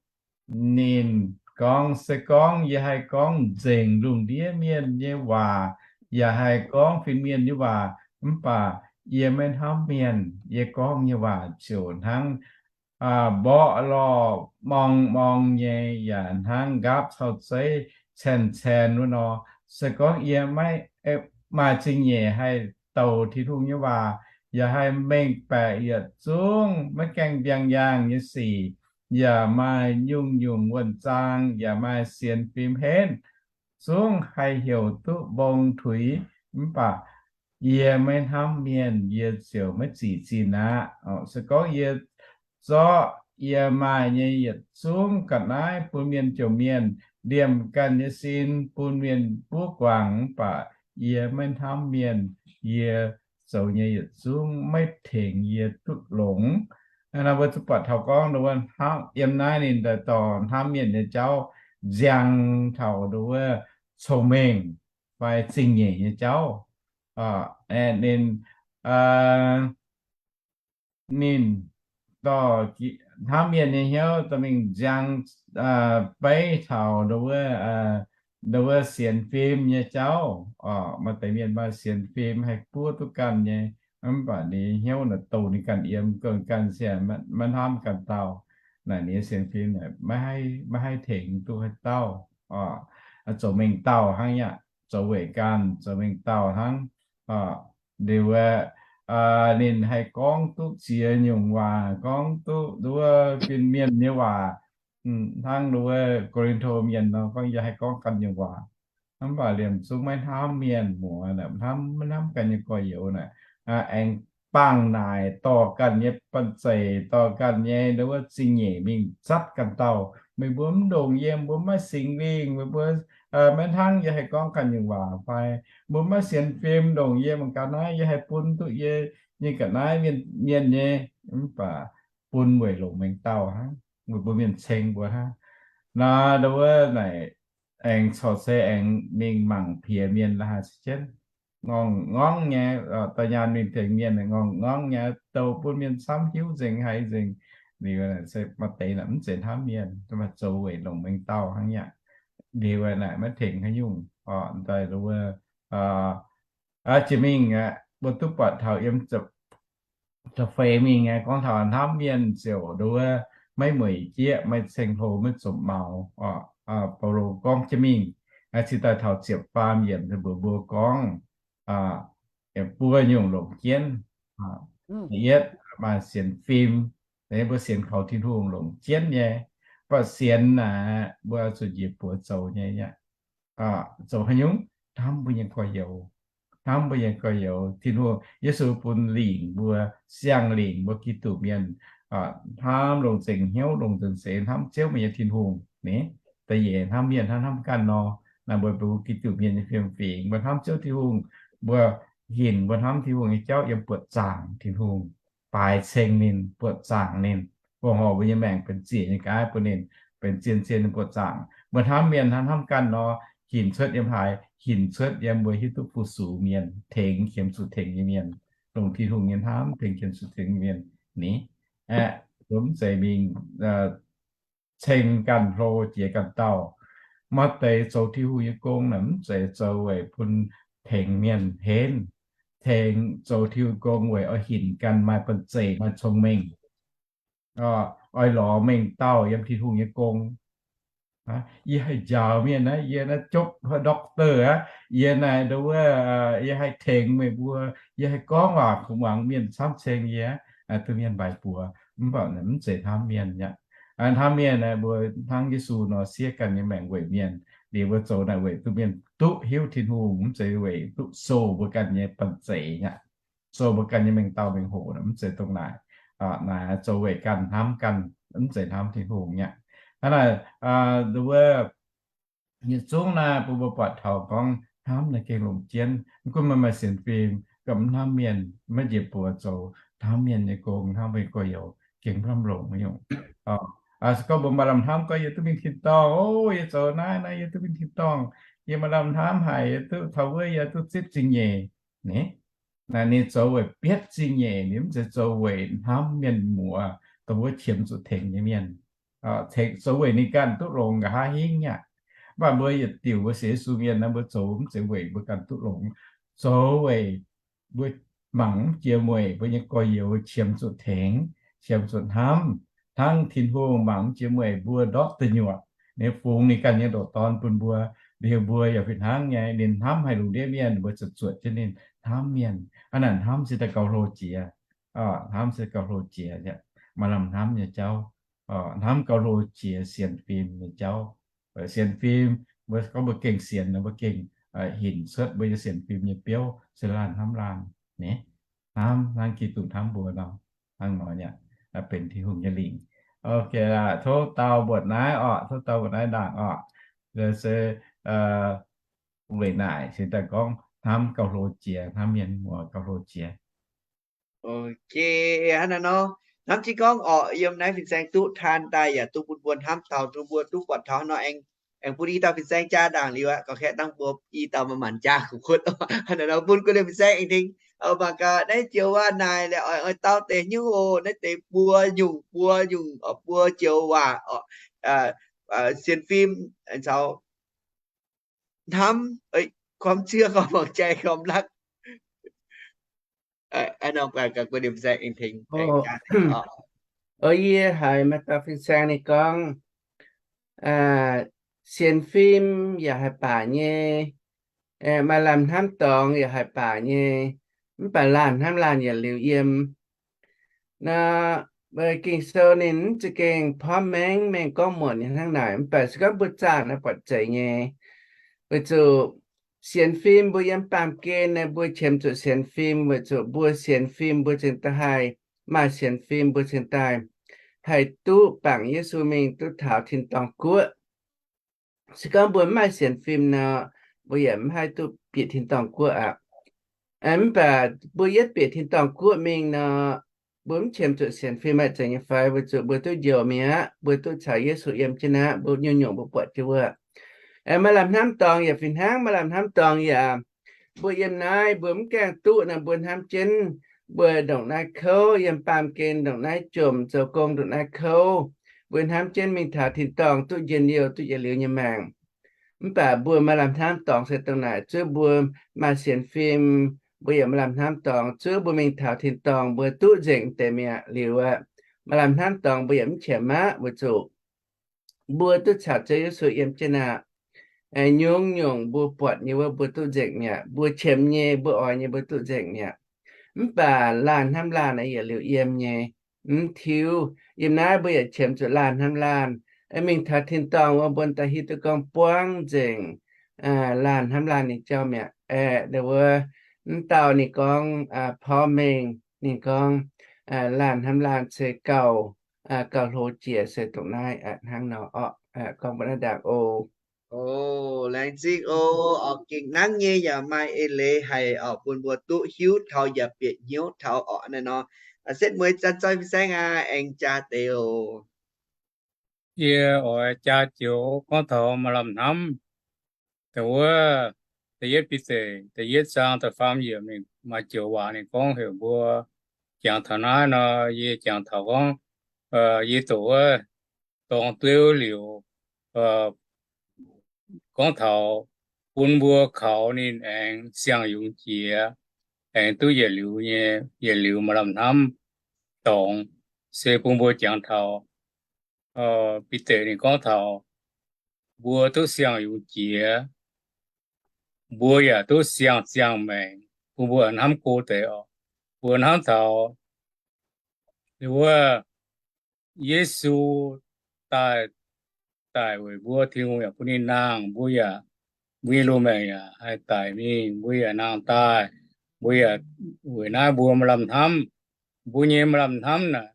Ninh gorngv, se gorngv yie haih gorngv nzengc lungh ndiev mienh nyei waac, yaac haih gorngv fin-mienh nyei waac, mv baac yie maiv hnamv mienh. Yie gorngv nyei waac ziouc hnangv mborqv lorh morng morng nyei, yaac hnangv nqaapv cau zeiv caen-caen wuov nor. Se gorngv yie maiv maaih zingh nyeic haih douc Tin-Hungh nyei waac, yaac haih mengh baeqc yietc zungv maiv gaengh ndiangx-yaangh nyei sic, yaac maaih nyungc-nyungc wuonh zaang, yaac maaih sienx fim henv, zungv haih heuc duqv mbong tuix, mv baac yie maiv hnamv mienh, yie ziouc maiv zic zinh aqv. Se gorngv yie zorqv yie maaih nyei yietc zungv ga'naaiv bun mienh jomc mienh, liemh ganh nyei sin bun mienh buov guangc, mv baac yie maiv hnamv mienh. Yie zoux nyei yietc zungv maiv tengx yie duqv longx. Naaiv mbuo zuqc buatc taux gorngv nduov, yiem naaiv ninh daaih dorh hnamv mienh nyei jauv nziang taux nduov cong-mengh fai zingh nyeic nyei jauv. Ninh, ninh dorh hnamv mienh nyei hnyouv dorh mingh nziang beiv taux nduov, nduov sienx fim nyei jauv. Maaih deix mienh maaih sienx fim haih buov duqv ganh nyei, mv baac ninh hnyouv naaic douh ninh ganh yiem, gong ganh sienx, maiv hnamv ganh dauh. Naaic ninh sienx fim maiv haih tengx duqv haaix dauh. Zoux mengh dauh hnangv yaac zoux weic ganh, zoux mengh dauh hnangv. Liuz ninh haih gorngv duqv ziex nyungc waac, gorngv duqv nduov fin-mienh nyei waac, hnangv nduov Ko^lin^to mienh nor, gorngv yie haih gorngv ganh nyungc waac. Mv baac liemh zungv maiv hnamv mienh muoz, hnamv, maiv hnamv ganh nyei gorx-youz naaic, aengx bangc naaic dorh ganh nyei banh-zeic, dorh ganh nyei nduov zingh nyeic mingh zatv ganh dauh. Meih mbuo mv ndongc yie, mbuo maiv Singx Lingh, meih mbuo maiv hnangv yie haih gorngv ganh nyungc waac fai? Mbuo maiv sienx fim, ndongc yie mangc gaax naaiv, yie haih bun duqv yie nyei ga'naaiv mienh nyei. Mv baac bun weic longc mengh dauh hnangv, weic mbuo mienh ceng mbuo hnangv. Naaiv nduov naaic aengx corc se aengx mingh mangc piex mienh la'haaix se jienv, ngorngh ngorngv nyei, dorh nyaanh mingh tengx mienh, ngorngh ngorngv nyei, douc bun mienh camv hiuv nzengc haiz nzengc. Liuz se maaih deix naaic mv zeiz hnamv mienh, maaih zoux weic longc mengh dauh hnangv yaac. Liuz naaic maiv tengx haaix nyungc. Daaih nduov, jiex mingh aqv, mbuo duqv buatc taux yiem da'feix mingh aqv, gorngv taux hnamv mienh ziouc nduov maiv mueic jieqv, maiv ceng-hlo, maiv zomc maux. Baulo gorngv jienv mingh, cingx daaih taux ziepc faam yiemc mbuox mbuo gorngv, buo nyungc longc jienv. Da'yietv maaih sienx fim, mbuo sienx kaux Tin-Hungh longc jienv nyei. Mv baac sienx naaic mbuo zuqc njiec buoz zoux nyei aqv. Zoux haaix nyungc? Hnamv mbuo nyei gorx-youz, hnamv mbuo nyei gorx-youz. Tin-Hungh, Yesu bun lingc mbuo, siang-lingc mbuo Giduc mienh, hnamv longc nzengc hnyouv, longc nzengc seix hnamv Ziouv meih nyei Tin-Hungh ni. Da'nyeic hnamv mienh hnangv hnamv ganh nor. Naaiv mbuo, mbuo Giduc mienh nyei fiem-fingx, mbuo hnamv Ziouv Tin-Hungh, mbuo hinc, mbuo hnamv Tin-Hungh nyei jauv yiem buoqc zaangc Tin-Hungh, baaix ceng ninh, buoqc zaangc ninh, buangh horc mbuo nyei maengc benx ziec nyei ga'naaiv bun ninh, benx zien-zien ninh buoqc zaangc. Mbuo hnamv mienh hnangv hnamv ganh nor, hinc cuotv yiem haaix? Hinc cuotv yiem mbuo hiuv duqv fu-sux mienh, tengx qiemx zuqc tengx nyei mienh, longc Tin-Hungh nyei hnamv tengx qiemx zuqc tengx nyei mienh ni. Aeqv, mbuo mv zeiz mingh ceng ganh hlo jiex ganh dauh. Maaih deix zoux Tin-Hungh nyei gong naaic mv zeiz zoux weic bun tengx mienh henv. Tengx zoux Tin-Hungh gong weic oix hinc ganh maaih banh zeic, maaih cong-mengh, oix lorz mengh dauh yiem Tin-Hungh nyei gong. Yie haih njaaux mienh aqv, yie naaiv jopv doctor aqv, yie naaiv nduov, yie haih tengx meih mbuo, yie haih gorngv waac kungx muangx mienh camv ceng yie, duqv mienh mbaaix buoz. Mv baac mv zeiz hnamv mienh aqv. Hnamv mienh aeqv, mbuo hnangv Yesu nor siev ganh nyei maengc weic mienh. Liuz mbuo zoux naaic weic duqv mienh duqv hiuv Tin-Hungh, mv zeiz weic duqv soh mbuo ganh nyei banh zeic aqv. Soh mbuo ganh nyei mengh dauh mengh hoc mv zeiz dongh naaic. Naaic zoux weic ganh hnamv ganh, mv zeiz hnamv Tin-Hungh aqv. Hnangv naaic, nduov, yietc zungv naaiv bun mbuo buatc taux gorngv hnamv naaiv gengh longc jienv. Mv gunv meih maaih sienx fim, gorngv mv hnamv mienh, maiv njiec buoz zoux hnamv mienh nyei gong, hnamv mbuo nyei gorx-youz, gengh mv lamh longc nyungc. Se gorngv mbuo maaih lamh hnamv gorngv yie duqv mingh tin-dorngh, o, yie zoux naaiv naaiv yie duqv mingh tin-dorngh, yie maaih lamh hnamv haic, yie duqv taux wuov, yie duqv zipv zingh nyeic. Ni, naaiv ninh zoux weic bietv zingh nyeic, ninh mv zeiz zoux weic hnamv mienh muoz, dongh wuov qiemx zuqc tengx nyei mienh. Zoux weic ninh ganh duqv longx nqa'haav hingv aqv. Mv baac mbuo yietc diuc mbuo sienx Yesu mienh naaiv, mbuo zoux mv zeiz weic mbuo ganh duqv longx, zoux weic mbuo mangc mv jiex mueic mbuo nyei gorx-youz qiemx zuqc tengx, qiemx zuqc hnamv, hnangv Tin-Hungh mangc mv jiex mueic mbuo ndortv deic nyuoqc, ninh fungx ninh ganh nyei ndoqc Dorn bun mbuo. Liuz mbuo yaac fih hnangv nyei, ninh hnamv haic lungh ndiev mienh, mbuo ziouc zuotc jienv ninh hnamv mienh. Hnangv naaic hnamv se daaih gauh hlo jiex. Hnamv se gauh hlo jiex, maaih lamh hnamv nyei jauv. Hnamv gauh hlo jiex sienx fim nyei jauv. Sienx fim, mbuo gorngv mbuo gengh sienx nor, mbuo gengh hinc cuotv mbuo nyei sienx fim nyei biouv se laanh hnamv laanh. Hnamv hnangv Giduc hnamv mbuo nor, hnangv nor nyei, benx Tin-Hungh nyei lingc. Tov dau mbuoqc naaiv oc, tov dau mbuoqc naaiv ndaangc oc. se weic naaic se daaih gorngv hnamv gauh hlo jiex, hnamv mienh muoz gauh hlo jiex. Ok, hnangv naaiv nor, hnamv jienv gorngv orqc, yiem naaiv fin-saeng duqv taan daaih yaac duqv bun mbuo hnamv taux, bun mbuo duqv buatc taux nor aengx, aengx bun i dauh fin-saeng jaa ndaangc liuz aqv, gorngv kaeqv dangh mbuo i dauh maaih maanc jaa kuv kuotv. Hnangv naaiv nor bun gu'nyuoz fin-saeng aengx tengx mangc gaax naaiv joux waac naaic leh oix, oix dau deix hnyouv oc, naaiv deix buo nyungc, buo nyungc, buo joux waac orqc, sienx fim caux hnamv, ความเชื่อ, ความหวังใจ, ความรัก. Yie haiz maaih dauh fin-saeng ninh gorngv, sienx fim yaac haih baac nyei, maaih lamh hnamv dorngx yaac haih baac nyei, mv baac laanh hnamv laanh yietc liuz yiem. Nor, Ging-Sou ninh mv za'gengh porv mengh mengh gorngv muonc nyei hnangv naaic, mv baac se gorngv mbuo zaah naaiv buatc zeiz nyei. Weic zuqc sienx fim mbuo yiem baamh gen naaiv mbuo qiemx zuqc sienx fim, weic zuqc mbuo sienx fim mbuo cingx daaih haih, maaih sienx fim mbuo cingx daaih haih duqv bangc Yesu mingh duqv taux tin-dorngh guoqv. Se gorngv mbuo mv maaih sienx fim nor, mbuo yaac mv haih duqv bieqc tin-dorngh guoqv aqv. Mv baac mbuo yietv bieqc tin-dorngh guoqv mingh nor, mbuo mv qiemx zuqc sienx fim maaih zeiz nyei fai? Weic zuqc mbuo duqv njoux mi'aqv, mbuo duqv caux Yesu yiem jienv aqv, mbuo nyungc-nyungc mbuo buatc jienv wuov. Maaih lamh hnamv dorngx yaac fih hnangv, maaih lamh hnamv dorngx yaac mbuo yiem naaiv mbuo mv gaengh duqv nor, mbuo hnamv jienv mbuo ndongc naaiv kouv, yiem baamh gen ndongc naaiv jomc, zoux gong ndongc naaiv kouv, mbuo hnamv jienv mingh taux tin-dorngh duqv njien-youh duqv yietc liuz nyei maengc. Mv baac mbuo maaih lamh hnamv dorngx se dongh naaic, zuov mbuo maaih sienx fim, mbuo yaac maaih lamh hnamv dorngx zuov mbuo mingh taux tin-dorngh mbuo duqv nzengc deix mi'aqv. Liuz aqv, maaih lamh hnamv dorngx mbuo yaac mv qiemx aqv, weic zuqc mbuo duqv caux Ziouv Yesu yiem jienv aqv. Nyungc-nyungc mbuo buatc nyei wuov mbuo duqv nzengc mi'aqv. Mbuo qiemx nyei, mbuo oix nyei, mbuo duqv nzengc mi'aqv. Mv baac laanh hnamv laanh yietc liuz yiem nyei, mv tiuv. Yiem naaiv mbuo yaac qiemx zuqc laanh hnamv laanh mingh taux tin-dorngh wuov, mbuo daaih hiuv duqv gorngv buangv nzengc laanh hnamv laanh nyei jauv mi'aqv. Aeqv, wuov, mv dauh ninh gorngv porv mengh, ninh gorngv laanh hnamv laanh se gauh, gauh hlo jiex se dongh naaiv hnangv nor orqc. Gorngv mbuo naaiv ndaangc oc. Laengz zingh oc. Orqc, gengh hnangv nyei yaac maaih eix leiz haic orqc, bun mbuo duqv hiuv taux yaac bieqc hnyouv taux orqc. Naaiv nor, setv mueiz zanc zoih fin-saeng aac, aengx jaa deix oc. Yie oix jaa joux gorngv taux maaih lamh hnamv. Dongh wuov, da'yietv Bide, da'yietv zaang, da'faam yiemc, maaih joux waac ninh gorngv heuc mbuo jangx taux naaiv nor, yie jangx taux gorngv, yie doqc wuov dorngx dueiv liuz, gorngv taux bun mbuo kaux ninh aengx siang-yungz jiex, aengx duqv yietc liuz nyei, yietc liuz maaih lamh hnamv dorngx, se bun mbuo jangx taux Bide ninh gorngv taux mbuo duqv siang-yungz jiex, mbuo yaac duqv siang-ziangh maengc, bun mbuo hnamv go deix oc. Mbuo hnamv taux wuov Yesu daaih, daic weic mbuo, Tin-Hungh yaac bun ninh nangh, mbuo yaac, mbuo nyei loz-maengc yaac haih daic mingh, mbuo yaac nangh daaih, mbuo yaac, weic naaiv mbuo maaih lamh hnamv. Mbuo nyei maaih lamh hnamv naaic,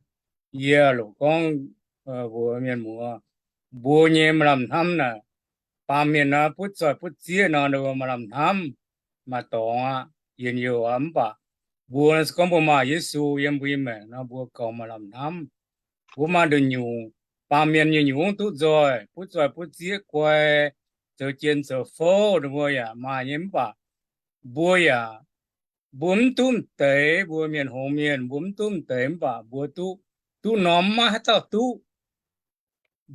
yie loc gorngv mbuox mienh muoz, mbuo nyei maaih lamh hnamv naaic, baamh mienh nor butv zoih butv zieqv nor, ninh mbuo maaih lamh hnamv, maaih dorngx aqv, njien-youh aqv. Mv baac mbuo se gorngv mbuo maaih Yesu yiem mbuo nyei maengc nor, mbuo gauh maaih lamh hnamv. Mbuo maaih nduqc nyungc, baamh mienh nyei nyungc duqv nzoih, butv zoih butv zieqv guai, zoux jien zoux fouv, ninh mbuo yaac maaih nyei. Mv baac mbuo yaac, mbuo mv duqv m'deix, mbuo mienh hngongx mienh, mbuo mv duqv m'deix, mv baac mbuo duqv, duqv norm maiv haaix dauh duqv.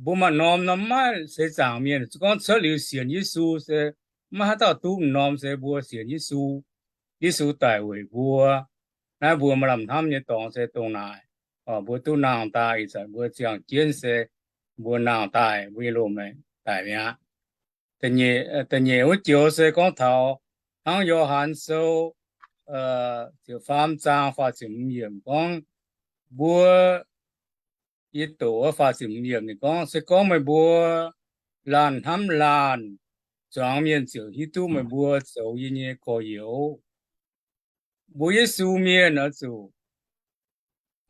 Mbuo maaih norm nor maiv seix zaangc mienh, se gorngv cuotv liuz sienx Yesu se maiv haaix dauh duqv norm, se mbuo sienx Yesu. Yesu daic weic mbuo. Naaiv mbuo maaih lamh hnamv nyei dorngx se dongh naaic. Mbuo duqv nangh daaih, ih zanc mbuo ziangh jienv se mbuo nangh daaih, mbuo nyei loz-maengc daic mi'aqv. Da'nyeic wuov joux se gorngv taux hnangv Yo^han Sou ziepc faam zaang faah ziepc hmz yiemc gorngv, mbuo, yie doqc wuov faah ziepc hmz yiemc ninh gorngv, se gorngv meih mbuo laanh hnamv laanh, zuangx mienh ziouc hiuv duqv meih mbuo zoux yie nyei gorx-youz. Mbuo Yesu mienh oix zuqc,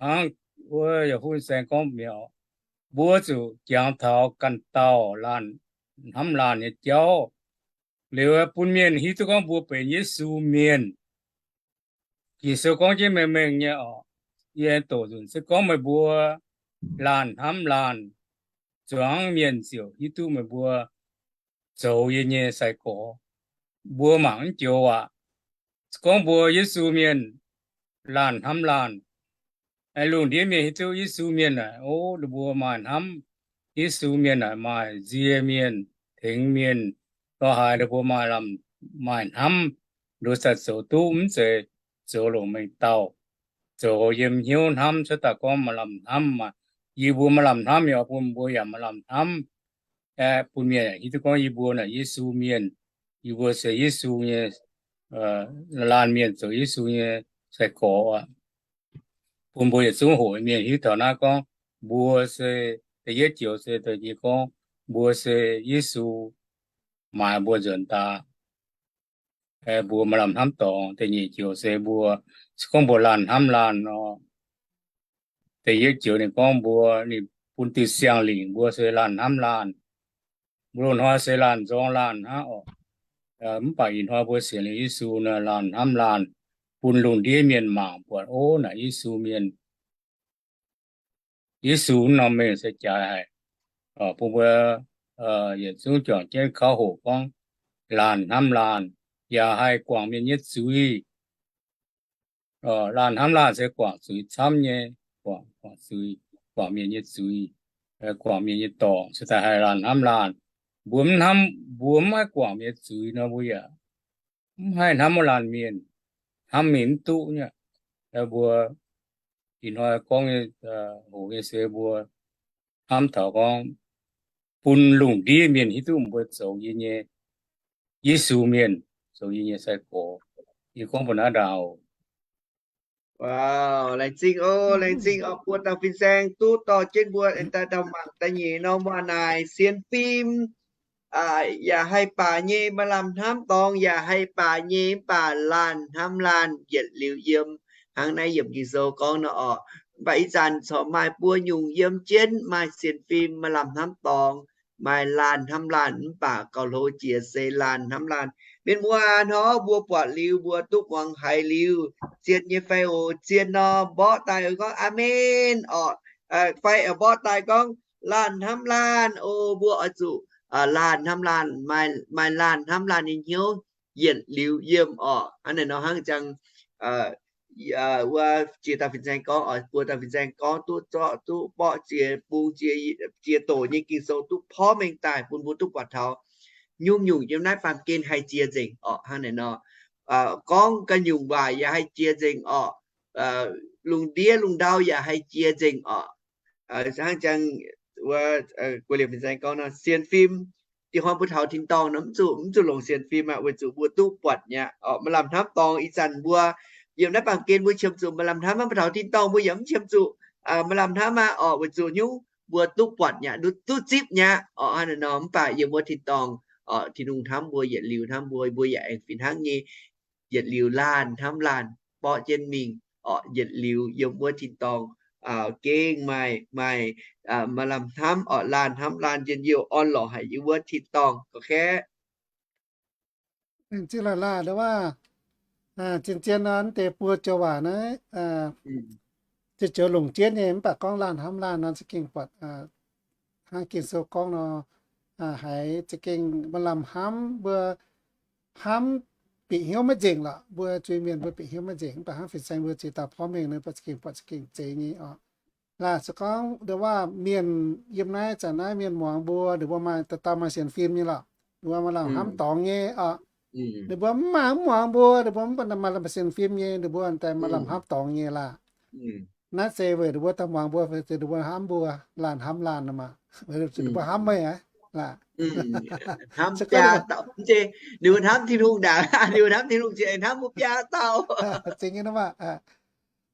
hnangv wuov yaac fin-saeng gorngv mi'aqv, mbuo zuqc jangx taux ganh dauh laanh, hnamv laanh nyei jauv. Liuz bun mienh hiuv duqv gorngv mbuo benx Yesu mienh. Ging-Sou gorngv jienv mengh mengh nyei oc. Yie doqc nzunc se gorngv meih mbuo laanh hnamv laanh, zuangx mienh ziouc hiuv duqv meih mbuo zoux yie nyei sai-gorx. Mbuo mangc mv joux waac. Se gorngv mbuo Yesu mienh laanh hnamv laanh, lungh ndiev mienh hiuv duqv Yesu mienh naaic, o, ninh mbuo maaih hnamv. Yesu mienh naaic maaih nzie mienh, tengx mienh, lorz haaix ninh mbuo maaih lamh, maaih hnamv, ninh mbuo za'gengh zoux duqv, mv zeiz zoux longc mengh dauh, zoux yiem hnyouv hnamv cuotv daaih gorngv maaih lamh hnamv maah. Yie mbuo maaih lamh hnamv, yaac bun mbuo yaac maaih lamh hnamv. Aeqv, bun mienh hiuv duqv gorngv yie mbuo naaic Yesu mienh, yie mbuo se Yesu nyei, laanh mienh zoux Yesu nyei sai-gorx aqv. Bun mbuo yietc zungv hoqc mienh hiuv taux naaiv gorngv mbuo se, da'yietv joux se da'nyeic gorngv mbuo se Yesu maaiz mbuo nzuonx daaih, mbuo maaih lamh hnamv dorngx. Da'nyeic joux se mbuo, se gorngv mbuo laanh hnamv laanh nor, da'yietv joux ninh gorngv mbuo, ninh bun diuh siang-lingc mbuo se laanh hnamv laanh. Mbuo loz-hnoi se laanh nzorng laanh hnangv oc. Mv baac ih hnoi mbuo sienx liuz Yesu nor, laanh hnamv laanh, bun lungh ndiev mienh mangc buatc, o, naaic Yesu mienh. Yesu norm mengh se jaaix haic. Bun mbuo yietc zungv juangc jienv kauv hoqc gorngv laanh hnamv laanh, yaac haih guangc mienh nyei zuiz. Laanh hnamv laanh se guangc zuiz camv nyei, guangc, guangc zuiz, guangc mienh nyei zuiz, guangc mienh nyei dorngc, se daaih haih laanh hnamv laanh. Mbuo mv hnamv, mbuo mv haih guangc mienh nyei zuiz nor, mbuo yaac mv haih hnamv wuov laanh mienh, hnamv mingh mv duqv nyei. Mbuo ih hnoi gorngv nyei, hoqc nyei se mbuo hnamv taux gorngv bun lungh ndiev mienh hiuv duqv mbuo zoux yie nyei Yesu mienh, zoux yie nyei sai-gorx. Yie gorngv mbuo naaiv ndaangc oc. Laengz zingh oc, laengz zingh oc, buo dauh fin-saeng duqv dorh jienv mbuo daaih dauh mangc da'nyeic norm waac naaic, sienx fim yaac haih baac nyei, maaih lamh hnamv dorngx yaac haih baac nyei, mv baac laanh hnamv laanh yietc liuz yiem. Hnangv naaiv yiem Ging-Sou gorngv nor oc. Mv baac ih zanc corc maaih buo nyungc yiem jienv maaih sienx fim, maaih lamh hnamv dorngx, maaih laanh hnamv laanh, mv baac gauh hlo jiex se laanh hnamv laanh. Mienh muoz hnoi mbuo buatc liuz mbuo duqv muangx haiz liuz, zien nyei fai oc, zien nor mborqv daaih gorngv aamen oc. Fai mborqv daaih gorngv laanh hnamv laanh oc. Mbuo oix zuqc laanh hnamv laanh, maaih laanh hnamv laanh nyei hnyouv yietc liuz yiem oc. Hnangv naaic nor hnangv jangx wuov jiex dauh fin-saeng gorngv, buo dauh fin-saeng gorngv duqv zorqv duqv borqv jiex bung jiex doqc nyei Ging-Sou duqv porv mengh daaih bun mbuo duqv buatc taux nyungc-nyungc yiem naaiv baamh gen haih jiex nzengc orqc. Hnangv naaic nor, gorngv ganh nyungc waac yaac haih jiex nzengc orqc. Lungh ndiev lungh ndau yaac haih jiex nzengc orqc. Hnangv jangx wuov guei liemh fin-saeng gorngv nor, sienx fim, dih hnoi mbuo taux tin-dorngh nor mv zuqc, mv zuqc longc sienx fim aqv, weic zuqc mbuo duqv buatc mi'aqv orqc. Maaih lamh hnamv dorngx ih zanc mbuo yiem naaiv baamh gen mbuo qiemx zuqc maaih lamh hnamv aqv, mbuo taux tin-dorngh mbuo yaac mv qiemx zuqc maaih lamh hnamv aqv orqc, weic zuqc nyungc mbuo duqv buatc mi'aqv, duqv zipv mi'aqv orqc. Hnangv naaic nor mv baac yiem wuov tin-dorngh orqc, Tin-Hungh hnamv mbuo yietc liuz hnamv mbuo, mbuo yaac aengx fih hnangv nyei yietc liuz laanh hnamv laanh borqv jienv mingh orqc. Yietc liuz yiem wuov tin-dorngh gengh maaih, maaih, maaih lamh hnamv orqc, laanh hnamv laanh njien-youh orn-lorqc haic yiem wuov tin-dorngh gorqv-kaeqv. Zingh la'laah ndongc waac, zien-zien nor deix buo joux waac naaiv, ziouc longc jienv nyei, mv baac gorngv laanh hnamv laanh nor za'gengh buatc hnangv Ging-Sou gorngv nor, haiz za'gengh maaih lamh hnamv, mbuo hnamv bieqc hnyouv maiv nzengc lorqc. Mbuo zuiz-mienh mbuo bieqc hnyouv maiv nzengc, mv baac hnangv fin-saeng mbuo ziex dauh porv mengh nor, mbuo za'gengh buatc za'gengh zeiz nyei orqc. Laah se gorngv ndongc waac mienh yiem naaiv zanc naaiv mienh muangx mbuo, ninh mbuo maaih dauh dauh maaih sienx fim nyei lorqc. Ninh mbuo maaih lamh hnamv dorngx nyei orqc. Ninh mbuo mv maaih mv muangx mbuo, ninh mbuo mv maaih sienx fim nyei, ninh mbuo daaih maaih lamh hnamv dorngx nyei laah. Naaiv se weic ninh mbuo daaih muangx mbuo, ninh mbuo hnamv mbuo, laanh hnamv laanh nor maah. Ninh mbuo hnamv meih aqv laah. Hnamv biaa dauh, ninh mbuo hnamv Tin-Hungh ndaangc, ninh mbuo hnamv Tin-Hungh ziouc hnamv mbuo biaa dauh. Zeiz nyei nor maah.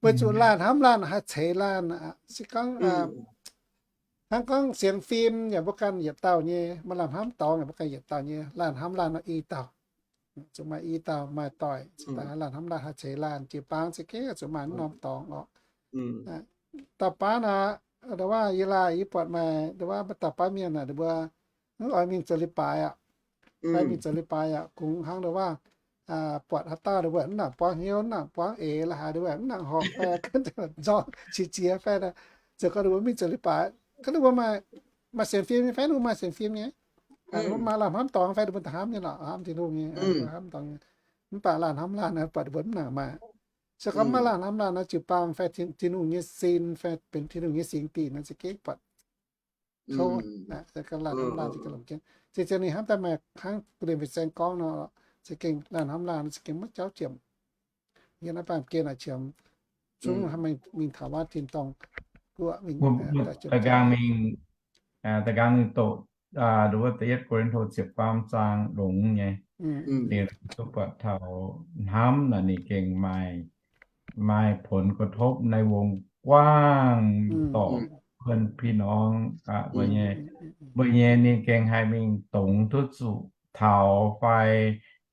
Weic zuqc laanh hnamv laanh haih ceix laanh. Se gorngv hnangv gorngv sienx fim yaac mbuo ganh yietc dauh nyei, maaih lamh hnamv dorngx yaac mbuo ganh yietc dauh nyei, laanh hnamv laanh nor i dauh. Zuqc maaih i dauh maaih doic, laanh hnamv laanh haih ceix laanh, jiu-baang za'gengh zuqc maaih norm dorngx orqc. Dauh baav naaic, ndongc waac yie laah yie buatc maaih ndongc waac dauh baav mienh naaic, ninh mbuo mv oix mingh zoux leiz-baaix aqv. Fai mingh zoux leiz-baaix aqv, kungx hnangv nduov waac, buatc haaix dauh nduov mv nangc buangv hnyouv, mv nangc buangv eix, la'haaix nduov mv nangc horpc, nzorng qiex jiez fai, zoux gau ninh mbuo mingh zoux leiz-baaix, gau ninh mbuo maaih sienx fim nyei fai, ninh mbuo maaih sienx fim nyei, maaih lamh hnamv dorngx fai, ninh mbuo da'hnamv nyei lorqc, hnamv Tin-Hungh nyei, hnamv dorngx nyei. Mv baac laanh hnamv laanh buatc ninh mbuo mv nangc maaih. Se gorngv maaih laanh hnamv laanh nor, jiu-baang fai Tin-Hungh nyei sin fai benx Tin-Hungh nyei singx dinc nor, za'gengh buatc kouv, laanh hnamv laanh za'gengh longc jienv. Se zien ninh hnamv daaih maaih hnangv guh lienh fin-saeng gorngv nor, za'gengh laanh hnamv laanh za'gengh maiv jauv ziemc. Yie naaiv baamh gen naaic qiemx zungv mingh taux wuov tin-dorngh guoqv mingh, da'nqaang mingh, da'nqaang mingh doqc, nduov wuov da'yietv Ko^lin^to ziepc faam zaang longx nyei. Liuz duqv buatc taux hnamv naaic ninh gengh maaih, maaih ผลกระทบ naaiv wungx guangv dorh เพื่อนพี่น้อง mbuo nyei, mbuo nyei ninh gengh haih mingh dongz duqv zuqc taux fai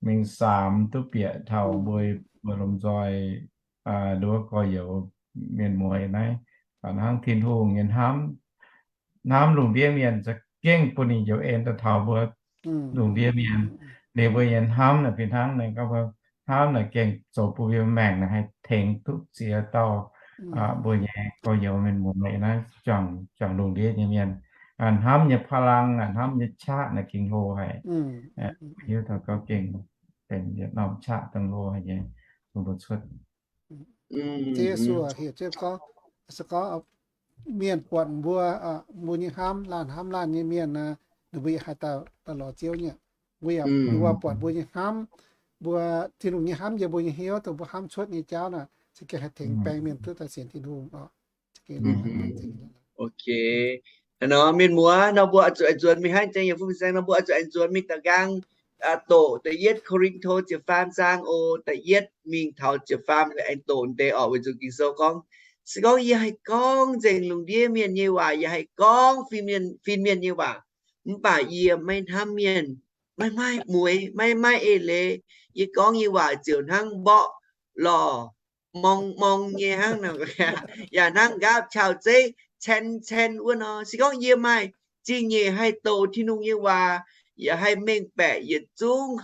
mingh saamx duqv bieqc taux mbuo, mbuo lomh nzoih nduov gorx-youz mienh muoz naaiv, hnangv Tin-Hungh nyei hnamv, hnamv lungh ndiev mienh za'gengh bun ninh njoux en daaih taux mbuo lungh ndiev mienh. Liuz mbuo nyei hnamv naaic fih hnangv naaiv gorngv mbuo hnamv naaic gengh zoux bun mbuo maengc naaic haih tengx duqv ziex dauh mbuo nyei gorx-youz mienh muoz naaiv juangc lungh ndiev nyei mienh. Hnamv nyei พลัง aac, hnamv nyei qaqv naaic gengh hlo haic. Hiuv taux gorngv gengh benx yietc norm qaqv dongh hlo haic nyei bun mbuo cuotv. Ziouv Yesu heuc jienv gorngv, se gorngv mienh buatc mbuo, mbuo nyei hnamv, laanh hnamv laanh nyei mienh, ninh mbuo yaac haih daaih lorz Ziouv nyei. Mbuo yaac, mbuo buatc mbuo nyei hnamv, mbuo Tin-Hungh nyei hnamv yiem mbuo nyei hnyouv, dongh mbuo hnamv cuotv nyei jauv naaic, za'gengh haih tengx baeng mienh duqv daaih sienx Tin-Hungh oc. Ok. Nor mienh muoz nor mbuo oix zuqc aengx nzuonx mingh hnangv, jang yiem fu fin-saeng nor mbuo oix zuqc aengx nzuonx mingh da'nqaang doqc da'yietv Ko^lin^to ziepc faam zaang oc, da'yietv mingh taux ziepc faam aengx doqc deix oc, weic zuqc Ging-Sou gorngv, se gorngv yie haih gorngv nzengc lungh ndiev mienh nyei waac, yie haih gorngv fin-mienh, fin-mienh nyei waac, mv baac yie maiv hnamv mienh, maiv maaih mueix, maiv maaih eix leiz, yie gorngv nyei waac ziouc hnangv mborqv lorh morng morng nyei hnangv nor, yaac hnangv nqaapv cau zeiv cen cen wuov nor. Se gorngv yie maaih zingh nyeic haih doqc Tin-Hungh nyei waac, yaac haih mengh baeqc yietc zungv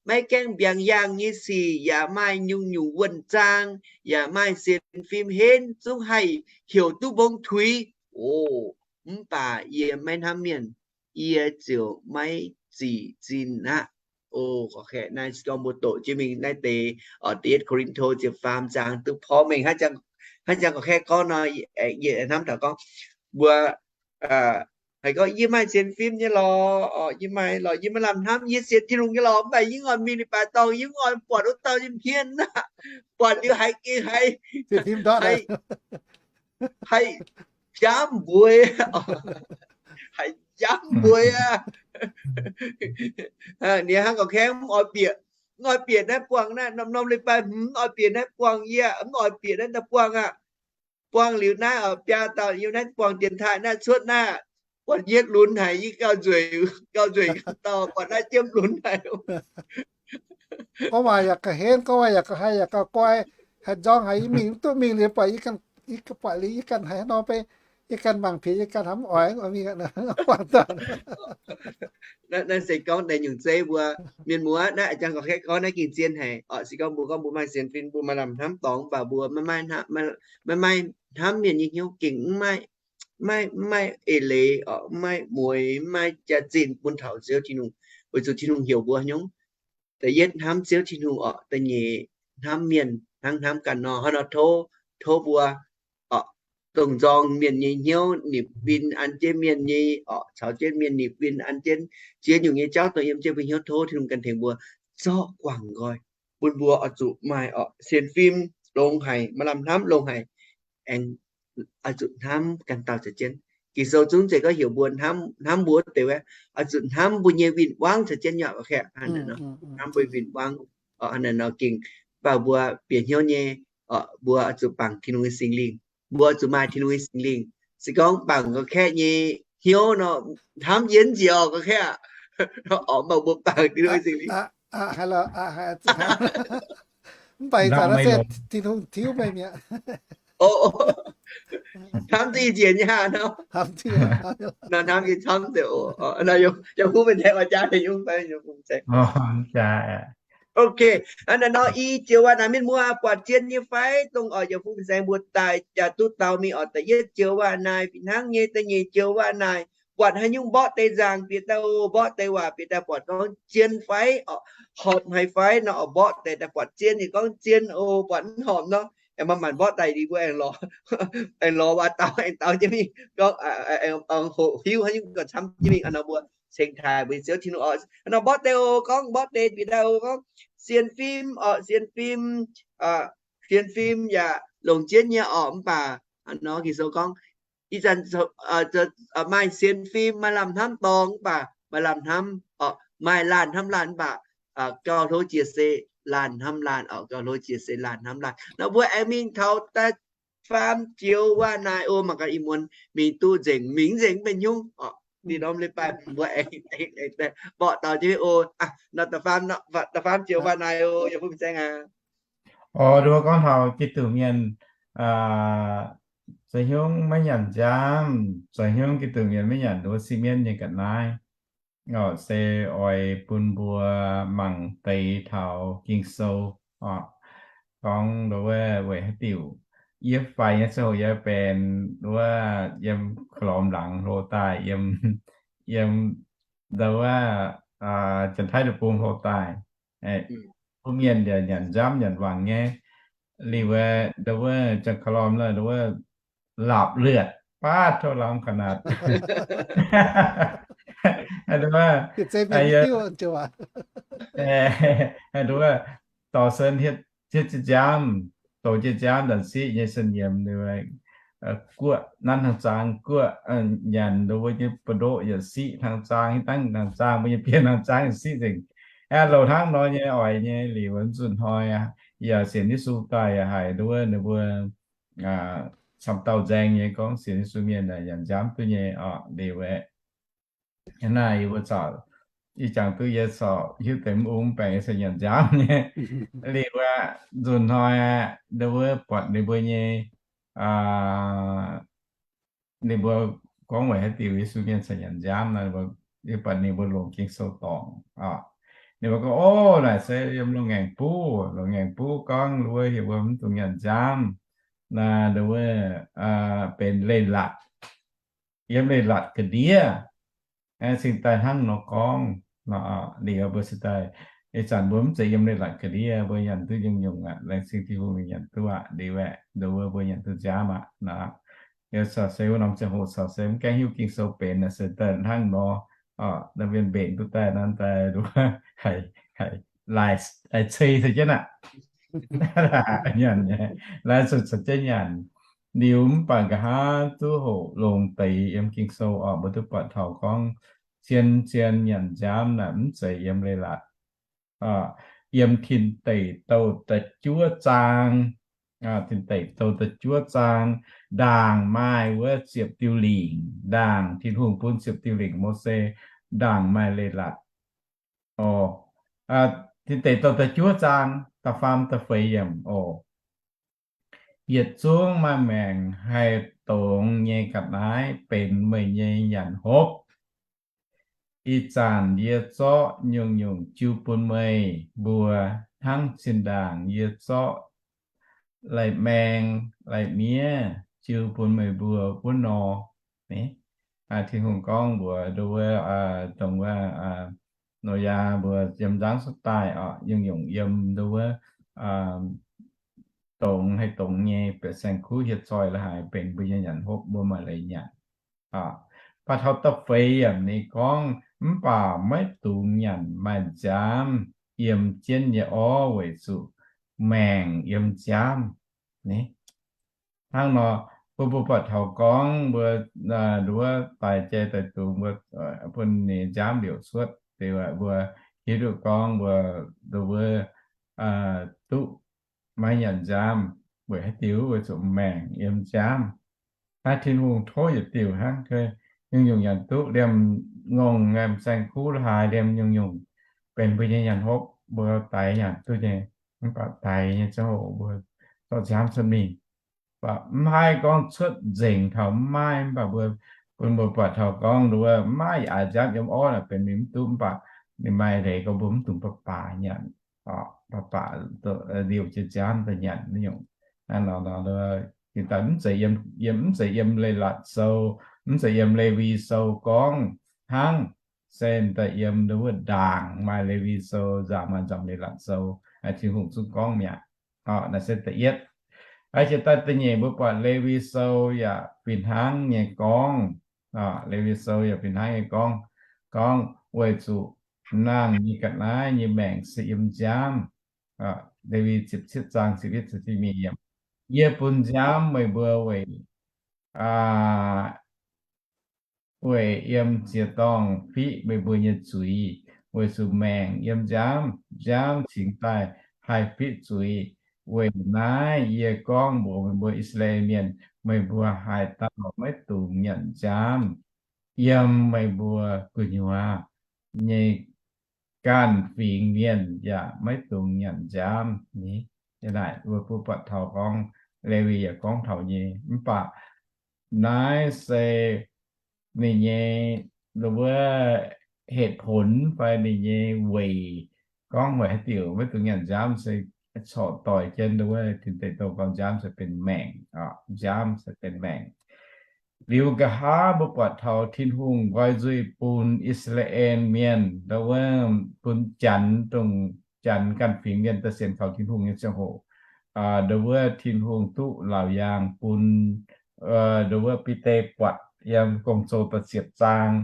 maiv gaengh mbiaangx yaangh nyei sic, yaac maaih nyungc-nyungc wuonh zaang, yaac maaih sienx fim henv, zungv haih heuc duqv mbong tuix. O, mv baac yie maiv hnamv mienh, yie ziouc maiv zic zinh aqv. O, naaiv se gorngv mbuo doqc jienv mingh naaiv deix, da'yietv Ko^lin^to ziepc faam zaang duqv porv mengh hnangv jang gorqv-kaeqv gorngv nor, yie hnamv taux gorngv mbuo haih gorngv yie maaih sienx fim nyei lorqc, yie maaih lorqc, yie maaih lamh hnamv, yie sienx Tin-Hungh nyei lorqc, mv baac yie mv oix mingh leiz-baaix dorngh, yie mv oix buatc wuov dauh nyei hmien aqv. Buatc liuz haiz gengh haiz, haiz nziaamv mbueix, haiz nziaamv mbueix aqv. Ninh hnangv gorqv-kaeqv mv oix bieqc, mv oix bieqc naaiv buangh naaiv, norm-norm leiz-baaix hmz mv oix bieqc naaiv buangh, yie mv oix bieqc naaiv daaih buangh aqv. Buangh liuz naaiv oix biaa dauh yiem naaiv buangh dienx taaih naaiv cuotv naaiv, buatc yietv lunx haic, yie gauh nzueic, gauh nzueic dauh buatc naaiv jiemv lunx haic. Gorngv waac yaac ga'henv, gorngv waac yaac ga'hai, yaac gauh guai, haih nzorng haic. Yie mingh mv duqv mingh liuz, buatc yie ganh, yie buatc liuz yie ganh haiz haaix nor beiv, yie ganh mangc piex, yie ganh hnamv oix mingh guangc dauh. Naaiv se gorngv deix nyungc zeiv mbuo mienh muoz naaiv, a'jang gorqv-kaeqv gorngv naaiv gengh zien haic oc. Se gorngv mbuo gorngv mbuo maaih sienx fim, mbuo maaih lamh hnamv dorngx, mv baac mbuo maiv maaih hnamv mienh nyei hnyouv gengh mv maaih, maiv, mv maaih eix leiz oc, mv maaih mueix, mv maaih jaax-zinh bun taux Ziouv Tin-Hungh, weic zuqc Tin-Hungh heuc mbuo nyungc. Da'yietv hnamv Ziouv Tin-Hungh oc, da'nyeic hnamv mienh hnangv hnamv ganh nor. Hnangv nor tov, tov mbuo oc, dongh nzorng mienh nyei hnyouv, nipc win an jienv mienh nyei oc, caux jienv mienh nipc win an jienv ziex nyungc nyei jauv dongh yiem jienv mbuo hnyouv, tov Tin-Hungh ganh tengx mbuo zorqv guangc nqoi, bun mbuo oix zuqc maaih oc sienx fim longx haic, maaih lamh hnamv longx haic, aengx oix zuqc hnamv ganh dauh caux jienv. Ging-Sou zungv zeiz gorngv heuc mbuo hnamv, hnamv mbuo wuov deix wuov, oix zuqc hnamv mbuo nyei win-wangv caux jienv nyei oc. Hnamv mbuo win-wangv oc, hnangv naaic nor gengh, mv baac mbuo bieqc hnyouv nyei oc, mbuo oix zuqc bangc Tin-Hungh nyei Singx Lingh, mbuo oix zuqc maaih Tin-Hungh nyei Singx Lingh. Se gorngv bangc gorqv-kaeqv nyei hnyouv nor, hnamv jienv njiec oc, gorqv-kaeqv aqv. Oc, mv baac mbuo bangc Tin-Hungh nyei Singx Lingh. Mv baac ih zanc naaiv se Tin-Hungh tiuv meih mi'aqv. Hnamv duqv i njiec nyei hnangv nor. Hnamv duqv, hnamv duqv oc. Yiem huv mienh nzaeng oix jaav nyungc fai yiem huv mienh nzaeng. Ok, naaiv nor i joux waac naaic mienh muoz buatc zien nyei fai? Dongh oix yiem huv mienh nzaeng mbuo daaih jaax duqv dau mingh oc. Da'yietv joux waac naaic fih hnangv nyei, da'nyeic joux waac naaic buatc haaix nyungc mborqv deix nzaangc bieqc daaih oc, mborqv deix waac bieqc daaih buatc gorngv zien fai oc, horpc haic fai nor oc. Mborqv deix daaih buatc zien nyei gorngv zien oc, buatc mv horpc nor, aengx manc-manc mborqv daaih liuz mbuo aengx lorz, aengx lorz waac-dauh aengx dau jienv mingh gorngv, aengx hoqc hiuv haaix nyungc gauh camv jienv mingh nor mbuo cingx taaih mbuo nyei Ziouv Tin-Hungh oc. Nor mborqv deix oc, gorngv mborqv deix bieqc daaih oc, gorngv sienx fim oc, sienx fim, sienx fim yaac longc jienv nyei oc. Mv baac nor Ging-Sou gorngv ih zanc maaih sienx fim, maaih lamh hnamv dorngx mv baac maaih lamh hnamv, maaih laanh hnamv laanh mv baac gauh hlo jiex se laanh hnamv laanh oc, gauh hlo jiex se laanh hnamv laanh. Nor mbuo aengx mingh taux da'faam joux waac naaic oc. Mangc gaax ih muonz mingh duqv nzengc, mingh nzengc mv benx nyungc oc. Ninh norm leiz-baaix mbuo aengx mborqv dau jienv oc. Nor da'faam joux waac naaic oc, yiem huv mienh nzaeng aac. Oc, nduov gorngv taux Giduc mienh, za'hnyungv maiv nyanc nziaamv, za'hnyungv Giduc mienh maiv nyanc nduov sieqv mienv nyei ga'naaiv. Oc, se oix bun mbuo mangc deix taux Ging-Sou oc, gorngv nduov weic haaix diuc yie faix nyei ziangh hoc yie benx nduov yiem ka'lormx laangz hlo daaih, yiem, yiem nduov Janx-Taiv deic-bung hlo daaih. Bun mienh yaac nyanc nziaamv nyanc wangc nyei. Liuz nduov janx-ka'lormx nduov laapc luoqc baav tov lamh ga'naatc. Nduov, nduov dorh sen hietv jienv nziaamv, doqc jienv nziaamv ndanc siqv nyei sen yiemx, guoqv nanv hnaangx zaang, guoqv nyanc nduov mbuo nyei buoz-ndoqv yietc siqv hnaangx zaang, hietv dangv hnaangx zaang, mbuo nyei bienh hnaangx zaang yietc siqv nzengc. Aa, loz-hnangv nor nyei oix nyei liuz nzunc hnoi yaac sienx Yesu daaih yaac haiz nduov ninh mbuo camv dauh nzaeng nyei gorngv sienx Yesu mienh nyanc nziaamv duqv nyei oc, liuz aeqv. Naaiv yie mbuo corc, ih jangx duqv yie corc hiuv deix mv ung mv baengc yie corc nyanc nziaamv nyei. Liuz aqv, nzunc hnoi aqv, nduov buatc ninh mbuo nyei, ninh mbuo gorngv weic haaix diuc Yesu mienh corc nyanc nziaamv nor, yie buatc ninh mbuo longc Ging-Sou dorngc. Ninh mbuo gorngv, Ov, naaic se yiem loz-ngaengc buv, loz-ngaengc buv gorngv nduov heuc mbuo mv dungx nyanc nziaamv. Naaiv nduov benx leiz-latc, yiem leiz-latc ga'ndiev cingx daaih hnangv nor gorngv. Liuz mbuo cingx daaih, ih zanc mbuo mv zeiz yiem leiz-latc ga'ndiev, mbuo nyanc duqv nyungc-nyungc aqv. Laengz zingh Tin-Hungh mingh nyanc duqv aqv. Liuz aeqv, nduov mbuo nyanc duqv nziaamv aqv. Yie corc se wuov norm ziangh hoc corc se mv gaengh hiuv Ging-Sou benx, se daaih hnangv nor, naaiv mbenc duqv daaih nor daaih, haiz, haiz ceix caux jienv aqv. Nyanc, laengz zingh caux jienv nyanc. Liuz mv baac nqa'haav duqv hoqc longx deix yiem Ging-Sou oc, mbuo duqv buatc taux gorngv zien-zien nyanc nziaamv naaic mv zeiz yiem leiz-latc. Yiem Tin Deic Douh da'juov zaang, Tin Deic Douh da'juov zaang, ndaangc maaih wuov ziepc diuh lingc, ndaangc Tin-Hungh bun ziepc diuh lingc Mose, ndaangc maaih leiz-latc. Tin Deic Douh da'juov zaang da'faam da'feix yiemc oc. Yietc zungv maaih maengc haih dongz nyei ga'naaiv benx meih nyei nyanc hopv. Ih zanc yie zorqv nyungc-nyungc jiu bun meih mbuo, hnangv zinh ndaangc yie zorqv lai-maeng lai-miev jiu bun meih mbuo wuov nor. Tin-Hungh gorngv mbuox nduov, dongh wuov, Noyaa mbuo yiem nzangv cuotv daaih oc, nyungc-nyungc yiem nduov dongz haih dongz nyei, bieqc saeng-kuv hieh zoih la'haaix benx mbuo nyei nyanc hopv, mbuo maaih leiz nyanc. Mv baac taux da'feix yiemc ninh gorngv, mv baac maiv dungx nyanc maaih nziaamv yiem jienv nyei orv weic zuqc maengc yiem nziaamv. Hnangv nor, mbuo mbuo buatc taux gorngv mbuo nduov daaih jai daaih dungz mbuo bun ninh nziaamv liouc cuotv, mbuo hiuv duqv gorngv mbuo nduov duqv maiv nyanc nziaamv weic haaix diuc? Weic zuqc maengc yiem nziaamv. Naaiv Tin-Hungh tov yietc diuc hnangv, nyungc-nyungc nyanc duqv, liemh ngongh, liemh saeng-kuv la'haaix, liemh nyungc-nyungc benx mbuo nyei nyanc hopv, mbuo daix nyanc duqv nyei. Mv baac daix nyei ziangh hoc mbuo zorqv nziaamv cuotv mingh. Mv haih gorngv cuotv nzengc taux mv maaih, mv baac mbuo, bun mbuo buatc taux gorngv nduov mv maaih aax nziaamv yiem orv naaic benx mingh mv duqv, mv baac ninh maaih leiz gorngv mbuo mv dungx baac baac nyanc, baac baac liouh jienv nziaamv daaih nyanc nyungc. Naaiv nor, mv zeiz yiem, mv zeiz yiem Leiz-Latc Sou, mv zeiz yiem Lewi Sou gorngv hnangv, se daaih yiem nduov wuov ndaangc maaih Lewi Sou, nzaangc maaih nzaangc Leiz-Latc Sou, Tin-Hungh zungv gorngv mi'aqv. Naaiv se da'yietv. Jiex daaih da'nyeic mbuo buatc Lewi Sou yaac fih hnangv nyei gorngv. Lewi Sou yaac fih hnangv nyei gorngv, gorngv weic zuqc nangh nyei ga'naaiv nyei maengc se yiem nziaamv. Lewi ziepc cietv zaang ziepc yietv, yie bun nziaamv meih mbuo weic, weic yiem ziex dorngh fiqv meih mbuo nyei zuiz, weic zuqc maengc yiem nziaamv, nziaamv cingx daaih haih fiqv zuiz. Weic naaiv yie gorngv mbuox meih mbuo, I^saa^laa^en Mienh, meih mbuo haaix dauh maiv dungx nyanc nziaamv, yiem meih mbuo gu'nyuoz nyei ganh fingx mienh yaac maiv dungx nyanc nziaamv. Naaic mbuo buatc taux gorngv Lewi yaac gorngv taux nyei, mv baac naaiv se ninh nyei nduov wuov เหตุผล fai ninh nyei weic, gorngv weic haaix diuc maiv dungx nyanc nziaamv se corc doix jienv nduov wuov Tin Deic Douh gorngv nziaamv se benx maengc, nziaamv se benx maengc. Liuz nqa'haav mbuo buatc taux Tin-Hungh nqoi nzuih bun I^saa^laa^en Mienh, nduov wuov bun Janx, dongh Janx ganh fingx mienh daaih sienx kaux Tin-Hungh nyei ziangh hoc, nduov wuov Tin-Hungh duqv laauc yaangh bun, nduov wuov Bide buatc yiem Gong-Zoh da'ziepc zaang,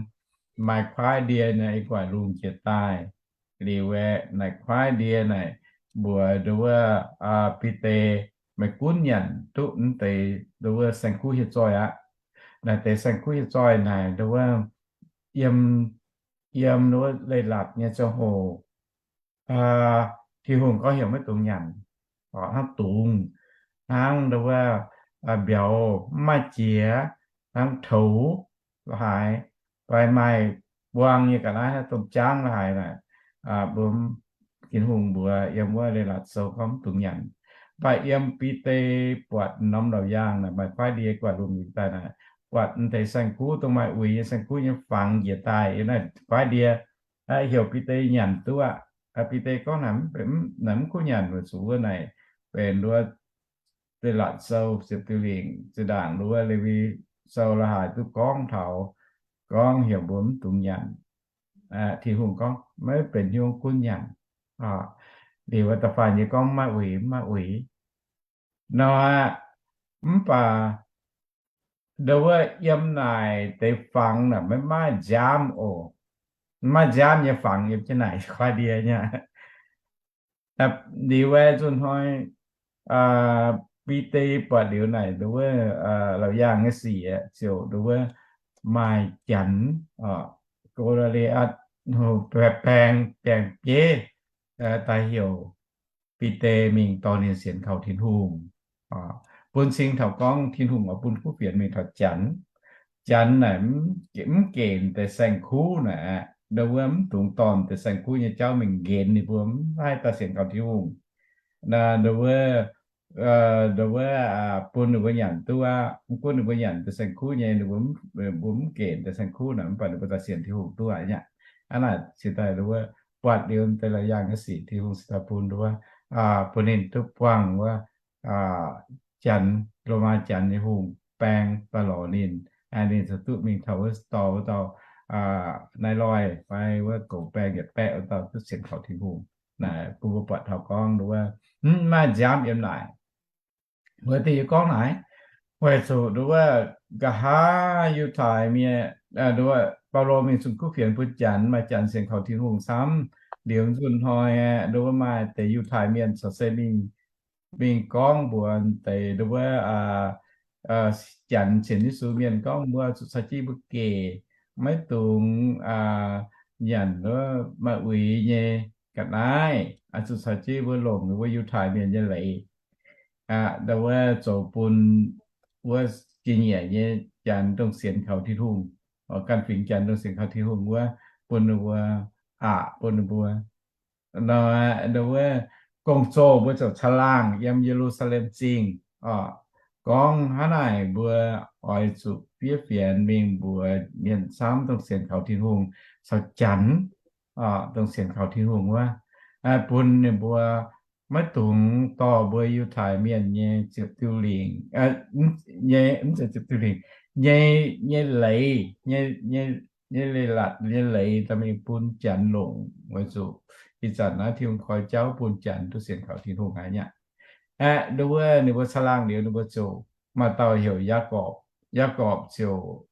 maaih kuaaiv ndie naaiv guaix lungh jiex daaih. Liuz aeqv, naaic kuaaiv ndie naaic mbuox nduov wuov Bide, meih gunv nyanc duqv naaiv deix nduov wuov saeng-kuv hieh zoih aqv. Naaiv deix saeng-kuv hieh zoih naaic nduov wuov yiem, yiem nduov wuov Leiz-Latc nyei ziangh hoc, Tin-Hungh gorngv heuc maiv dungx nyanc, hnangv dungz, hnangv nduov wuov mbiauz mv maaih jiex, hnangv toux la'haaix, fai maaih buang nyei ga'naaiv hnangv domh jaangv la'haaix naaic, mbuo, Tin-Hungh mbuox yiem wuov Leiz-Latc Sou gorngv mv dungx nyanc. Mv baac yiem Bide buatc norm laauc yaangh naaic maaih kuaaiv ndie guaix lungh jiex daaih naaic, buatc naaiv deix saeng-kuv, dongh maaih uix nyei saeng-kuv nyei fangx jiex daaih, yiem naaiv kuaaiv ndie heuc Bide nyanc duqv aqv. Bide gorngv, Naaic mv gunv nyanc, weic zuqc wuov naaic benx nduov Leiz-Latc Sou ziepc diuh lingc, zinh ndaangc nduov wuov Lewi Sou la'haaix duqv gorngv taux, gorngv heuc mbuo mv dungx nyanc. Tin-Hungh gorngv maiv benx hnyouv gunv nyanc. Liuz da'faanh nyei gorngv maiv uix, mv maaih uix nor aqv. Mv baac nduov wuov yiem naaic deix fangx naaic maiv maaih nziaamv oc. Maiv maaih nziaamv nyei fangx yiem jienv naaic kuaaiv ndie nyei. Liuz aeqv, nzunc hnoi Bide buatc liuz naaic nduov wuov laauc yaangh nyei sic ziouc nduov wuov maaih Janx, Go^laa^le^atc, baeng, baeng bieiv daaih heuc Bide mingh dorh ninh sienx kaux Tin-Hungh. Bun cing taux gorngv Tin-Hungh oix bun kuv fienx mingh taux Janx. Janx naaic mv genc deix saeng-kuv naaic, nduov wuov mv dungx dorh deix saeng-kuv nyei jauv mingh nqenx ninh mbuo, mv haih daaih sienx kaux Tin-Hungh. Nduov wuov, nduov wuov bun ninh mbuo nyanc duqv aqv. Mv gunv ninh mbuo nyanc deix saeng-kuv nyei, ninh mbuo mv genc deix saeng-kuv naaic, mv baac ninh mbuo daaih sienx Tin-Hungh duqv aqv. Hnangv naaic cingx daaih nduov wuov buatc liuz deix laauc yaangh nyei sic, Tin-Hungh cingx daaih bun nduov wuov, bun ninh duqv buangh wuov Janx, Lomaa Janx nyei hungh baeng daaih lorz ninh, ninh ziouc duqv mingh taux wuov dorh wuov dauh naaiv loih fai wuov goux baeng yietc baeqv wuov dauh duqv sienx kaux Tin-Hungh. Naaic bun mbuo buatc taux gorngv nduov wuov mv maaih nziaamv yiem naaic. Mbuo dingh yie gorngv naaic, weic zuqc nduov wuov nqa'haav Yiutai Mienh, nduov wuov Baulo mingh zunh kuv fienx bun Janx, maaih Janx sienx kaux Tin-Hungh camv. Liuz nzunc hnoi aeqv, nduov wuov maaih deix Yiutai Mienh corc se mingh, mingh gorngv mbuox deix nduov wuov Janx sienx Yesu mienh gorngv, mbuo zuqc caux jienv mbuo gec, maiv dungx nyanc wuov maaih uix nyei ga'naaiv, zuqc caux jienv mbuo longc wuov Yiutai Mienh nyei leiz, nduov wuov zoux bun wuov jiex nyeic nyei Janx dongh sienx kaux Tin-Hungh, ganh fingx Janx dongh sienx kaux Tin-Hungh wuov, bun ninh mbuo aqc bun ninh mbuo. Nor, nduov wuov gong-zoh mbuo ziouc caangh laangh yiem Ye^lu^saa^lem Zingh oc. gorngv hnangv naaic, mbuo oix zuqc fiev fienx mingh mbuox mienh camv dongh sienx kaux Tin-Hungh caux Janx, dongh sienx kaux Tin-Hungh wuov, bun ninh mbuo maiv dungx dorh mbuo Yiutai Mienh nyei ziepc diuh lingc, nyei, mv zeiz ziepc diuh lingc, nyei, nyei leiz, nyei leiz-latc, nyei leiz daaih mingh bun Janx longc. Weic zuqc ih zanc naaiv Tin-Hungh koi jauv bun Janx duqv sienx kaux Tin-Hungh haic nyei aqv. Aeqv, nduov wuov ninh mbuo caangh laangh liuz ninh mbuo ziouc, maaih dauh heuc Yaagorpc. Yaagorpc ziouc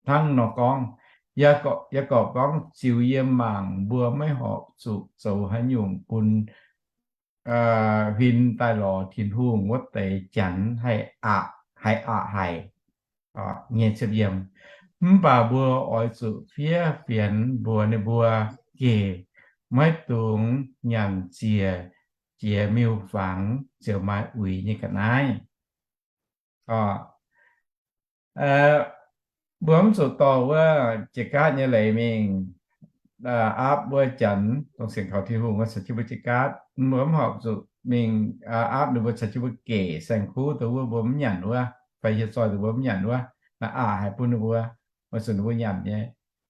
hnangv nor gorngv, Yaagorpc gorngv, Ziux yie mangc mbuo maiv horpc zuqc zoux haaix nyungc bun huin daaih lorz Tin-Hungh wuov deix Janx haih aqc, haih aqc haic nyei ciepv yiem. Mv baac mbuo oix zuqc fiev fienx mbuox ninh mbuo gec, maiv dungx nyanc ziec, jiex miuc-fangx ziouc maaih uix nyei ga'naaiv. Mbuo mv zuqc dorh wuov jiex gaatv nyei leiz mingh aapv wuov Janx dongh sienx kaux Tin-Hungh wuov caux jienv mbuo jiex gaatv. Mbuo mv horpc zuqc mingh aapv ninh mbuo caux jienv mbuo gec saeng-kuv dongh wuov mbuo mv nyanc wuov, fai hieh zoih dongh mbuo mv nyanc wuov, naaiv aqc haic bun ninh mbuo, weic zuqc ninh mbuo nyanc nyei.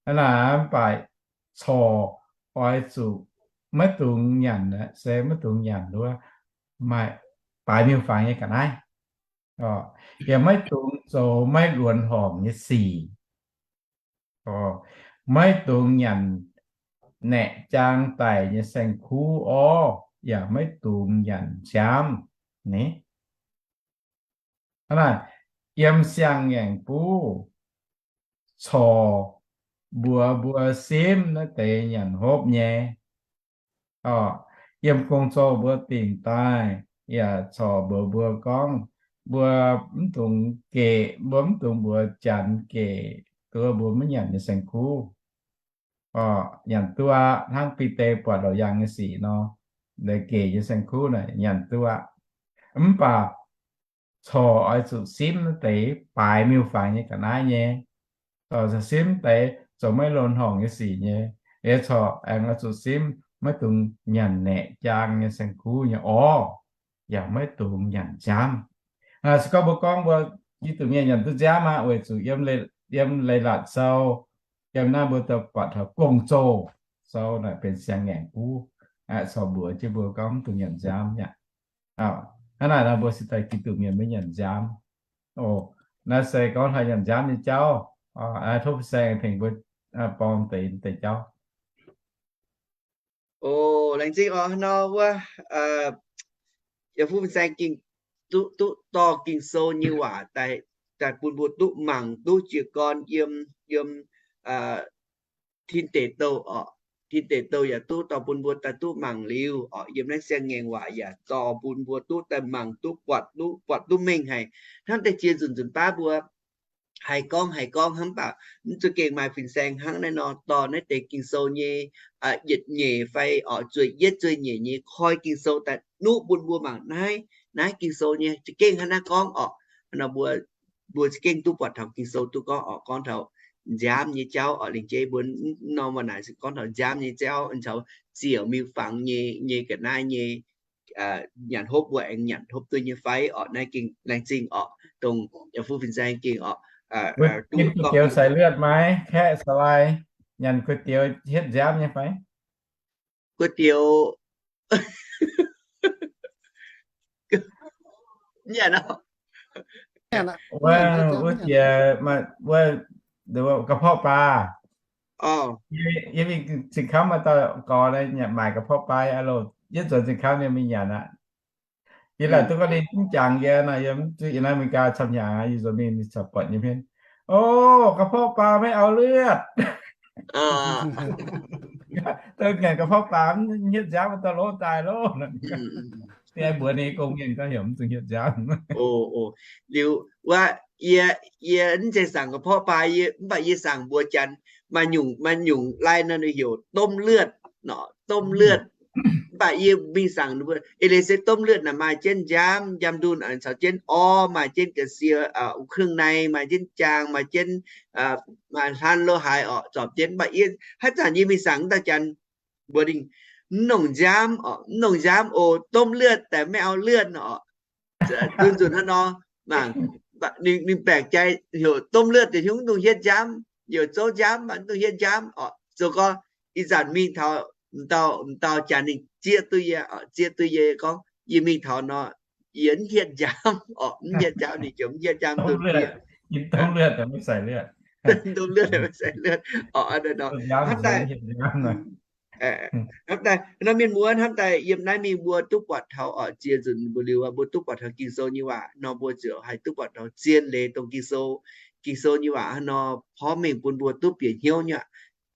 Hnangv naaic mv baac corc oix zuqc maiv dungx nyanc, se maiv dungx nyanc wuov, maaih baaix miuc-fangx nyei ga'naaiv. Yaac maiv dungx zoux maiv luonx horngc nyei sic. Maiv dungx nyanc naeqc jaang daic nyei saeng-kuv orv, yaac maiv dungx nyanc nziaamv. Hnangv naaic, yiem siang-ngaengc buv corc mbuox mbuo simv naaiv deix nyanc hopv nyei. Yiem gong-zoh mbuo dingc daaih yaac corc mbuox mbuo gorngv, mbuo mv dungx gec, mbuo mv dungx mbuox Janx gec duqv mbuo maiv nyanc nyei saeng-kuv. Nyanc duqv aqv, hnangv Bide buatc Laauc Yaangh nyei sic nor, gec nyei saeng-kuv naaic nyanc duqv aqv. Mv baac corc oix zuqc simv naaiv deix baaix miuc-fangx nyei ga'naaiv nyei. Corc simv deix zoux maiv luonx horngc nyei sic nyei. Liuz corc aengx oix zuqc simv maiv dungx nyanc naeqc jaang nyei saeng-kuv nyei orv, yaac maiv dungx nyanc nziaamv. Se gorngv mbuo gorngv mbuo Giduc mienh nyanc duqv nziaamv aqv, weic zuqc yiem Leiz-Latc Sou, yiem naaiv mbuo buatc taux gong-zoh sou naaic benx siang-ngaengc buv, corc mbuox jienv mbuo gorngv mv dungx nyanc nziaamv aqv. Hnangv naaic nor mbuo se daaih Giduc mienh maiv nyanc nziaamv. Naaiv se gorngv taux nyanc nziaamv nyei jauv. Tov fin-saeng tengx mbuo borng deix deix jauv. O, laengz zingh oc. Hnangv nor wuov, yaac fu fin-saeng gengh duqv, duqv dorh Ging-Sou nyei waac daaih bun mbuo duqv mangc duqv jiez gorn yiem, yiem tin deic douh oc. Tin deic douh yaac duqv dorh bun mbuo daaih duqv mangc liuz oc. Yiem naaiv siang-ngaengc waac yaac dorh bun mbuo duqv daaih mangc duqv buatc duqv, buatc duqv mengh haic. Hnangv deix jiex nzunc nzunc baav mbuo haiz gorngv haiz gorngv hnangv baac mv zuqc gengh maaih fin-saeng hnangv naaiv nor dorh naaiv deix Ging-Sou nyei yietc nyeic fai oc zueih yietv zueih nyeic nyei koi Ging-Sou daaih nuqv bun mbuo mangc naaiv, naaiv Ging-Sou nyei za'gengh hnangv naaiv gorngv oc. Nor mbuo, mbuo za'gengh duqv buatc taux Ging-Sou duqv gorngv oc, gorngv taux nziaamv nyei jauv oc. Lingc jeiv mbuo norm waac naaic gorngv taux nziaamv nyei jauv, caux ziouc miuc-fangx nyei, nyei ga'naaiv nyei nyanc hopv mbuo aengx nyanc hopv duqv nyei fai oc. Naaiv gengh laengz zingh oc, dongh yaac fu fin-saeng gengh oc. Kuv dioux caux lov maaiz kaeqv caux lai, nyanc kuv dioux hietv nziaamv nyei fai? Kuv dioux nyanc oc. Wuov jiex, wuov ga'porqv baa. Yie mingh Zingh Kamv maaih dauh gorx naaic maaic ga'porqv baa, aa loh, yie nzuonx Zingh Kamv yie mingh nyanc aqv. Yie laaic duqv gorngv ninh mv jangx yie nor, yie mv zuqc yie naaiv America camv hnyangx, yie nzuonx mingh ninh corc buatc nyei mienh. O, ga'porqv baa maiv au lov. Dongh nyanc ga'porqv baa mv hietv nziaamv daaih lov daaih loh. Ninh mbuox ninh gong mienh gorngv heuc mv dungx hietv nziaamv. Liuz wuov, yie, yie mv zeiz saangc ga'porqv baa, yie, mv baac yie saangc mbuox janx maaih nyungc, maaih nyungc lai nor ninh heuc ต้มเลือด nor, ต้มเลือด. Mv baac yie mingh saangc ninh mbuo eix leiz se ต้มเลือด naaic maaih jienv nziaamv, nziaamv-ndunh caux jienv orv, maaih jienv ga'sie, เครื่องใน, maaih jienv jaang, maaih jienv, maaih hlan lo haaix oc, zorpc jienv. Mv baac yie haaix zanc yie mingh saangc wuov dauh janx mbuox ninh, mv nongc nziaamv oc, mv nongc nziaamv oc, ต้มเลือด daaih maiv au เลือด nor oc. Nzunc nzunc hnangv nor, mangc, ninh, ninh baengc jai heuc domh luoqc deix hnyouv mv dungx hietv nziaamv, heuc zouv nziaamv mv dungx hietv nziaamv oc. Zoux gorngv ih zanc mingh taux m'dauh, m'dauh jaax ninh zieqv duqv yie, zieqv duqv yie gorngv yie mingh taux nor, yie mv hietv nziaamv oc, mv hietv nziaamv, ninh ziouc mv hietv nziaamv domh luoqc. Domh luoqc maiv sai luoqc oc. Hnamv daaih, hnamv daaih nor mienh muoz, hnamv daaih yiem naaiv mingh mbuo duqv buatc taux oc, ziex nzunc mbuo liuz mbuo duqv buatc taux Ging-Sou nyei waac nor, mbuo ziouc haih duqv buatc taux zien leiz dongh Ging-Sou, Ging-Sou nyei waac hnangv nor porv mengh bun mbuo duqv bieqc hnyouv nyei.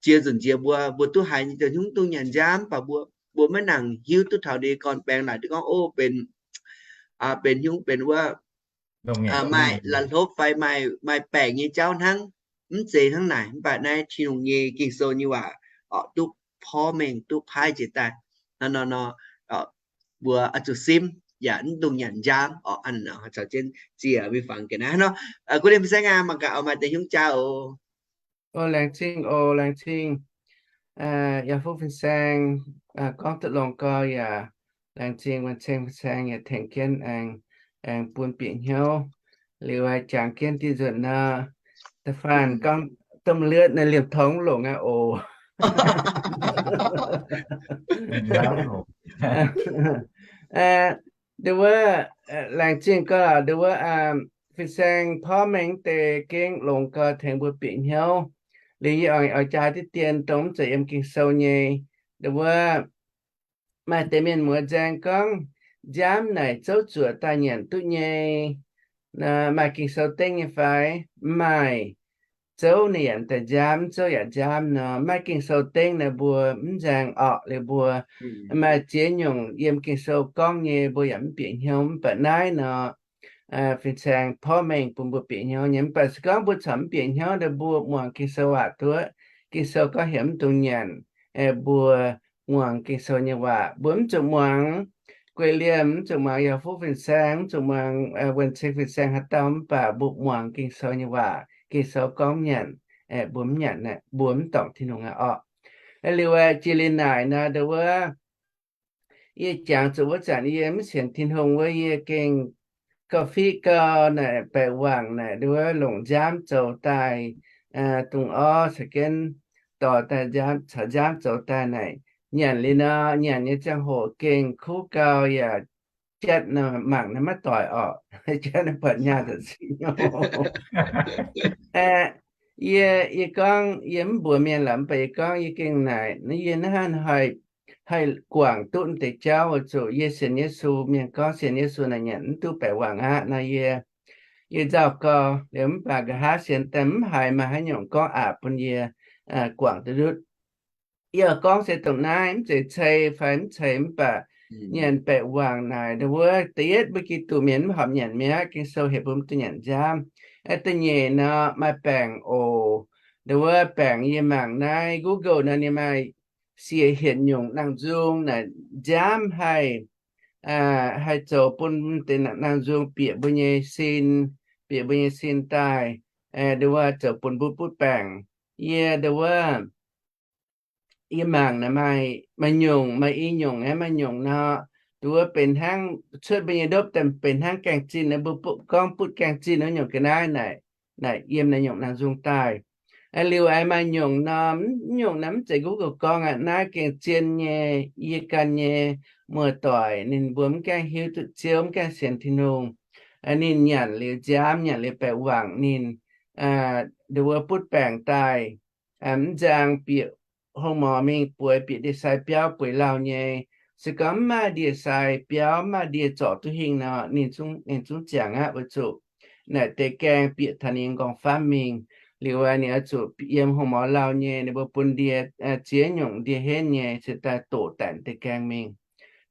Ziex nzunc nziex mbuo, mbuo duqv haiz nyei dongh hnyouv mv dungx nyanc nziaamv, mv baac mbuo, mbuo maiv nangc hiuv duqv taux ninh nyei gorn-baengx naaic duqv gorngv, o, benx, benx hnyouv benx wuov maaih la'hlopv fai maaih, maaih baengc nyei jauv hnangv, mv zeiz hnangv naaic. Mv baac naaiv Tin-Hungh nyei Ging-Sou nyei waac oc, duqv porv mengh duqv paaiv jiex daaih hnangv nor nor, mbuo oix zuqc simv yaac mv dungx nyanc nziaamv oc. Caux jienv ziec mingh fangx ga'naaiv hnangv nor. Guv lienh fin-saeng aac, mangc gaax oix maaih deix hnyouv jaa oc. O, laengz zingh oc, laengz zingh. Yaac fuqv fin-saeng gorngv duqv longx gau yaac laengz zingh wuonh ceng fin-saeng yaac tengx jienv aengx, aengx bun bieqc hnyouv. Liuz haih jangx jienv diuh nzunc nor, da'faanh gorngv domh luoqc naaiv liemh tong longc aqv oc. Nduov wuov, laengz zingh gau, nduov wuov, fin-saeng porv mengh deix gengh longx gau tengx mbuo bieqc hnyouv. Liuz yie oix, oix jaa diqv dien dongh mv zeiz yiem Ging-Sou nyei. Nduov wuov, maaih deix mienh muoz nzaeng gorngv, nziaamv naaic zouv zuoqc daaih nyanc duqv nyei. Maaih Ging-Sou dengv nyei fai? Maaih. Zouv ninh yaac daaih nziaamv, zouv yaac nziaamv nor, maiv Ging-Sou dengv naaic mbuo mv nzaeng orqc. Liuz mbuo maaih ziex nyungc yiem Ging-Sou gorngv nyei mbuo yaac mv bieqc hnyouv. Mv baac naaiv nor, fin-saeng porv mengh bun mbuo bieqc hnyouv nyei. Mv baac se gorngv mbuo corc mv bieqc hnyouv nor, mbuo muangx Ging-Sou waac duqv, Ging-Sou gorngv heuc mv dungx nyanc, mbuo muangx Ging-Sou nyei waac. Mbuo mv zuqc muangx Guei Liemh, mv zuqc muangx Yaac Fuqv fin-saeng, mv zuqc muangx wuonh ceng fin-saeng haaix dauh, mv baac mbuo muangx Ging-Sou nyei waac. Ging-Sou gorngv mv nyanc, mbuo mv nyanc, mbuo mv dorngc Tin-Hungh aqv orqc. Liuz jiex liuz naaic nor, nduov wuov, yie jangx zuqc wuov zanc yie mv sienx Tin-Hungh wuov, yie gengh gauh fiqv gau naaic baeqc wangc naaic, nduov wuov, longc nziaamv zoux daaih, dungz orv caux jienv dorh daaih nziaamv, caux nziaamv zoux daaih naaic, nyanc liuz nor, nyanc nyei ziangh hoc gengh kuv gau yaac jatv nor mangc naaiv maiv doic orqc. Jatv naaiv buatc nyaah nzengc. Yie, yie gorngv yie mv mbuox mienh lorqc, mv baac yie gorngv yie gengh naaic, yie naaiv haih, haih guangc duqv deix jauv weic zuqc yie sienx Yesu. Mienh gorngv sienx Yesu naaic nyanc mv duqv baeqc wangc aqv nor, yie, yie nzauh gau. Liuz mv baac nqa'haav sienx daaih mv haiz maaih haaix nyungc gorngv aqc bun yie guangc duqv ndutv. Yie gorngv se dongh naaiv, mv zeiz cei fai mv ceix, mv baac nyanc baeqc wangc naaic, nduov wuov, da'yietv mbuo Giduc mienh mv horpc nyanc mi'aqv. Ging-Sou heuc mbuo mv dungx nyanc nziaamv. Da'nyeic nor, maaih baengc oc. Nduov wuov, baengc yie mangc naaiv Google nor ninh maaih siex hietc nyungc nangh nzung naaic nziaamv haih, haih zoux bun deix nangh nzung bieqc mbuo nyei sin, bieqc mbuo nyei sin daaih, nduov wuov, zoux bun mbuo butv baengc. Yie nduov wuov, yie mangc naaic maaih, maaih nyungc, maaih i nyungc aeqv, maaih nyungc nor, nduov wuov, benx hnangv cuotv mbuo nyei ndopv daaih benx hnangv gaengh zinh, mbuo gorngv butv gaengh zinh wuov nyungc ga'naaiv naaic, naaic yiem naaiv nyungc nangh nzung daaih. Liuz aeqv, maaih nyungc nor, mv nyungc nor mv zeiz Google gorngv aqv. Naaiv gengh zien nyei, yie ganh nyei muoz-doic ninh mbuo mv gaengh hiuv duqv Ziouv, mv gaengh sienx Tin-Hungh, ninh nyanc liuz nziaamv, nyanc liuz baeqc wangc, ninh nduov wuov butv baengc daaih, mv nzang bieqc hungh morc mingh bueix, bieqc ndie sai biauv bueix lauh nyei. Se gorngv mv maaih ndie sai biauv, mv maaih ndie zorc duqv hingh nor, ninh zungv, ninh zungv ziangx aqv. Weic zuqc naaic deix gaeng bieqc taux ninh nyei nqorngv-famv mingh. Liuz ninh oix zuqc yiem hungh morc lauh nyei, ninh mbuo bun ndie, ziex nyungc ndie henv nyei cingx daaih doqc daaih deix gaeng mingh.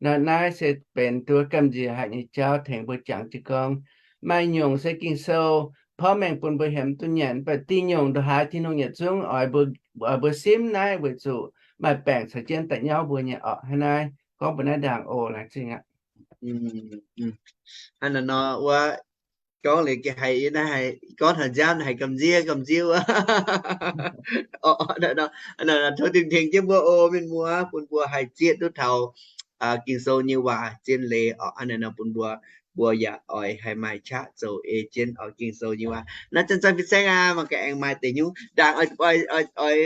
Nor naaiv se benx duqv gamh nziex haic nyei jauv tengx mbuo jangx jienv gorngv, maaih nyungc se Ging-Sou porv mengh bun mbuo hietc duqv nyanc, mv baac diuh nyungc ndongc haaix Tin-Hungh yietc zungv oix mbuo, oix mbuo simv naaiv weic zuqc maaih baengc caux jienv daaih nyauv mbuo nyei orqc. Hnangv naaiv gorngv mbuo naaiv ndaangc oc. Laengz zingh aqv. Hnangv naaiv nor wuov, gorngv liuz gengh haiz yie naaiv haiz gorngv taux nziaamv haiz gamh nziev gamh nziev wuov. Tov tengx jienv mbuo oc, mienh muoz, bun mbuo haih zieqv duqv taux Ging-Sou nyei waac zien leiz oc. Hnangv naaiv nor bun mbuo mbuo yaac oix haih maaih qaqv zoux ei jienv oix Ging-Sou nyei waac. Naaiv Janx-Zoih Fin-Saeng aac, mangc gaax aengx maaih deix nyungc ndaangc oix, oix, oix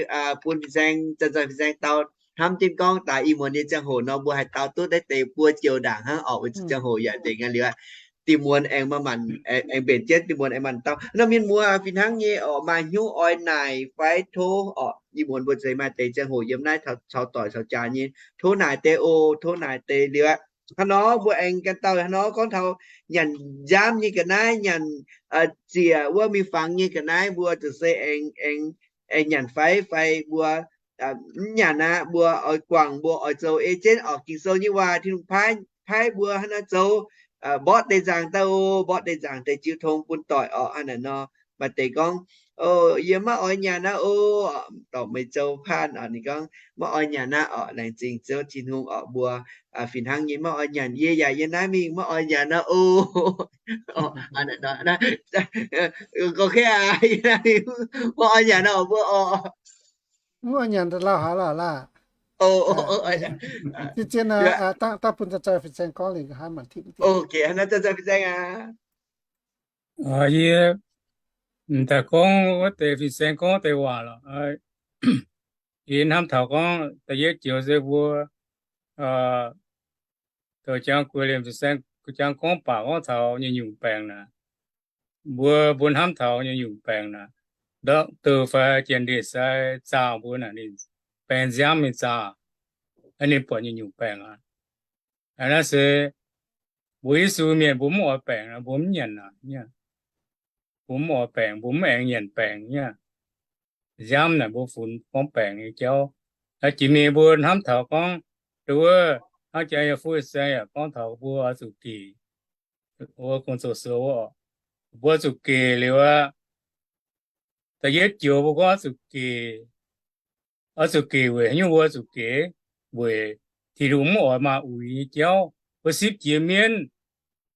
bun Fin-Saeng, Janx-Zoih Fin-Saeng dau hnamv jienv gorngv daaih ih muonz nyei ziangh hoc nor mbuo haih dau duqv naaiv deix buo joux ndaangc hnangv orqc. Weic zuqc ziangh hoc yaac nzengc aqv liuz aqv. Dinh muonz aengx maaih maanc, aengx mbenc jienv dinh muonz aengx maaih dau. Nor mienh muoz fih hnangv nyei orqc, maaih hnyouv oix naaic fai tov orqc, ih muonz mbuo zeiz maaih deix ziangh hoc yiem naaiv caux doic caux jaax nyei, tov naaic deix oc, tov naaic deix liuz aqv. Hnangv nor mbuo aengx ganh dauh hnangv nor gorngv taux nyanc nziaamv nyei ga'naaiv, nyanc ziec wuov mingh fangx nyei ga'naaiv, mbuo zuqc se aengx, aengx, aengx nyanc fai, fai mbuo mv nyanc aqv, mbuo oix guangc, mbuo oix zoux ei jienv orqc Ging-Sou nyei waac, Tin-Hungh paaiv, paaiv mbuo hnangv naaiv zoux. Mborqv deix nzaangc daaih oc, mborqv deix nzaangc deix jiu tong bun doic orqc. Hnangv naaic nor maaih deix gorngv, o, yie maiv oix nyanc aqv oc. Dorh meih zoux paanh orqc, ninh gorngv maiv oix nyanc aqv orqc. Laengz zingh Ziouv Tin-Hungh orqc, mbuo fih hnangv nyei maiv oix nyanc, yie yaac yiem naaiv mingh maiv oix nyanc aqv oc. Maiv oix nyanc aqv orqc, mbuo orqc. Mv oix nyanc lauh haaix lauh laah. Zien, zien, daaih bun Janx-Zoih Fin-Saeng gorngv liuz haaix maanc tipv. Yie m'daaih gorngv wuov deix Fin-Saeng gorngv deix waac lorqc. Yie hnamv taux gorngv da'yietv joux se mbuo zoux jangx gueix liemh Fin-Saeng jangx gorngv baac gorngv taux nyei nyungc baengc naaic. Mbuo, mbuo hnamv taux nyei nyungc baengc naaic, ndortv douh fai janx-ndeic sai zaah mbuo naaic, ninh baeng nziaamv mingh zaah, ninh buatc nyei nyungc baengc aqv. Naaiv se mbuo Yesu mienh mbuo mv oix baengc, mbuo mv nyanc naaic. Mbuo mv oix baengc, mbuo mv aengx nyanc baengc nyei. Nziaamv naaic mbuo funx gorngv baengc nyei jauv. Jiex mingh mbuo hnamv taux gorngv, nduov wuov, hnangv jaa yaac fuqv saeng yaac gorngv taux mbuo oix zuqc gec, wuov gong-zoh sou, mbuo zuqc gec liuz aqv. Da'yietv joux mbuo gorngv oix zuqc gec, oix zuqc gec weic haaix nyungc mbuo zuqc gec? Weic Tin-Hungh mv oix maaih uix nyei jauv. Mbuo sipv jiex mienv,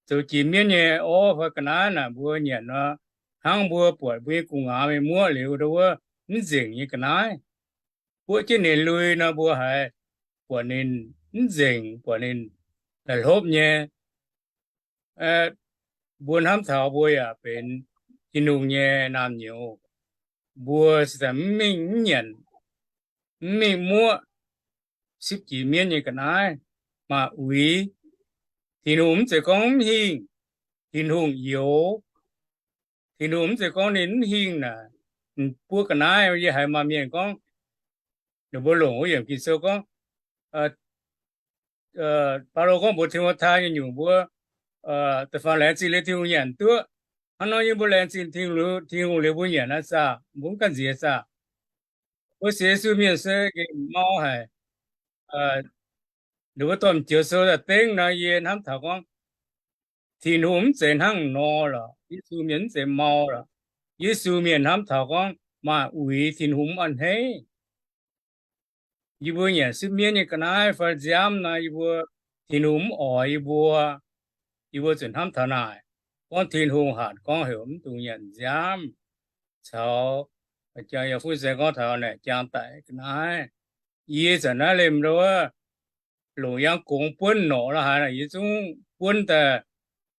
zoux jiex mienv nyei orv fai ga'naaiv naaic mbuo nyanc nor, hnangv mbuo buatc mbuo nyei gu'nguaaz mingh muoqv liuz nduov wuov mv nzengc nyei ga'naaiv, buov jienv ninh lui nor mbuo haiz buatc ninh mv nzengc, buatc ninh la'hlopv nyei. Mbuo hnamv taux mbuo yaac benx Tin-Hungh nyei naamh nyouz. Mbuo se mv mingh mv nyanc, mv mingh muoqv sipv jiex mienv nyei ga'naaiv, maaih uix. Tin-Hungh mv zeiz gorngv mv hingh, Tin-Hungh youx. Tin-Hungh mv zeiz gorngv ninh mv hingh naaic, buov ga'naaiv. Yie haiz maaih mienh gorngv, ninh mbuo longc wuov yiemc Ging-Sou gorngv, Baulo gorngv mbuox Ti^mo^tai nyei nyungc mbuo, da'faanh laengz zingh liuz Tin-Hungh nyanc duqv. Hnangv nor yie mbuo laengz zingh Tin-Hungh liuz mbuo nyanc naaiv saah? Mbuo mv gamh nziex saah? Mbuo sienx Yesu mienh se gengh mau haic. Ninh mbuo domh Jiex Sou daaih dengv nor, yie hnamv taux gorngv, Tin-Hungh mv zeiz hnangv nor lorqc. Yesu mienh mv zeiz mau lorqc. Yesu mienh hnamv taux gorngv maaih uix, Tin-Hungh mv a'hneiv. Yie mbuo nyanc sipv mienv nyei ga'naaiv fai nziaamv nor, yie mbuo, Tin-Hungh mv oix yie mbuo. Yie mbuo zuqc hnamv taux naaic, gorngv Tin-Hungh hatc gorngv heuc mv dungx nyanc nziaamv caux jangx yaac fuqv saeng gorngv taux naaic jangx daic ga'naaiv. Yie zanc naaiv liemh nduov longc yaang gongx buonv norqc la'haaix naaic, yie zungv buonv daaih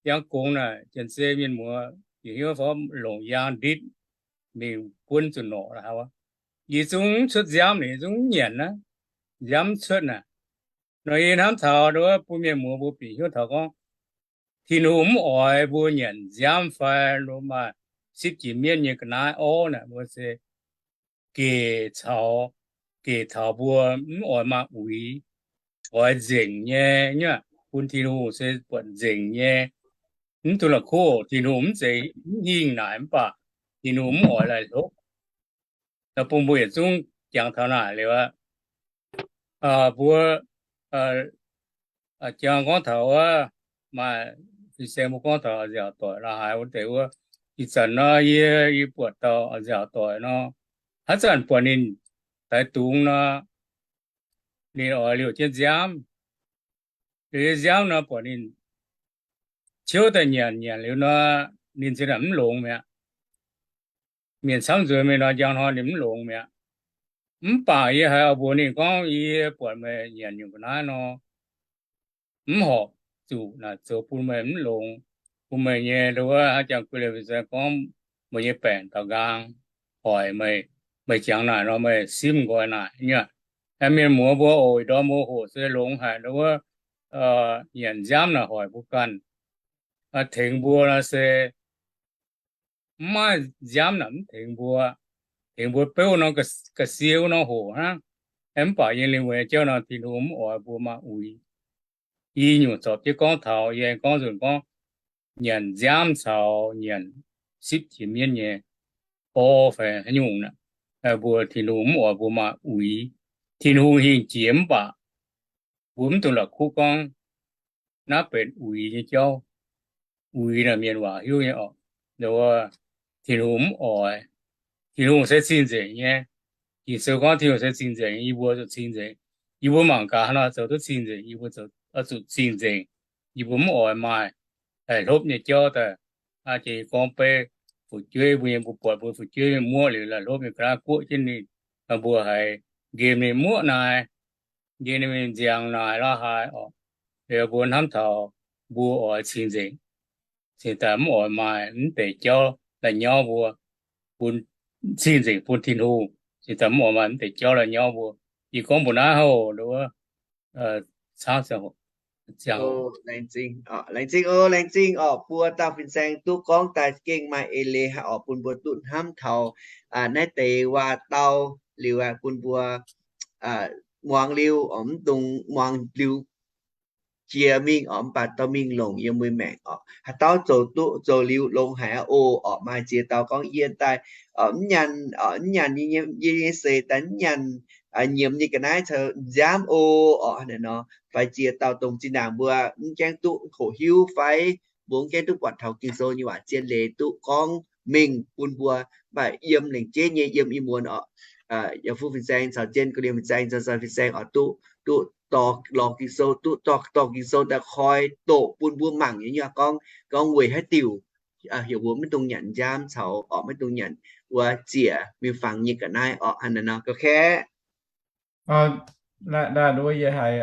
yaang gongx naaic, janx-zei mienh muoz bieqc hnyouv fai longc yaang nditv mingh buonv zuqc norqc la'haaix. Yie zungv mv cuotv nziaamv naaic, yie zungv mv nyanc naaiv, nziaamv mv cuotv naaic. Nor yie hnamv taux nduov bun mienh muoz mbuo bieqc hnyouv taux gorngv, Tin-Hungh mv oix mbuo nyanc nziaamv fai maaih sipv jiex mienv nyei ga'naaiv orv naaic, mbuo se gec caux, gec taux mbuo mv oix maaih uix, oix nzengc nyei, bun Tin-Hungh se buatc nzengc nyei. Mv dungx la'kuqv, Tin-Hungh mv zeiz mv hingh naaic, mv baac Tin-Hungh mv oix laih hlopv. Bun mbuo yietc zungv jangx taux naaic liuz aqv. Mbuo jangx gorngv taux wuov, maaih fin-saeng mbuo gorngv taux nziaauc doic la'haaix wuov deix wuov. Ih zanc nor yie, yie buatc dauh nziaauc doic nor, haaix zanc buatc ninh daix dungz nor, ninh oix liouh jienv nziaamv. Liouh jienv nziaamv nor buatc ninh ciouv daaih nyanc, nyanc liuz nor, ninh zinh ndaangc mv longx mi'aqv. Mienh camv nzuonx mingh nor, njang hnoi ninh mv longx mi'aqv. Mv baac yie haiz oix mbuox ninh gorngv, yie buatc meih nyanc nyungc ga'naaiv nor, mv horpc zuqc naaic zoux bun meih mv longx, bun meih nyei nduov wuov haaix jangx gu'lienh fin-saeng gorngv meih nyei baengc taux nqaang hoic meih, meih jangx naaic nor meih simv nqoi naaic nyei. Mienh muoz mbuo oc, ih ndorm mbuo hoqc se longx haic nduov wuov, nyanc nziaamv naaic hoic mbuo ganh, tengx mbuo nor se mv maaih nziaamv naaic mv tengx mbuo, tengx mbuo beuv nor ga'sie wuov nor hoqc hnangv. Mv baac yiem lingh wuonh nyei jauv nor Tin-Hungh mv oix mbuo maaih uix. I nyungc zorpc jienv gorngv taux yie gorngv nzunc gorngv nyanc nziaamv caux nyanc sipv jiex mienv nyei orv fai haaix nyungc naaic, mbuo Tin-Hungh mv oix mbuo maaih uix. Tin-Hungh hingh jiex mv baac mbuo mv dungx la'kuqv gorngv naaiv benx uix nyei jauv. Uix naaic mienh waac hiuv nyei oc. Tin-Hungh mv oix. Tin-Hungh se cing-nzengc nyei. Ging-Sou gorngv Tin-Hungh se cing-nzengc, yie mbuo zuqc cing-nzengc. Yie mbuo mangc gaax haaix nor zoux duqv cing-nzengc, yie mbuo zuqc cing-nzengc. Yie mbuo mv oix maaih hlopv nyei jauv daaih. Jiex gorngv beiv fu'jueiv mbuo nyei, mbuo buatc mbuo fu'jueiv mienh muoqv liuz la'hlopv nyei ga'naaiv guoqv jienv ninh, mbuo haiz nqemh ninh muoqv naaic, nqemh ninh mingh nziangx naaic la'haaix oc. Liuz mbuo hnamv taux mbuo oix cing-nzengc, cingx daaih mv oix maaih mv deix jauv la'nyauv mbuo, bun cing-nzengc bun Tin-Hungh, cingx daaih mv oix maaih mv deix jauv la'nyauv mbuo. Yie gorngv mbuox naaiv hoc, laengz zingh oc, laengz zingh oc, buo dauh fin-saeng duqv gorngv daaih gengh maaih eix leiz haic oc, bun mbuo duqv hnamv taux naaiv deix waac-dau liuz bun mbuo muangx liuz oc, mv dungx muangx liuz jiex mingh oc, mv baac dorh mingh longc yiem mbuo maengc oc. Haaix dauh zoux duqv zoux liuz longx haic oc, oc maaih ziex dauh gorngv yie daaih mv nyanc, mv nyanc yie nyei seix daaih mv nyanc nyiemz nyei ga'naaiv caux nziaamv oc, oc naaic nor. Fai ziex dauh dongh zinh ndaangc mbuo mv gaengh duqv hoqc hiuv fai mbuo mv gaengh duqv buatc taux Ging-Sou nyei waac zien leiz duqv gorngv mingh bun mbuo, mv baac yiem lengc jeiv nyei yiem ih muonz oc, yaac fuqv fin-saeng caux zien gu'nyuoz fin-saeng caux fin-saeng oc duqv, duqv dorh lorz Ging-Sou, duqv dorh, dorh Ging-Sou daaih koi doqc bun mbuo mangc nyei, gorngv, gorngv weic haaix diuc heuc mbuo maiv dungx nyanc nziaamv caux oc maiv dungx nyanc wuov ziec miuc-fangx nyei ga'naaiv oc, hnangv naaiv nor ga'kaeqv. Naaiv, naaiv wuov yie haiz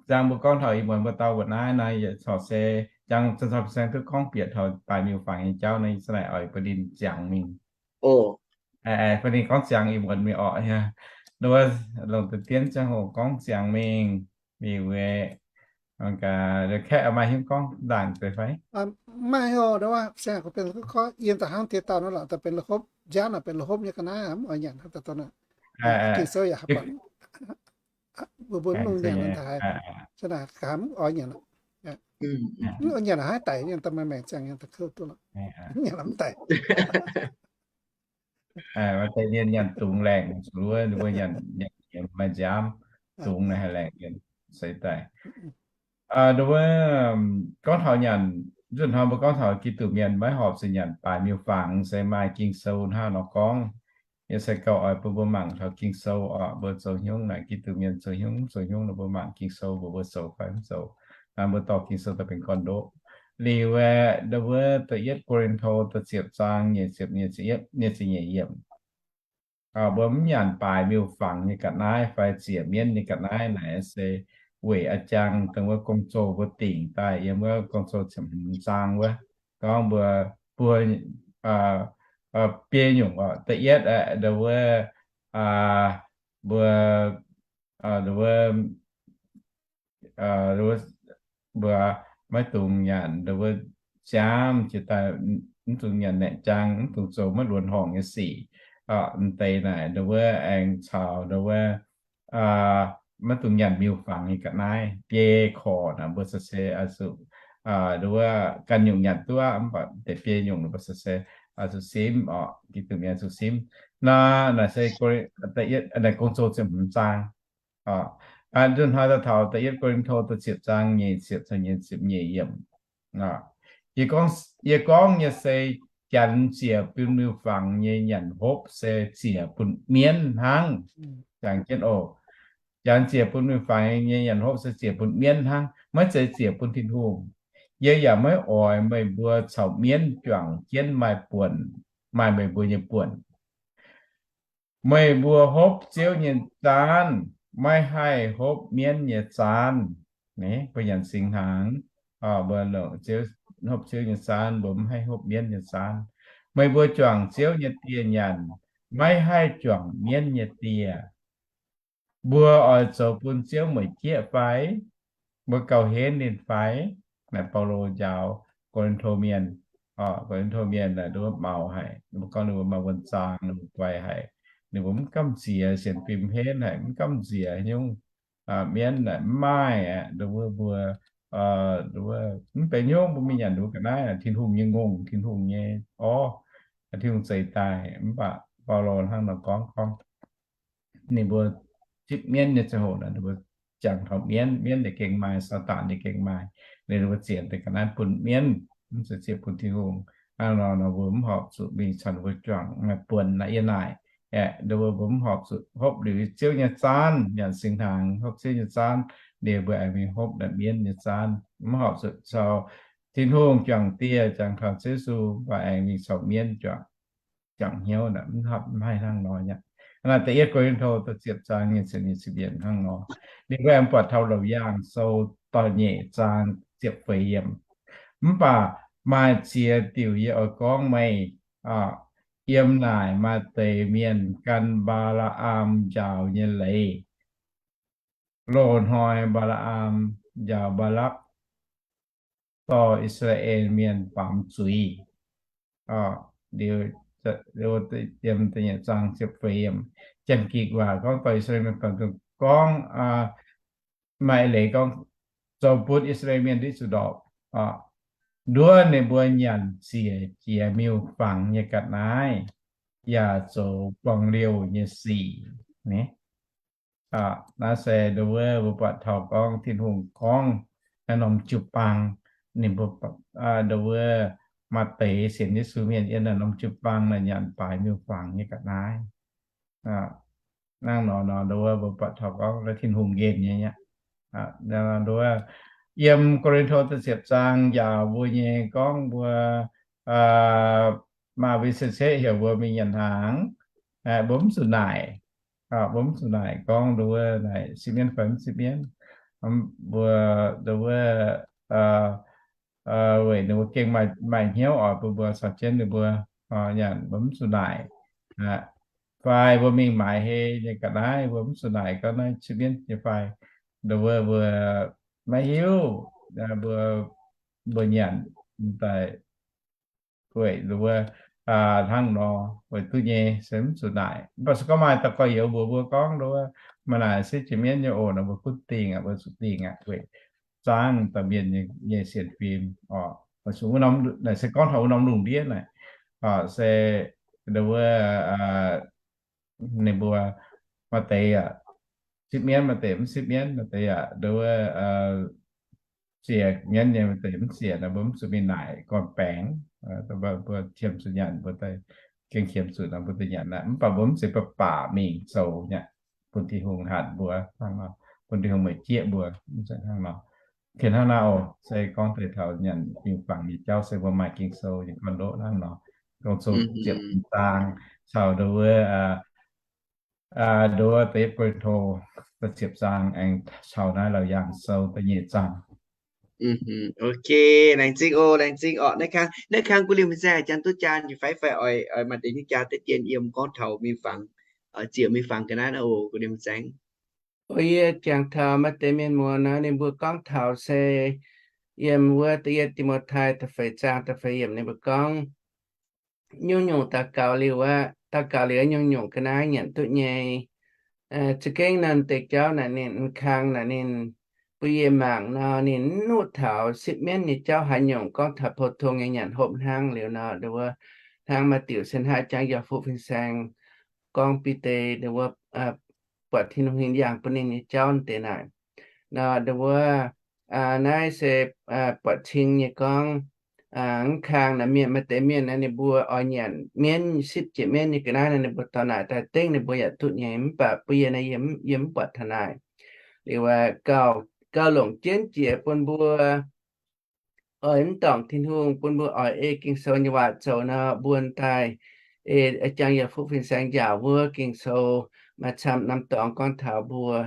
ziangx mbuo gorngv taux ih muonz mbuo dau mbuo naaiv nor, yie corc se ziangx caux fin-saeng duqv gorngv bieqc taux baaix miuc-fangx nyei jauv nor, yie za'naaic oix bun ninh ziangx mingh. Bun ninh gorngv ziangx ih muonz mingh oc. Nduov longc deix dien ziangh hoc gorngv ziangx mingh, mingh wuov, kaeqv maaih hnyouv gorngv ndaangc deix fai? Maaih oc, nduov fin-saeng gorngv yiem daaih hnangv deix dauh nor lorqc, daaih benx la'hopv, nziaamv naaic benx la'hopv nyei ga'naaiv, mv oix nyanc hnangv daaih dongh naaic. Ging-Sou yaac haiz buatc mbuo mv longc nyanc naaiv daaih, naaic gaax mv oix nyanc. Mv oix nyanc haih daic, nyanc daaih maaih maengc ziangh nyanc daaih kouv duqv lorqc. Nyanc mv daic. Maaih deix mienh nyanc dungz laengc, zuqc wuov ninh mbuo nyanc, nyanc maaih nziaamv, dungz naaic haih laengc mienh seix daic. Nduov, gorngv taux nyanc, nzunc hnoi mbuo gorngv taux Giduc mienh maiv horpc zuqc nyanc baaix miuc-fangx se maaih Ging-Sou hnangv nor gorngv. Yie se gauh oix bun mbuo mangc taux Ging-Sou oc, mbuo zoux hnyungv naaic Giduc mienh zoux hnyungv, zoux hnyungv nor mbuo mangc Ging-Sou mbuox mbuo zoux fai mv zoux. Naaiv mbuo dorh Ging-Sou daaih benx gorn-ndoqv. Liuz aeqv, nduov, da'yietv Ko^lin^to da'ziepc zaang nyeic ziepc nyeic, nyeic ziepc nyeic yiemc. Mbuo mv nyanc baaix miuc-fangx nyei ga'naaiv fai ziec mienv nyei ga'naaiv naaic se weic a'jang dongh wuov gong-zoh mbuo dingc daaih yiem wuov Gong-Zoh ziepc hmz zaang wuov, gorngv mbuo, mbuo biei nyungc oc. Da'yietv aeqv, nduov, mbuo, nduov, mbuo maiv dungx nyanc nduov, nziaamv jiex daaih, mv dungx nyanc naeqc jaang, mv dungx zoux maiv luonx horngc nyei sic. M'deix naaic nduov aengx caux nduov, maiv dungx nyanc miuc-fangx nyei ga'naaiv. Biei korc naaic mbuo se se oix zuqc, nduov, ganh nyungc nyanc duqv, mv baac deix biei nyungc mbuo se se oix zuqc simv oc. Giduc mienh zuqc simv. Naaiv naaic se da'yietv, naaic Gong-Zoh ziepc hmz zaang. Nzunc hnoi daaih taux da'yietv Ko^lin^to da'ziepc zaang nyeic ziepc caux nyeic ziepc nyeic yiemc. Yie gorngv, yie gorngv nyei se janx ziec bun miuc-fangx nyei nyanc hopv se ziec bun mienv hnangv. Jangx jienv oc. Janx ziec bun miuc-fangx nyei nyanc hopv se ziec bun mienv hnangv, maiv zeiz ziec bun Tin-Hungh. Yie yaac maiv oix meih mbuo caux mienv juangc jienv maaih buonc, maaih meih mbuo nyei buonc. Meih mbuo hopv Ziouv nyei zaanv, maiv haih hopv mienv nyei zaanv. Mbuo nyanc singx hnaangx, Mbuo longc Ziouv, hopv Ziouv nyei zaanv, mbuo mv haih hopv mienv nyei zaanv. Meih mbuo juangc Ziouv nyei dieh nyanc, maiv haih juangc mienv nyei dieh. Mbuo oix zoux bun Ziouv mueic jieqv fai? Mbuo gauh henv ninh fai? Naaiv Baulo njaaux Ko^lin^to Mienh. Ko^lin^to Mienh naaic nduov maux haic, ninh mbuo gorngv ninh mbuo maaih wuonh zaang, ninh mbuo guai haic, ninh mbuo mv gamh nziex, sienx fim henv haic, mv gamh nziex nyungc mienv naaic mv maaih aqv. Nduov mbuo, mv benx nyungc mbuo mingh nyanc nduov ga'naaiv, Tin-Hungh nyei ngongh, Tin-Hungh nyei orv, Tin-Hungh zeix daaih. Mv baac Baulo hnangv nor gorngv, gorngv ninh mbuo zipv mienv nyei ziangh hoc naaic, ninh mbuo jangx taux mienv, mienv yaac gengh maaih, Saadaan yaac gengh maaih. Ninh mbuo ziec deix ga'naaiv bun mienv, mv zeiz ziec bun Tin-Hungh. Hnangv nor nor mbuo mv horpc zuqc mingh caux ninh mbuo juangc maaih buonc naaic yiem naaic. Aeqv, nduov mbuo mv horpc zuqc hopv liuz Ziouv nyei zaanv, nyanc singx hnaangx hopv Ziouv nyei zaanv, liuz mbuo aengx mingh hopv naaic mienv nyei zaanv. Mv horpc zuqc caux Tin-Hungh juangc dieh, jangx taux Ziouv Yesu, mv baac aengx mingh caux mienv juangc, juangc hnyouv naaic, mv haih hnangv nor aqv. Naaiv da'yietv Ko^lin^to da'ziepc zaang nyei ziepc nyeic ziepc yietc hnangv nor. Liuz mbuo aengx buatc taux Laauc Yaangh Sou da'nyeic zaang ziepc feix yiemc. Mv baac maaih ziex diuc yie oix gorngv meih, yiem naaic maaih deix mienh gan Mbaa^laa^am njaaux nyei leiz, loz-hnoi Mbaa^laa^am njaaux Mbaalakv dorh I^saa^laa^en Mienh baamz zuiz. Yiem da'nyeic zaang ziepc feix yiemc, Janx-Gikc waac gorngv dorh I^saa^laa^en Mienh baamz zuiz gorngv, maaih leiz gorngv, zoux bun I^saa^laa^en Mienh ndiev zuqc ndorpc, nduov ninh mbuo nyanc ziec jiex miuc-fangx nyei ga'naaiv, yaac zoux buangh liouh nyei sic. Naaiv se nduov mbuo buatc taux gorngv Tin-Hungh gorngv naaiv norm jiu-baang, ninh mbuo, nduov mbuo maaih deix sienx Yesu mienh yiem naaiv norm jiu-baang naaic nyanc baaix miuc-fangx nyei ga'naaiv. Hnangv nor nor nduov mbuo buatc taux gorngv naaiv Tin-Hungh nqemh nyei aqv. Nduov yiem Ko^lin^to da'ziepc zaang njaaux mbuo nyei gorngv mbuo maaih mbuo se ceqv heuc mbuo mingh nyanc hnaangx, mbuo mv zuqc naaic, mbuo mv zuqc naaic gorngv nduov naaic sipv mienv fai mv sipv mienv. Mbuo nduov weic ninh mbuo gengh maaih hnyouv oix bun mbuo caux jienv ninh mbuo nyanc, mbuo mv zuqc naaic. Fai mbuo mingh maaiz hei nyei ga'naaiv, mbuo mv zuqc naaic gorngv naaiv sipv mienv nyei fai. Nduov mbuo maiv hiuv, mbuo, mbuo nyanc daaih weic nduov hnangv nor weic duqv nyei se mv zuqc naaic. Mv baac se gorngv maaih dauh gorx-youz mbuox mbuo gorngv nduov, maaih naaic sipv jiex mienv nyei oc, nor mbuo gunv dingh aqv, mbuo zuqc dingh aqv weic zaangv dauh mienh nyei sienx fim oc. Naaic se gorngv taux wuov norm lungh ndiev naaic, se nduov ninh mbuo maaih deix yaac sipv mienv, maaih deix mv sipv mienv, maaih deix yaac nduov ziec mienv nyei, maaih deix mv ziec, mbuo mv zuqc mingh naaic gorn-baengx. Mbuo qiemx zuqc nyanc, mbuo gengh qiemx zuqc nor mbuo daaih nyanc aqv. Mv baac mbuo mv zeiz baac baac mingh zoux nyei, bun Tin-Hungh hatc mbuo, bun Tin-Hungh meih jieqv mbuo, mv zeiz hnangv nor. Hnangv naaiv oc, se gorngv deix taux nyanc miuc-fangx nyei jauv se mbuo maaih Ging-Sou nyei gorn-ndoqv hnangv nor. Gong-Zoh ziepc zaang caux nduov, nduov da'yietv Ko^lin^to da'ziepc zaang aengx caux naaiv Laauc Yaangh Sou da'nyeic zaang. Ok, laengz zingh oc, laengz zingh oc. Naaiv kang, naaiv kang gu'nguaaic mienh zaeng janx duqv jaan njiec fai, fai oix, oix maaih deix nyei jaa deix dien yiem gorngv taux miuc-fangx, ziec miuc-fangx ga'naaiv oc, gu'nguaaic mienh zaeng. O, yie jangx taux maaih deix mienh muoz nor, ninh mbuo gorngv taux se yiem wuov da'yietv Ti^mo^tai da'feix zaang da'feix yiemc ninh mbuo gorngv, nyungc-nyungc daux gaux liuz aqv, daux gaux liuz nyungc-nyungc ga'naaiv nyanc duqv nyei. Za'gengh naaiv deix jauv naaic ninh, kang naaic ninh, bun yie mangc nor, ninh mv nuqv taux sipv mienv nyei jauv haaix nyungc, gorngv taux pou-tong nyei nyanc hopv hnangv liuz nor, nduov hnangv maaih diuc se hnangv jangx yaac fuqv fin-saeng gorngv Bide nduov buatc Tin-Hungh hingh yangh bun ninh nyei jauv deix naaic. Nor nduov naaiv se buatc cing nyei gorngv, mv kang naaic mienh, maaih deix mienh naaiv ninh mbuo oix nyanc mienv, sipv jiex mienv nyei ga'naaiv naaic, ninh mbuo dorh naaic daaih dengv ninh mbuo yaac duqv nyei. Mv baac bun yie naaiv, yie mv buatc taux naaic. Liuz gauh, gauh longc jienv jiex bun mbuo oix mv dorngc Tin-Hungh, bun mbuo oix ei Ging-Sou nyei waac zoux nor, mbuo daaih ei jangx yaac fuqv fin-saeng njaaux wuov Ging-Sou maaih camv norm dorngx gorngv taux mbuo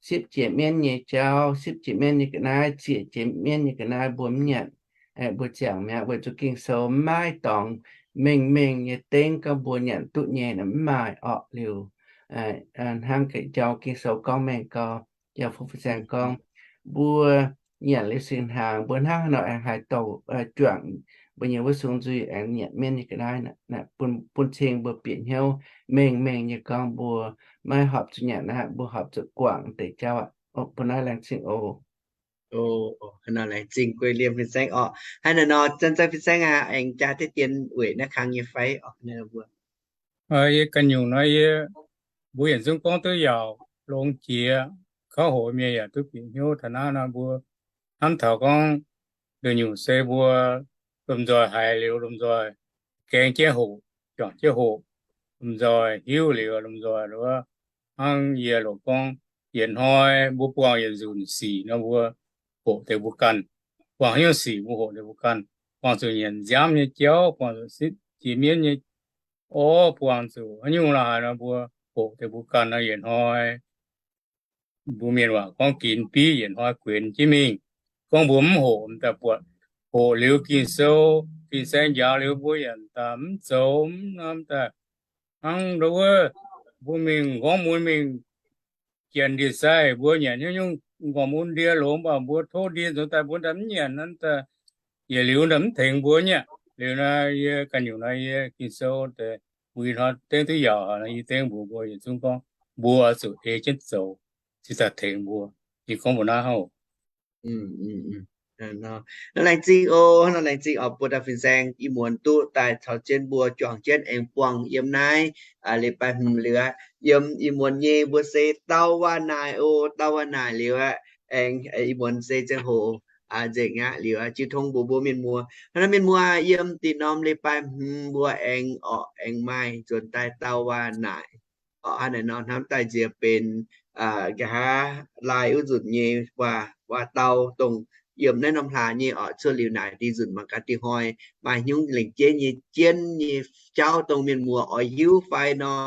sipv jiex mienv nyei jauv, sipv jiex mienv nyei ga'naaiv, zieqc jiex mienv nyei ga'naaiv mbuo mv nyanc. Mbuo ziangh mi'aqv, weic zuqc Ging-Sou maiv dorngx mengh mengh nyei dengv gorngv mbuo nyanc duqv nyei mv maaih orqc. Liuz hnangv ga'njau Ging-Sou gorngv mengh gau, jauv fu fin-saeng gorngv, mbuo nyanc liuz singx hnaangx, mbuo hnangv haaix nor aengx haih douc juangc mbuo nyei wuov sung nzuih aengx nyanc mienv nyei ga'naaiv? Bun cing mbuo bieqc hnyouv mengh mengh nyei gorngv mbuo maiv horpc zuqc nyanc aqv, mbuo horpc zuqc guangc deix jauv aqv. Bun naaiv laengz zingh oc. Laengz zingh guei liemh fin-saeng orqc. Haaix nor, zanc-zanc fin-saeng aengx jaa deix dien weic naaiv kang nyei fai? Yie ganh nyungc nor, yie, mbuo yietc zungv gorngv duqv yaauc longx jiex, kauv hoqc mienh yaac duqv bieqc hnyouv. Taux naaiv nor mbuo hnamv taux gorngv nduqc nyungc se mbuo lomh nzoih haiz liuz lomh nzoih gaeng jienv hoqc, juangc jienv hoqc, lomh nzoih hiuv liuz lomh nzoih hnangv yie loc gorngv, yietc hnoi mbuo buangh yietc nzunc sic nor mbuo hoqc deix mbuo ganh. Buangh hnyouv sic mbuo hoqc deix mbuo ganh. Buangh zuqc nyanc nziaamv nyei jauv, buangh zuqc sipv jiex mienv nyei orv, buangh zuqc haaix nyungc la'haaix nor mbuo hoqc deix mbuo ganh nor yietc hnoi mbuo mienh waac gorngv ginx biv, yietc hnoi guenx jienv mingh. Gorngv mbuo mv hoqc, m'daaih buatc hoqc liuz Ging-Sou, fin-saeng njaaux liuz mbuo yaac m'daaih mv zoux, mv norm daaih hnangv ndau wuov, mbuo mingh nqorngv mun mingh janx ndie-sai, mbuo nyanc hnyouv nyungc nqorngv mun ndie longx, mv baac mbuo tov ndie nzuonx daaih mbuo ndaaih mv nyanc, naaiv daaih yietc liuz ndaaih mv tengx mbuo nyei. Liuz naaiv yie ganh nyungc naaiv yie Ging-Sou deix mbuo ih hnoi dengv duqv yaauc, yie dengv mbuox mbuo yietc zungv gorngv mbuo oix zuqc ei jienv zoux, cingx daaih tengx mbuo. Yie gorngv mbuo naaiv hnangv oc. Laengz zingh oc, laengz zingh oc, buo dauh fin-saeng ih muonz duqv daaih caux jienv mbuo juangc jienv aengx buangh yiem naaiv leiz-baaix hmz liuz aqv. Yiem ih muonz nyei mbuo se dau waac naaic oc, dau waac naaic liuz aqv. Aengx ih muonz se ziangh hoc nzengc aqv. Liuz jiu tong mbuox mbuo mienh muoz, hnangv naaiv mienh muoz, yiem da'nyeic norm leiz-baaix hmz mbuo aengx orqc aengx maaih nzuonx daaih dau waac naaic. Orqc hnangv naaic nor hnamv daaih nziex benx nqa'haav laai wuov nzunc nyei waac dau dongh yiem naaiv norm hlaax nyei orqc cuotv liuz naaic deix nzunc mangc gaax dingh hnoi maaih hnyungv lengc jeiv nyei jienv nyei jauv dongh mienh muoz oix hiuv fai nor,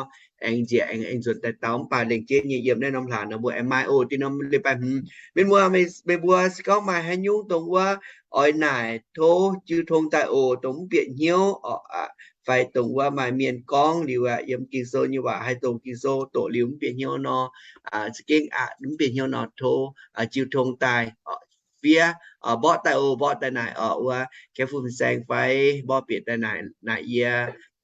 aengx nziex aengx nzuonx daaih dau. Mv baac lengc jeiv nyei yiem naaiv norm hlaax nor mbuo aengx maaih oc. Da'nyeic norm leiz-baaix hmz, mienh muoz, meih mbuo se gorngv maaih haaix nyungc dongh wuov oix naaic tov jiu tong daaih oc, dongh mv bieqc hnyouv orqc, fai dongh wuov maaih mienh gorngv liuz aqv, yiem Ging-Sou nyei waac haih dongh Ging-Sou doqc liuz mv bieqc hnyouv nor, za'gengh aqc mv bieqc hnyouv nor tov jiu tong daaih fiev, mborqv daaih oc, mborqv daaih naaic orqc wuov, gaeqv fu fin-saeng fai mborqv bieqc daaih naaic yie,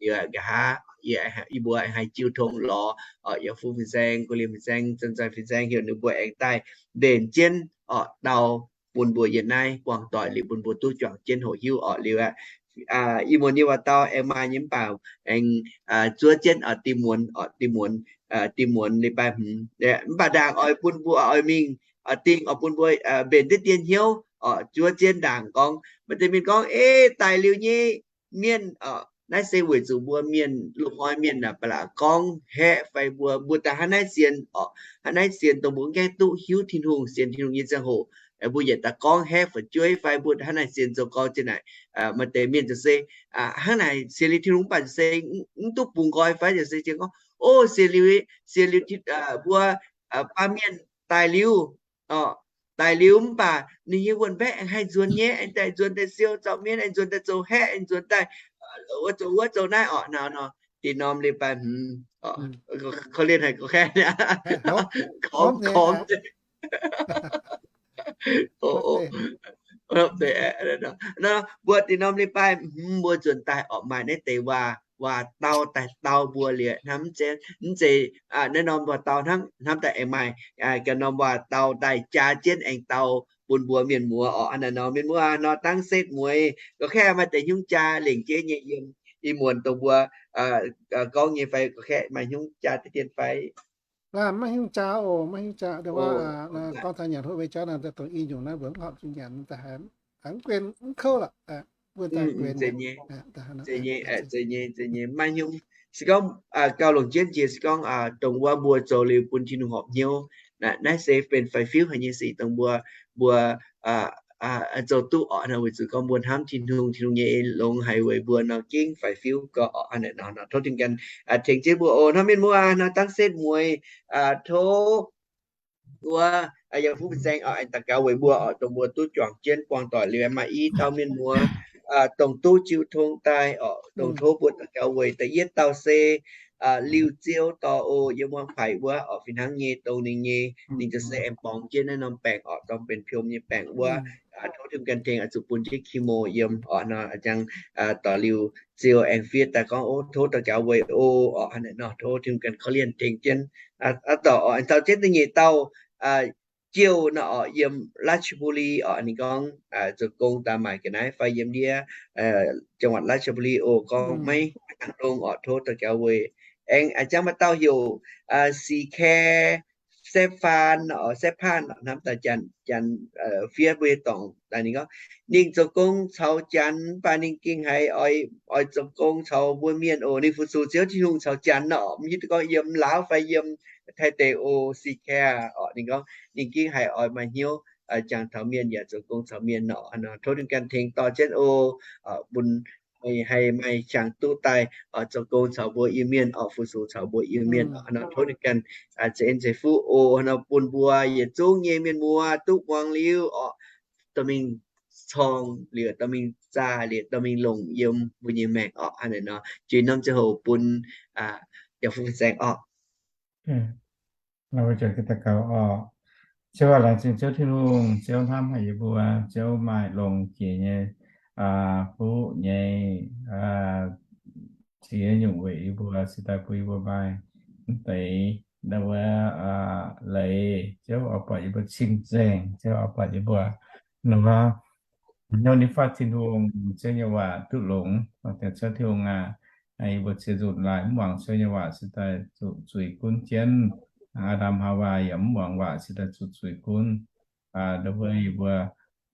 liuz nqa'haav yie, yie mbuo haih jiu tong lorz orqc. Yaac fu fin-saeng, guei liemh fin-saeng, zanc-zanc fin-saeng heuc ninh mbuo aengx daaih mbenc jienv orqc dau bun mbuo yiem naaiv buangh doic liuz bun mbuo duqv juangc jienv hoqc hiuv orqc. Liuz aqv, ih muonz nyei waac dau aengx maaih nyei mv baac aengx zuov jienv dinh muonz orqc, dinh muonz, dinh muonz leiz-baaix hmz. Mv baac ndaangc oix bun mbuo oix mingh dingh orqc, bun mbuo mbenc diqv dien hnyouv orqc, zuov jienv ndaangc gorngv maaih deix mienh gorngv, ei, daic liuz nyei mienh orqc, naaiv se weic zuqc mbuo mienh loz-hnoi mienh naaic ba'laqc gorngv haeqv fai mbuo, mbuo daaih hnangv naaiv sienx orqc, hnangv naaiv sienx dongh mbuo mv gaengh duqv hiuv Tin-Hungh, sienx Tin-Hungh nyei ziangh hoc, mbuo yietc daaih gorngv haeqv fu'jueiv fai mbuo hnangv naaic sienx zoux gau jienv naaic, maaih deix mienh ziouc se hnangv naaic sienx liuz Tin-Hungh mv baac se mv duqv bungx nqoi fai ziouc se gorngv, o, sienx liuz, sienx liuz mbuo baamh mienh daic liuz, daic liuz mv baac ninh nyei wuonh mbaeqv aengx haih nzuonx nyei, aengx daaih nzuonx daaih siou zaux mienv, aengx nzuonx daaih zoux haeqv, aengx nzuonx daaih wuov zoux wuov zoux naaiv orqc. Naaiv nor, da'nyeic norm leiz-baaix hmz, korv-lienh haic gorqv-kaeqv, korv-lienh. Mbuo da'nyeic norm leiz-baaix hmz mbuo nzuonx daaih orqc maaih naaiv deix waac, waac dau daaih dau mbuo liuz hnamv, mv zeiz naaiv norm waac dau hnangv, hnamv daaih aengx maaih ganh norm waac dau daaih jaa jienv aengx dau bun mbuo mienh muoz orqc. Hnangv naaic nor mienh muoz nor, dangv setv mueiz gorqv-kaeqv maaih deix hnyungv jaa lengc jeiv nyei yiem ih muonz dongh mbuo gorngv nyei fai gorqv-kaeqv maaih hnyungv jaa deix dien fai? Maiv hnyungv jaa oc, maiv hnyungv jaa. Gorngv taux nyanc hopv mbuo jauv naaiv dongh i nyungc naaiv mbuo mv horpc zuqc nyanc, mv guenx mv kouv lorqc. Zeiz nyei, zeiz nyei, zeiz nyei, maiv hnyungv. Se gorngv gauh longc jienv jiex, se gorngv dongh wuov mbuo zoux liuz bun Tin-Hungh horpc hnyouv, naaiv se benx faix-fiuv haic nyei sic dongh mbuo, mbuo zoux duqv orqc. Weic zuqc gorngv mbuo hnamv Tin-Hungh, Tin-Hungh nyei longx haic weic mbuo nor gengh faix-fiuv gau orqc. Hnangv naaic nor, tov Tin-Hungh ganh tengx jienv mbuo oc. Hnamv mienh muoz nor dangv setv mueiz, tov wuov, yaac fuqv fin-saeng oc, aengx daux gaux weic mbuo oc, dongh mbuo duqv juangc jienv buangh doic liuz maaih i dauh mienh muoz dongh duqv jiu tong daaih oc, dongh tov mbuo daux gaux weic da'yietv dauh se Liuz Ziou dorh oc, yiem wuov paaic wuov oc, fih hnangv nyei dongh ninh nyei, ninh ziouc se aengx borngz jienv naaiv norm baengc oc, dorh benx piom nyei baengc wuov. Tov Tin-Hungh ganh tengx oix zuqc bun jienv chemo yiem oc nor, jangx dorh Liuz Ziou aengx fiev daaih gorngv, o, tov daux gaux weic oc, hnangv naaiv nor, tov Tin-Hungh ganh korv-lienh tengx jienv. Aa, dorh oc, taux jienv da'nyeic dauh Jiouh nor oc, yiem Ratchaburi oc, ninh gorngv zoux gong daaih maaic ga'naaiv fai yiem ndiev จังหวัดราชบุรี oc, gorngv maiv, maiv nangc longx oc, tov daux gaux weic. Aengx jangx maaih dauh heuc Sikae Seph Faan oc, Seph Faan oc, hnamv daaih janx, janx fiev mbuo nyei dorngx daaih ninh gorngv, ninh zoux gong caux janx, mv baac ninh gengh haiz oix zoux gong caux mbuo mienh oc. Ninh fu-sux Ziouv Tin-Hungh caux janx nor, mv hiuv duqv gorngv yiem Laauv fai yiem Taiv deic oc, Sikae oc, ninh gorngv ninh gengh haiz oix maaih hnyouv jangx taux mienh yaac zoux gong caux mienh nor. Tov ninh ganh tengx dorh jienv oc, bun meih haih maaih qangx duqv daaih zoux gong caux mbuo Iu-Mienh oc, fu-sux caux mbuo Iu-Mienh oc. Nor tov ninh ganh ceix en ceix fuqv oc, nor bun mbuo yietc zungv nyei mienh muoz duqv muangx liuz oc, dorh mingh corng liuz, dorh mingh zaah liuz, dorh mingh longc yiem mbuo nyei maengc oc. Hnangv naaiv nor, jiex norm ziangh hoc bun yaac fu-saeng oc. Daux gaux oc. Ziouv aac, laengz zingh Ziouv Tin-Hungh, Ziouv hnamv haic yie mbuo, Ziouv maaih longx jiex nyei fuqv nyei ziex nyungc weic yie mbuo, cingx daaih bun yie mbuo maaih mv deix ndau wuov leiz, Ziouv oix buatc yie mbuo cing-nzengc, Ziouv oix buatc yie mbuo nor, hnyouv ninh faatv Tin-Hungh, Ziouv nyei waac duqv longx. Ziouv Tin-Hungh aac, yie mbuo ziex nzunc laaix mv muangx Ziouv nyei waac cingx daaih zuqc zuiz gunv jienv. Aa^ndam, Haawaa yaac mv muangx waac cingx daaih zuqc zuiz gunv. Ndau wuov yie mbuo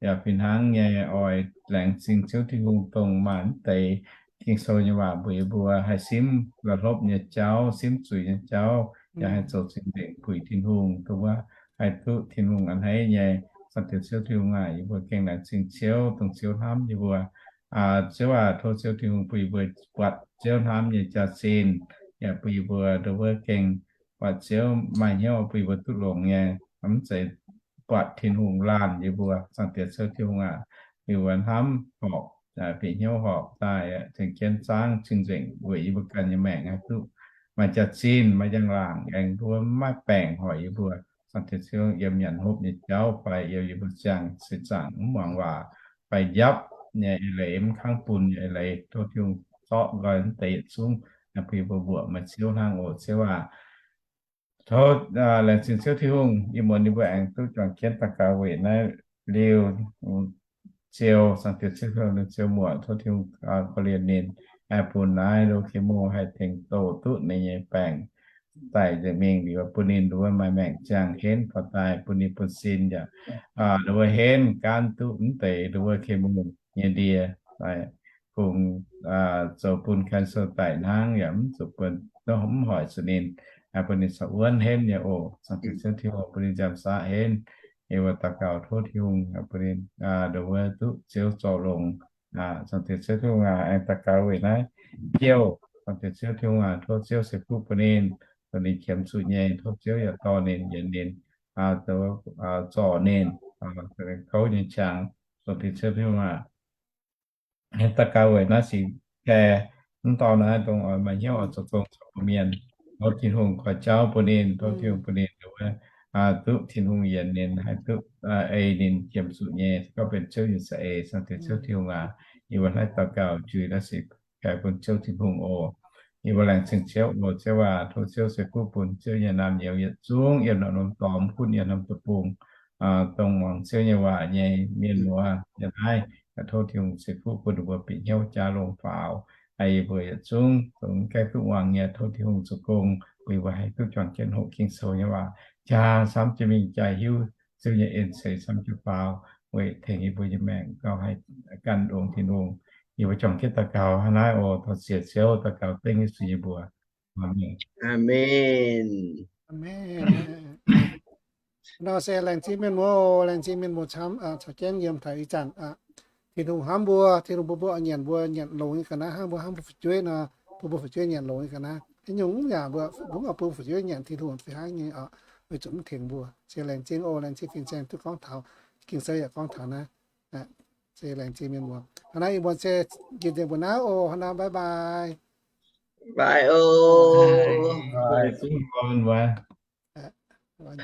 yaac fih hnangv nyei oix laengz zingh Ziouv Tin-Hungh dongh maaih mv deix Ging-Sou nyei waac mbuox yie mbuo haih simv la'hlopv nyei jauv, simv zuiz nyei jauv, yaac haih zoux cing-nzengc puix Tin-Hungh, dongh wuov haih duqv Tin-Hungh a'hneiv nyei. Zaangc Diex Ziouv Tin-Hungh aac, yie mbuo gengh laengz zingh Ziouv, dongh Ziouv hnamv yie mbuo. Ziouv aac, tov Ziouv Tin-Hungh bun yie mbuo buatc Ziouv hnamv nyei jaax-zinh, yaac bun yie mbuo ndau wuov gengh buatc Ziouv maaih hnyouv bun yie mbuo duqv longx nyei, mv zeiz buatc Tin-Hungh laanh yie mbuo. Zaangc Diex Ziouv Tin-Hungh aac, bun yie mbuo hnamv horpc, bieqc hnyouv horpc daaih, tengx jienv zaangv cing-nzengc weic yie mbuo ganh nyei maengc haih duqv maaih jaax-zinh, maaih njang-laangc, aengx nduov maiv baengc hoic yie mbuo. Zaangc Diex Ziouv, yiem nyanc hopv nyei jauv fai yiem yie mbuo ziangh seix zaangc mv muangx waac fai njapv nyei eix leiz, mv kangv bun nyei eix leiz, tov Tin-Hungh zorqv nqoi mv deix yietc zungv, bun yie mbuo mbuoqc meih Ziouv hnangv oc, Ziouv aac. Tov laengz zingh Ziouv Tin-Hungh, ih muonz ninh mbuo aengx duqv juangc jienv daux gaux weic naaiv Liuz Ziou, Zaangc Diex Ziouv Tin-Hungh, Liuz Ziou muoc, tov Tin-Hungh korv-lienh ninh, bun naaiv loz-kemo haih tengx doz duqv ninh nyei baengc daic nzengc mingh liuz, bun ninh nduov maaih maengc ziangh henv faaux daaih, bun ninh bun sin yaac nduov henv gaanv duqv mv deix nduov kemo nyei ndie, kungx zoux bun cancer daic hnangv yaac mv zuqc bun, mv hoic zuqc ninh, bun ninh corc wuonv henv nyei oc. Zaangc Diex Ziouv Tin-Hungh, bun ninh nziaamv saqv henv. Yie mbuo daux gaux tov Tin-Hungh bun ninh nduov duqv Ziouv zorc longx. Zaangc Diex Ziouv Tin-Hungh aac, aengx daux gaux weic naaiv Jiouh. Zaangc Diex Ziouv Tin-Hungh aac, tov Ziouv ceix fuqv bun ninh, dongh ninh qiemx zuqc nyei, tov Ziouv yaac dorh ninh, yienx ninh, zorc ninh, kouv nyei qangx. Zaangc Diex Ziouv Tin-Hungh aac, daux gaux weic naaiv Sikae, mv dorh naaiv dongh oix maaih hnyouv oix zoux gong caux mbuo mienh. Tov Tin-Hungh koi jauv bun ninh, tov Tin-Hungh bun ninh nduov duqv Tin-Hungh yienx ninh, haih duqv ei ninh qiemx zuqc nyei, gorngv benx Ziouv nyei za'eix. Zaangc Diex Ziouv Tin-Hungh aac, yie mbuo naaiv daux gaux juix naaiv Sikae bun Ziouv Tin-Hungh oc. Yie mbuo laengz zingh Ziouv oc. Ziouv aac, tov Ziouv ceix fuqv bun Ziouv nyei naamh nyouz yietc zungv yiem norm-norm dorngx, mv gunv yiem norm deic-bung, dongh muangx Ziouv nyei waac nyei mienh muoz yiem naaiv. Tov Tin-Hungh ceix fuqv bun ninh mbuo bieqc hnyouv jaax longx faaux. Yie mbuo yietc zungv dongh mv gaengh duqv muangx nyei, tov Tin-Hungh zoux gong bun yie mbuo haih duqv juangc jienv hoqc Ging-Sou nyei waac, jaa camv jienv mingh, jaa hiuv Ziouv nyei en ceix camv jienv faaux, weic tengx yie mbuo nyei maengc gauh haih gan longx Tin-Hungh. Yie mbuo juangc jienv daux gaux hnangv naaiv oc. Dorh siec Ziouv daux gaux dengv Yesu nyei mbuox. Aamen. Aamen. Nor se laengz zingh mienh muoz, laengz zingh mienh muoz camv caux jienv yiem taux ih zanc, Tin-Hungh hnamv mbuo, Tin-Hungh bun mbuo nyanc, mbuo nyanc longx nyei ga'naaiv hnangv mbuo hnamv mbuo fu'jueiv nor, bun mbuo fu'jueiv nyanc longx nyei ga'naaiv. Nyungc mv yaac mbuo mv oix bun fu'jueiv nyanc, Tin-Hungh fih hnangv nyei oc. weic zuqc mv tengx mbuo. Se laengz zingh oc, laengz zingh fin-saeng duqv gorngv taux, Ging-Sou yaac gorngv taux naaiv. Se laengz zingh mienh muoz. Hnangv naaiv ih muonz se njiec nzengc mbuo naaiv oc. Hnangv naaiv, bye bye. Bye oc.